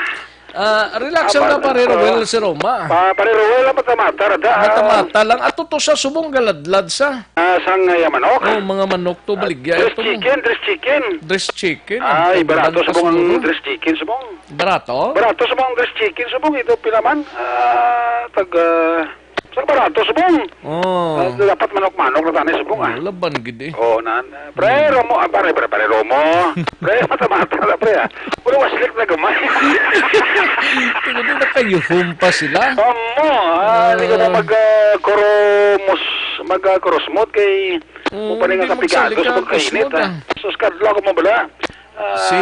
Ah, relax lang na, Pare Roel, si Roma. Pa, Pare Roel, ang mata-mata ra da. Mata-mata lang. Ato to sa subong galadlad sa. Ah, sang, ah, manok? Oh, mga manok to, baligya. Dress chicken, dress chicken. Dress chicken. Ay, barato subong ang dress chicken, subong. Barato? Barato subong ang dress chicken, subong. Ito, pila man? Ah, tag, ah, Sa barato, subong. Oh. Ah, dapat manok-manok na tanay, subong, ah. Oh, laban gid eh. Oh, na, na. Pre, Romo, ah, pare, pare, pare, Romo. Pre, mata-mata na, pre, ah. Wala, waslik na gamay. Tingnan mo, nakayuhom pa sila. Amo, ah, hindi ka na mag, ah, koromos-, mag, ah, korosmot kay Mm, upang nga kapigado sa pagkainit, ah. Sus, kadlaw ko mo bala. Ah. Si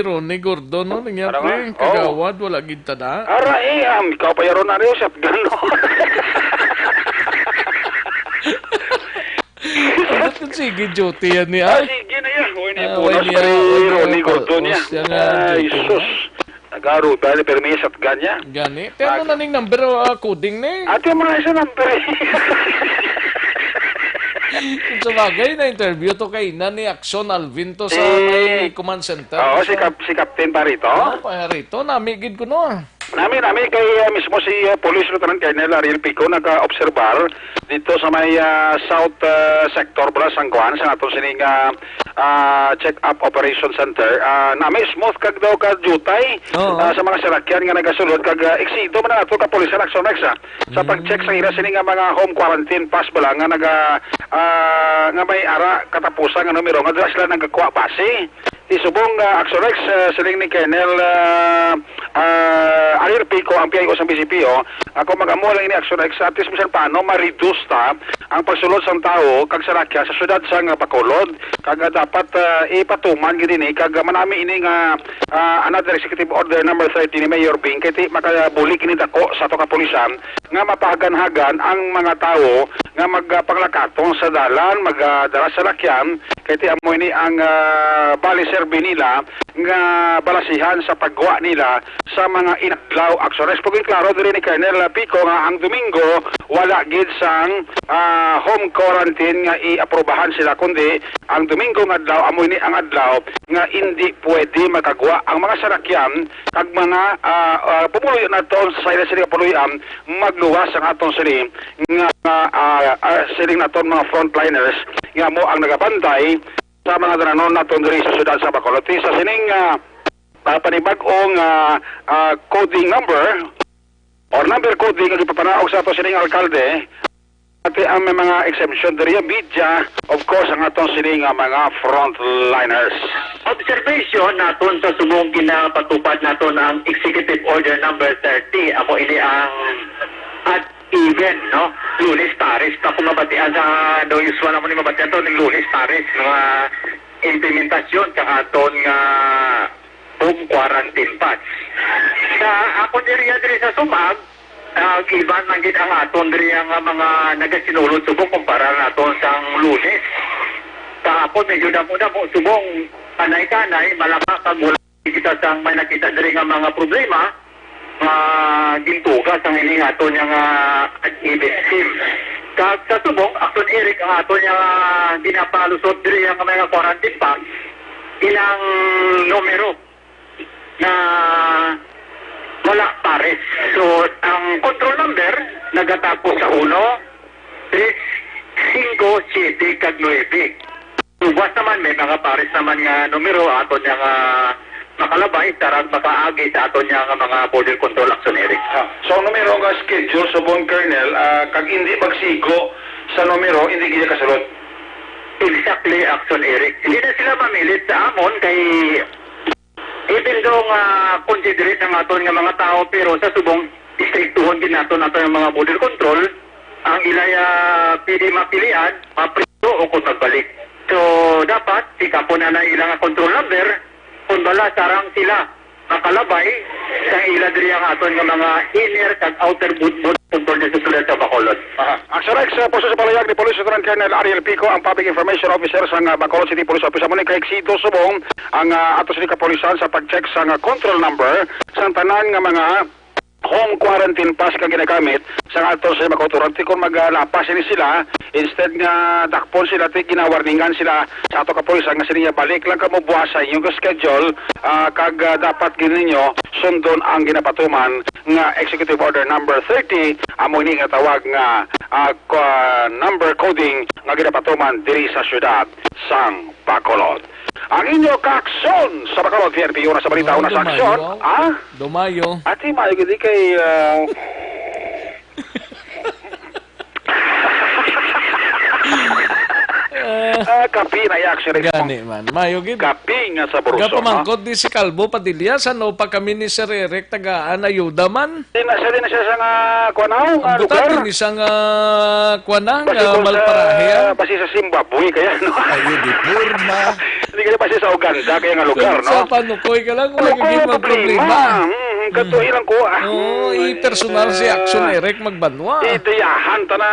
Ronnie Gordon, no? Nangyari, ano nga? Oh. Kagawad, wala gid ta na. Ara, eh, um, ikaw pa yaron na rin, shotgun, no? Ano to, sige, duty yan niya? Ah, sige na yan. Uy, ni ah, punas pa rin Ronnie Gordon niya. Ay, sus. Nagaro ba ni permi sa ganya? Gani. Te, ano na ning number o, ah, coding ni? Ate, mga isa number eh. Kung sa bagay, na-interview to kay na ni Action Alvin to sa may command center. Oo, si Cap-, si Captain Barito. Oo, pa rito. Nami gid ko, no? Nami, nami kay, ah, mismo si, ah, Police Lieutenant Colonel Ariel Pico nag-obserbar dito sa may, ah, south, ah, sector pala, San Juan, sa aton sining, ah, ah, check-up operation center. Ah, nami smooth kag daw ka jutay, ah, sa mga salakyan nga nagasulod kag, ah, eksido man ang ato kapulisan, Action Rex, ah, sa pag-check sa ila sini nga mga home quarantine pass bala nga naga, ah, nga may ara katapusan nga numero nga dira sila nagakuha base. Isubong, ah, Action Rex, ah, siling ni Colonel, ah, ah, Ariel Pico, ang P I O sa B C P O, ako mag-amo lang ini Action Rex, at least bisan paano ma-reduce ta ang pagsulod sang tawo kag salakyan sa syudad sang Bacolod, kag, ah, dapat, ah, ipatuman gid ini kag, ah, manami ini nga, ah, another executive order number thirty ni Mayor Bing kay ti makabulig ini dako sa ato kapulisan nga mapahaganhagan ang mga tawo nga magpanglakatong sa dalan, magdala sa salakyan, kay ti amo ini ang, ah, bali serbi nila nga balasihan sa pagwa nila sa mga inadlaw. Action Rex, pagklaro diri ni Colonel Pico nga ang Domingo wala gid sang, ah, home quarantine nga iaprubahan sila, kundi ang Domingo nga adlaw amo ini ang adlaw nga indi pwede makagwa ang mga sarakyan kag mga, ah, ah, pumuluyo naton sa ila sila kapuloy-an magluwas ang aton sini nga, ah, ah, siling naton mga frontliners nga amo ang nagabantay sa mga dalanon naton diri sa siyudad sa Bacolod. Sa sining, ah, ah, panibag-ong, ah, ah, coding number or number coding nga gipapanaog sa ato sining alkalde, pati ang may mga exemption diri, media, of course, ang aton sini nga mga frontliners. Observation naton sa subong ginapatupad naton ang Executive Order Number thirty. Amo ini ang at even, no? Lunes pares pa kung mabatian sa, no, usual amo ni mabatian to, ning Lunes pares, mga implementasyon sa aton nga home quarantine pass. Sa akon area diri sa Sumag, ah, iban man gid ang aton diri nga mga nagasinulod subong kumpara naton sang Lunes. Kahapon medyo damo-damo subong, kanay-kanay, malaka kag wala kita sang may nakita diri nga mga problema nga gintuga sang ini nga aton nga, ah, H E B scheme. Kag sa subong, Action Eric, ang aton nga ginapalusot diri nga mga quarantine pass, ilang numero na wala pares. So, ang control number nagatapos sa uno, tres, singko, siyete, kag nuebe. Ubas naman, may mga pares naman nga numero aton nga, ah, makalabay, sarang makaagi sa aton nga mga border control, Action Eric. Ah, so, ang numero nga schedule subong, Colonel, ah, kag hindi magsigo sa numero, hindi gid kasulod? Exactly, Action Eric. Hindi na sila mamilit sa amon kay even though nga considerate ang aton nga mga tao, pero sa subong, istriktuhon din naton, naton ang mga border control, ang ilay, ah, pwede mapilian, mapriso o kung magbalik. So, dapat, sikapon na na ilang control number, kung bala, sarang sila makalabay sa ila diri ang aton nga mga inner kag outer boot, boot control sa sulod sa Bacolod. Aha. Ang sa Rex, uh, puso sa palayag ni Police Lieutenant Colonel Ariel Pico, ang Public Information Officer sa, uh, Bacolod City Police Office. Amo ni kay Exido Subong ang, uh, ato sa kapulisan sa pag-check sa, uh, control number sa tanan nga mga home quarantine pass ka ginagamit sa ato sa mga kautoran. Ti kon maglapas ini sila, instead nga dakpon sila, ti ginawarningan sila sa ato kapulisan nga sila, balik lang kamo buwas sa inyong schedule, ah, kag, ah, dapat gid ninyo sundon ang ginapatuman nga Executive Order number thirty, amo ini nga tawag nga, ah, kwa-, number coding nga ginapatuman diri sa siyudad sang Bacolod. Ang inyo kaaksyon sa Bacolod, P N P, una sa balita, una sa aksyon. Dumayo, ah? Dumayo. Ati, maayo gid kay, ah, ah, kapi na iya aksyon, eh. Gani man. Maayo gid. Kapi nga sabroso, no? Gapamangkot di si Kalbo Padilla, san-o pa kami ni Sir Eric tagaan ayuda man? Di na siya, di na siya sa nga, kuwan, aw, nga lugar. Ang buta, di ni siya nga, kuwan na, basi nga kung sa, malparahe, ah. Basi sa Zimbabwe kaya, no? Ayo, di porma. Hindi kaya basi sa Uganda kaya nga lugar, no? Sa panukoy ka lang, wala ka problema. Ano ko ang problema? Hmm, kato ilang ko, ah. Oo, hmm, i-personal si Action Eric Magbanwa. Idayahan ta na,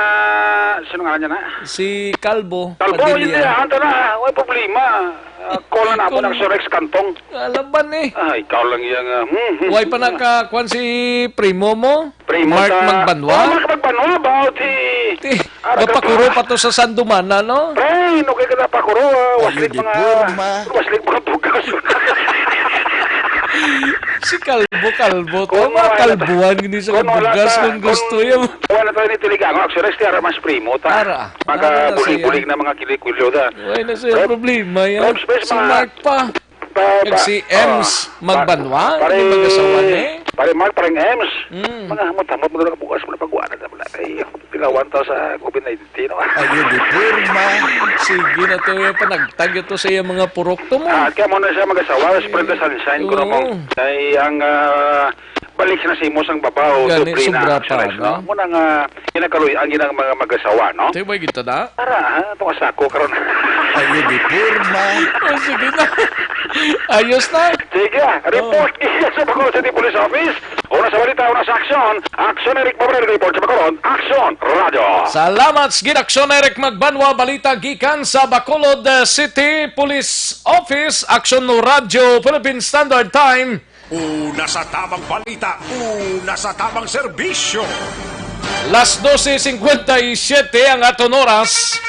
sino nga niya na? Si Kalbo Padilla. Kalbo, idayahan ta na, wala problema. Ah, call na ako ng Sorex Kantong. Alaban eh. Ay, ikaw lang yang, ah, hmm, hmm. Way pa naka-, kwan si primo mo? Primo Mark Magbanwa? Oh, Mark Magbanwa, ba? O, si, ti, ah, gapakuro pa to sa Sandumana, no? Pre, no, kaya ka napakuro, ah, waslit mga, waslit mga bugas. Si Kalbo, Kalbo to. Kung mga kalbuhan, hindi sa bugas, kung gusto yung wala tayo ni Tiligango, actually, si Ara mas primo, ta. Ara. Mga bulig-bulig na mga kilikilyo, ta. Wala na siya problema yan. Si Mark pa. Pa-, pa-, si Ems Magbanwa, pare, hindi mag-asawa ni? Pare Mark, parang Ems. Mm. Mga hamot-hamot mo na bukas mo na pagkuhanan na pala. Ay, pilawan ta sa COVID nineteen, no? Ayun, di porma. Sige na to, yung panagtag ito sa iyang mga purok to mo. Ah, kaya mo na siya mag-asawa, spread the sunshine ko na mo. Oo. Ay, ang, ah, balik na sa imo sang babaw, gani, doble na sobra pa, no? Mo na nga, ginakaluy-an ginang mga mag-asawa, no? Tayo ba kita na? Para, ha? Itong asako, karon. Ayun, di porma. Oh, sige na. Ayos na. Sige, ah. Oh. Report niya sa Bacolod City Police Office. Una sa balita, una sa aksyon. Aksyon, Eric Mabrero, report sa Bacolod. Aksyon, Radyo. Salamat, Gid Aksyon, Eric Magbanwa. Balita gikan sa Bacolod, eh, City Police Office. Aksyon, Radyo Philippine Standard Time. Una sa tabang balita, una sa tabang serbisyo. Las doce cincuenta y siete ang aton oras.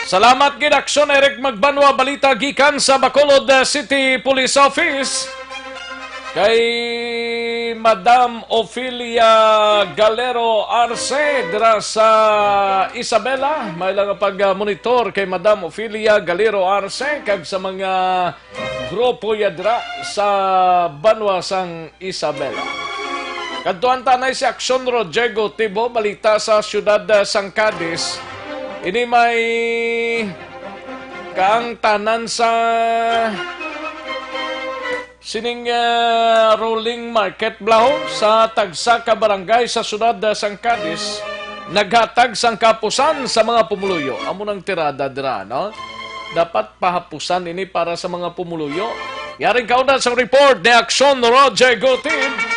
Salamat gid, Aksyon Eric Magbanwa, balita gikan sa Bacolod, uh, City Police Office. Kay Madam Ofelia Galero Arce dira sa Isabela. May lang pag-monitor kay Madam Ofelia Galero Arce kag sa mga grupo yadra sa banwa sang Isabela. Kadtuan ta anay si Aksyon Rodrigo Tibo, balita sa siyudad, ah, sang Cadiz. Ini may kaangtanan sa sining, ah, rolling market, Blaho, sa tagsa ka barangay sa siyudad, ah, sang Cadiz, naghatag sang kapusan sa mga pumuluyo. Amo nang tirada dira, no? Dapat pahapusan ini para sa mga pumuluyo. Yaring kauna sa report ni Aksyon Roger Gutid.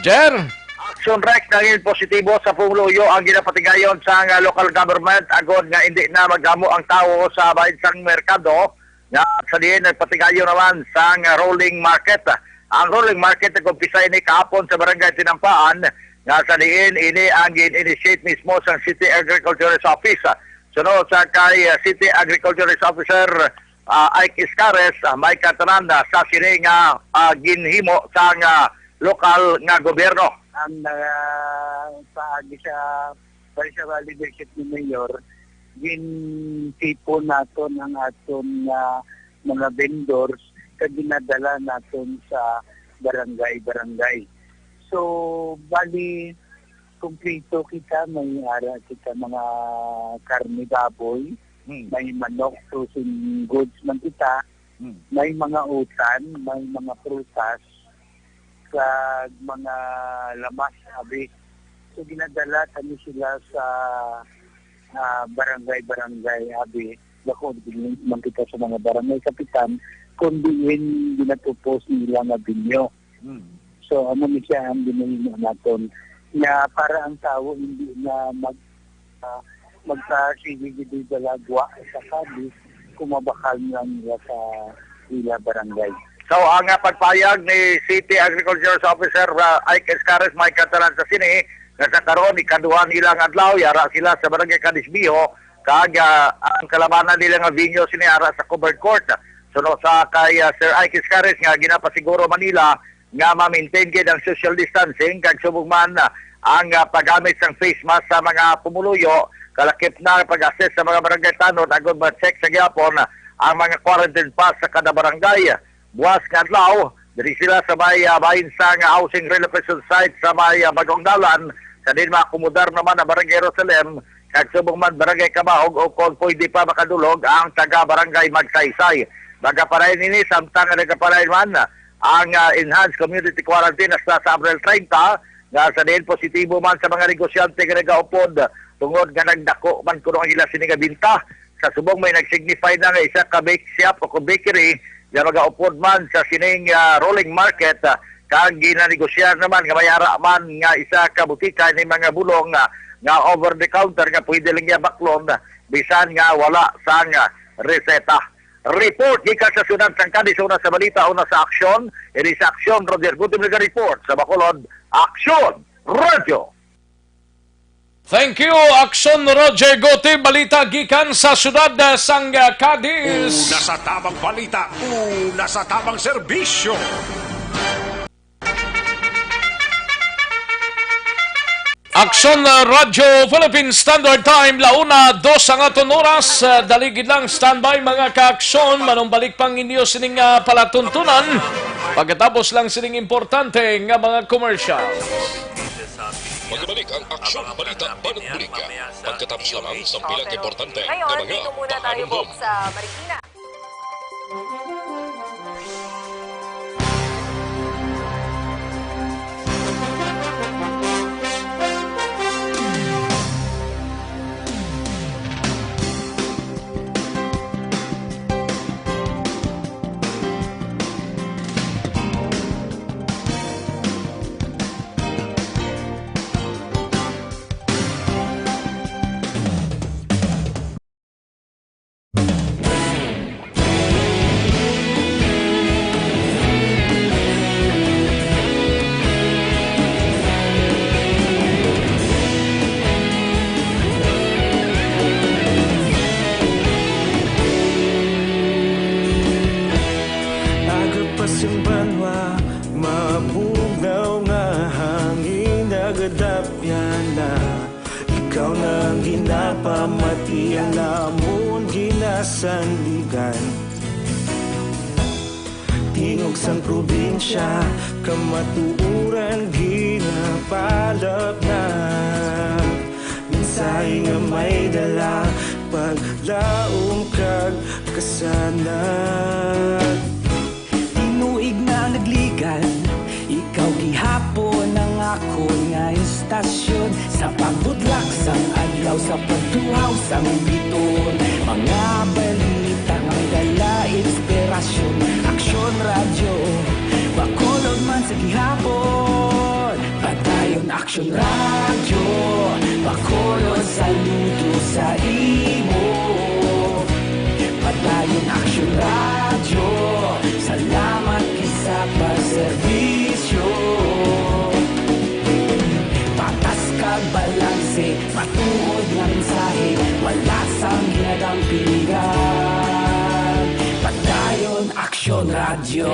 Jer. Aksyon Rec, naging positibo sa pumuluyo ang ginapatigayon sa nga local government agod nga hindi na magamo ang tawo sa bahin sang merkado nga sa diin nagpatigayon naman sang rolling market. Ang rolling market nag-umpisa ini kahapon sa Barangay Tinampaan, nga sa diin ini ang gin-initiate mismo sang City Agriculturist Office. Sunod sa kay, uh, City Agriculturist Officer, uh, Ike Iscares, uh, may katanan, uh, sa sini nga, uh, ginhimo sang, uh, lokal nga gobyerno. Ang, uh, paagi sa Barisa Valley Leadership ni Mayor, gintipon naton ang aton nga mga vendors kag ginadala naton sa barangay-barangay. So, bali, kumpleto kita, may ara kita mga karne baboy, Hmm. may manok, frozen goods man kita, Hmm. may mga utan, may mga prutas, kag mga lamas, abi. So, ginadala kami sila sa, ah, barangay-barangay, abi. Bako, dili man kita sa mga barangay kapitan, kung diin ginapropose nila nga venue. Hmm. So, amo ni siya ang ginahimo naton, nga para ang tawo hindi na mag-, ah, magkasigi-, gidi balagwa sa Cadiz, kung mabakal lang nila sa ila barangay. So, ang, ah, pagpayag ni City Agriculture Officer, ah, Ike Escares, may katalan sa sini, nga sa karon, ikaduha nila nga adlaw, yara sila sa Barangay Cadiz Viejo, kag, ah, ang kalabanan nila nga venue sini ara sa covered court. Suno sa kay, ah, Sir Ike Escares nga ginapasiguro man nila nga ma-maintain gid ang social distancing, kag subong man, ah, ang, ah, paggamit sang face mask sa mga pumuluyo, kalakip na pag-assist sa mga barangay tanod agud ma-check sa gihapon, ah, ang mga quarantine pass sa kada barangay. Buwas nga adlaw, diri sila sa may, ah, bahin sang, ah, housing relocation site sa may, ah, Bagong Dalan, sa din maakomodar naman ang Barangay Jerusalem, kag subong man Barangay Cabahog, o kon pwede pa makadulog ang taga Barangay Magsaysay. Magapalay nini samtang nagapalay man ang, ah, enhanced community quarantine hasta sa Abril treinta, nga sa diin positibo man sa mga negosyante nga nagaupod tungod nga nagdako man kuno ang ila sini nga binta. Sa subong may nag-signify na nga isa ka bake shop o kung bakery nga magaupod man sa sining, ah, rolling market, ah, kag ginanegosyar naman nga may ara man nga isa ka butika ni mga bulong, ah, nga over the counter nga pwede lang niya baklon, ah, bisan nga wala sang, ah, reseta. Report gikan sa siyudad sang Cadiz, una sa balita, una sa aksyon. Ini sa aksyon, Roger Gutim nag-report sa Bacolod. Aksyon, Radyo. Thank you, Aksyon Roger Gutim. Balita gikan sa siyudad, ah, sang, ah, Cadiz. Una sa tamang balita, una sa tamang serbisyo. Aksyon, uh, Radyo Philippine Standard Time, la una, dos ang aton oras. Uh, dali gid lang, standby, mga kaaksyon. Manumbalik pa ang inyo sining, uh, palatuntunan pagkatapos lang sining importante nga mga commercial. Magbalik ang Aksyon Balita Panumbrika pagkatapos lamang sa pila ka importante nga mga pahanumdom. Sa Marikina. Aga pa sing banwa, mabugnaw nga hangin nagadapyan na. Ikaw na ang ginapamati, ang amon ginasandigan. Tingog sang probinsya, kamatuoran ginapalapnag. Mensahe nga may dala, paglaom kag kasanag. Tinuig na nagligan, ikaw gihapon ang akon nga istasyon. Sa pagbutlak sang adlaw, sa pagtuhaw sang biton, mga balita nga may dala inspirasyon. Aksyon Radyo, Bacolod man sa gihapon. Padayon Aksyon Radyo, Bacolod, saludo sa imo. Padayon Aksyon Radyo, salamat gid sa pagserbisyo. Patas kag balanse, matuod nga mensahe, wala sang ginadampingan. Padayon Aksyon Radyo.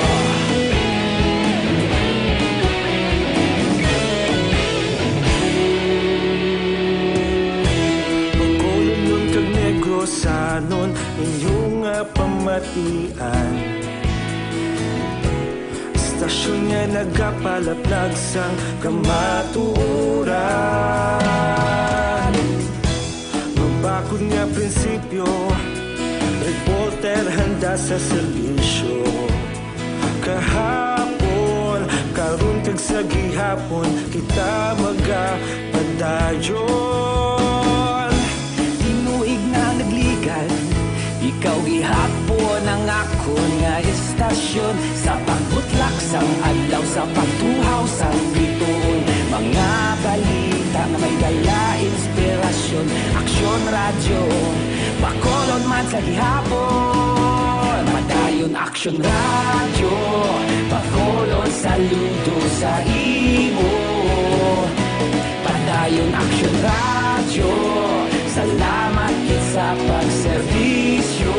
Bacolodnon kag Negrosanon, inyo nga pamatian. Istasyon nga nagapalaplag sang kamatuoran. Mabakod nga prinsipyo, reporter handa sa serbisyo. Kahapon, karon kag sa gihapon, kita magapadayon. Tinuig na nagligan, ikaw gihapon ang akon nga istasyon. Sa pagbutlak sang adlaw, sa pagtuhaw sang bituon, mga balita nga may dala inspirasyon. Aksyon Radyo, Bacolod man sa gihapon. Padayon Aksyon Radyo, Bacolod, saludo sa imo. Padayon Aksyon Radyo, salamat gid sa pagserbisyo.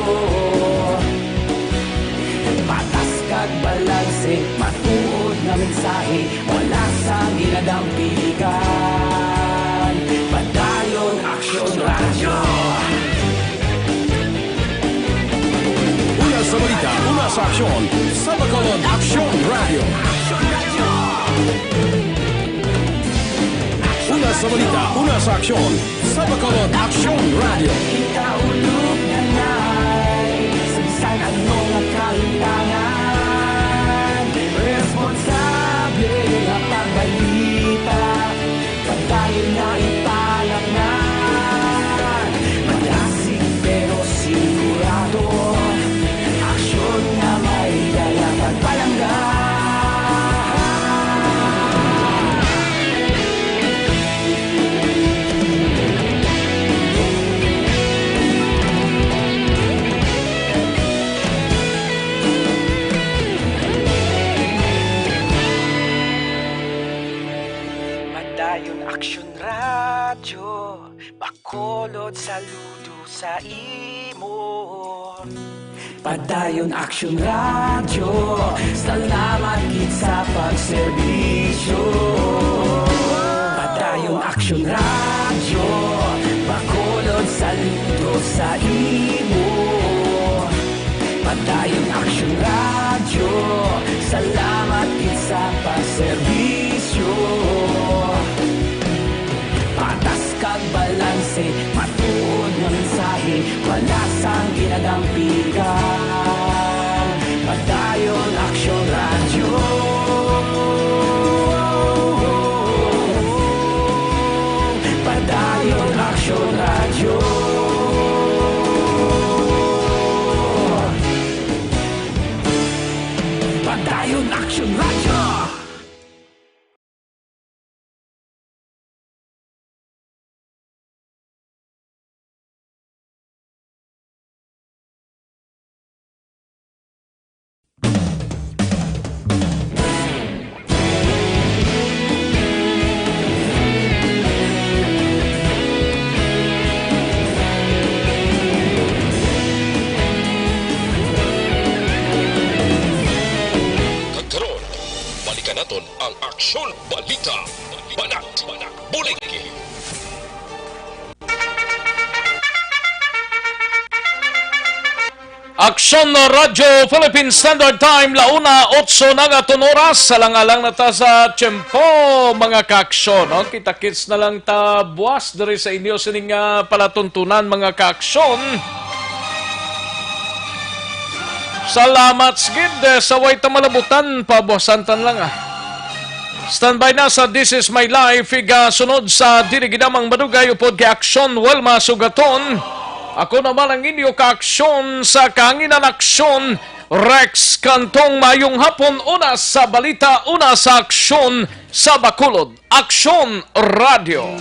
Patas kag balanse, matuod nga mensahe, wala sang ginadampigan. Padayon Aksyon Radyo. Una sa balita, una sa aksyon, sa Bacolod Aksyon Radyo. Una sa balita, una sa aksyon, sa Bacolod Aksyon Radyo. Kita ulog na nay, sa bisan ano nga kalimtangan, responsable nga pagbalita. Padayon nga ipalapnan, madasig pero sigurado, aksyon nga may dala kag palangga. Padayon Aksyon Radyo, Bacolod, saludo sa imo. Padayon Aksyon Radyo, salamat gid sa pagserbisyo. Padayon Aksyon Radyo, Bacolod, saludo sa imo. Padayon Aksyon Radyo, salamat gid sa pagserbisyo. Patas kag balanse, matuod nga mensahe, wala sang ginadampigan. Padayon Aksyon Radyo. Padayon Aksyon Radyo. Padayon Aksyon Radyo. Kag karon, balikan naton ang Aksyon Balita. Banat, Banat, Bulig. Aksyon Radyo Philippine Standard Time, la una, otso na nga aton oras. Alang-alang na ta sa tiyempo, mga kaaksyon, no? Kita-kits na lang ta buas diri sa inyo sining, ah, palatuntunan, mga kaaksyon. Salamat gid, eh, sa way ta malabutan, pabuasan ta lang, ah. Standby na sa This Is My Life, igasunod sa Dili Gid Amo Madugay upod kay Aksyon Wilma Sugaton. Ako naman ang inyo kaaksyon sa kahanginan, Aksyon Rex Cantong. Maayong hapon, una sa balita, una sa aksyon sa Bacolod. Aksyon Radyo.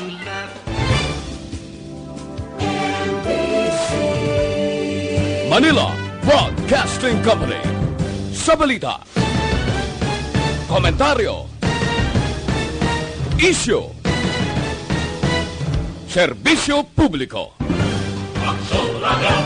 Manila Broadcasting Company. Sa balita, komentaryo, isyu, serbisyo publiko. Aksyon Radyo.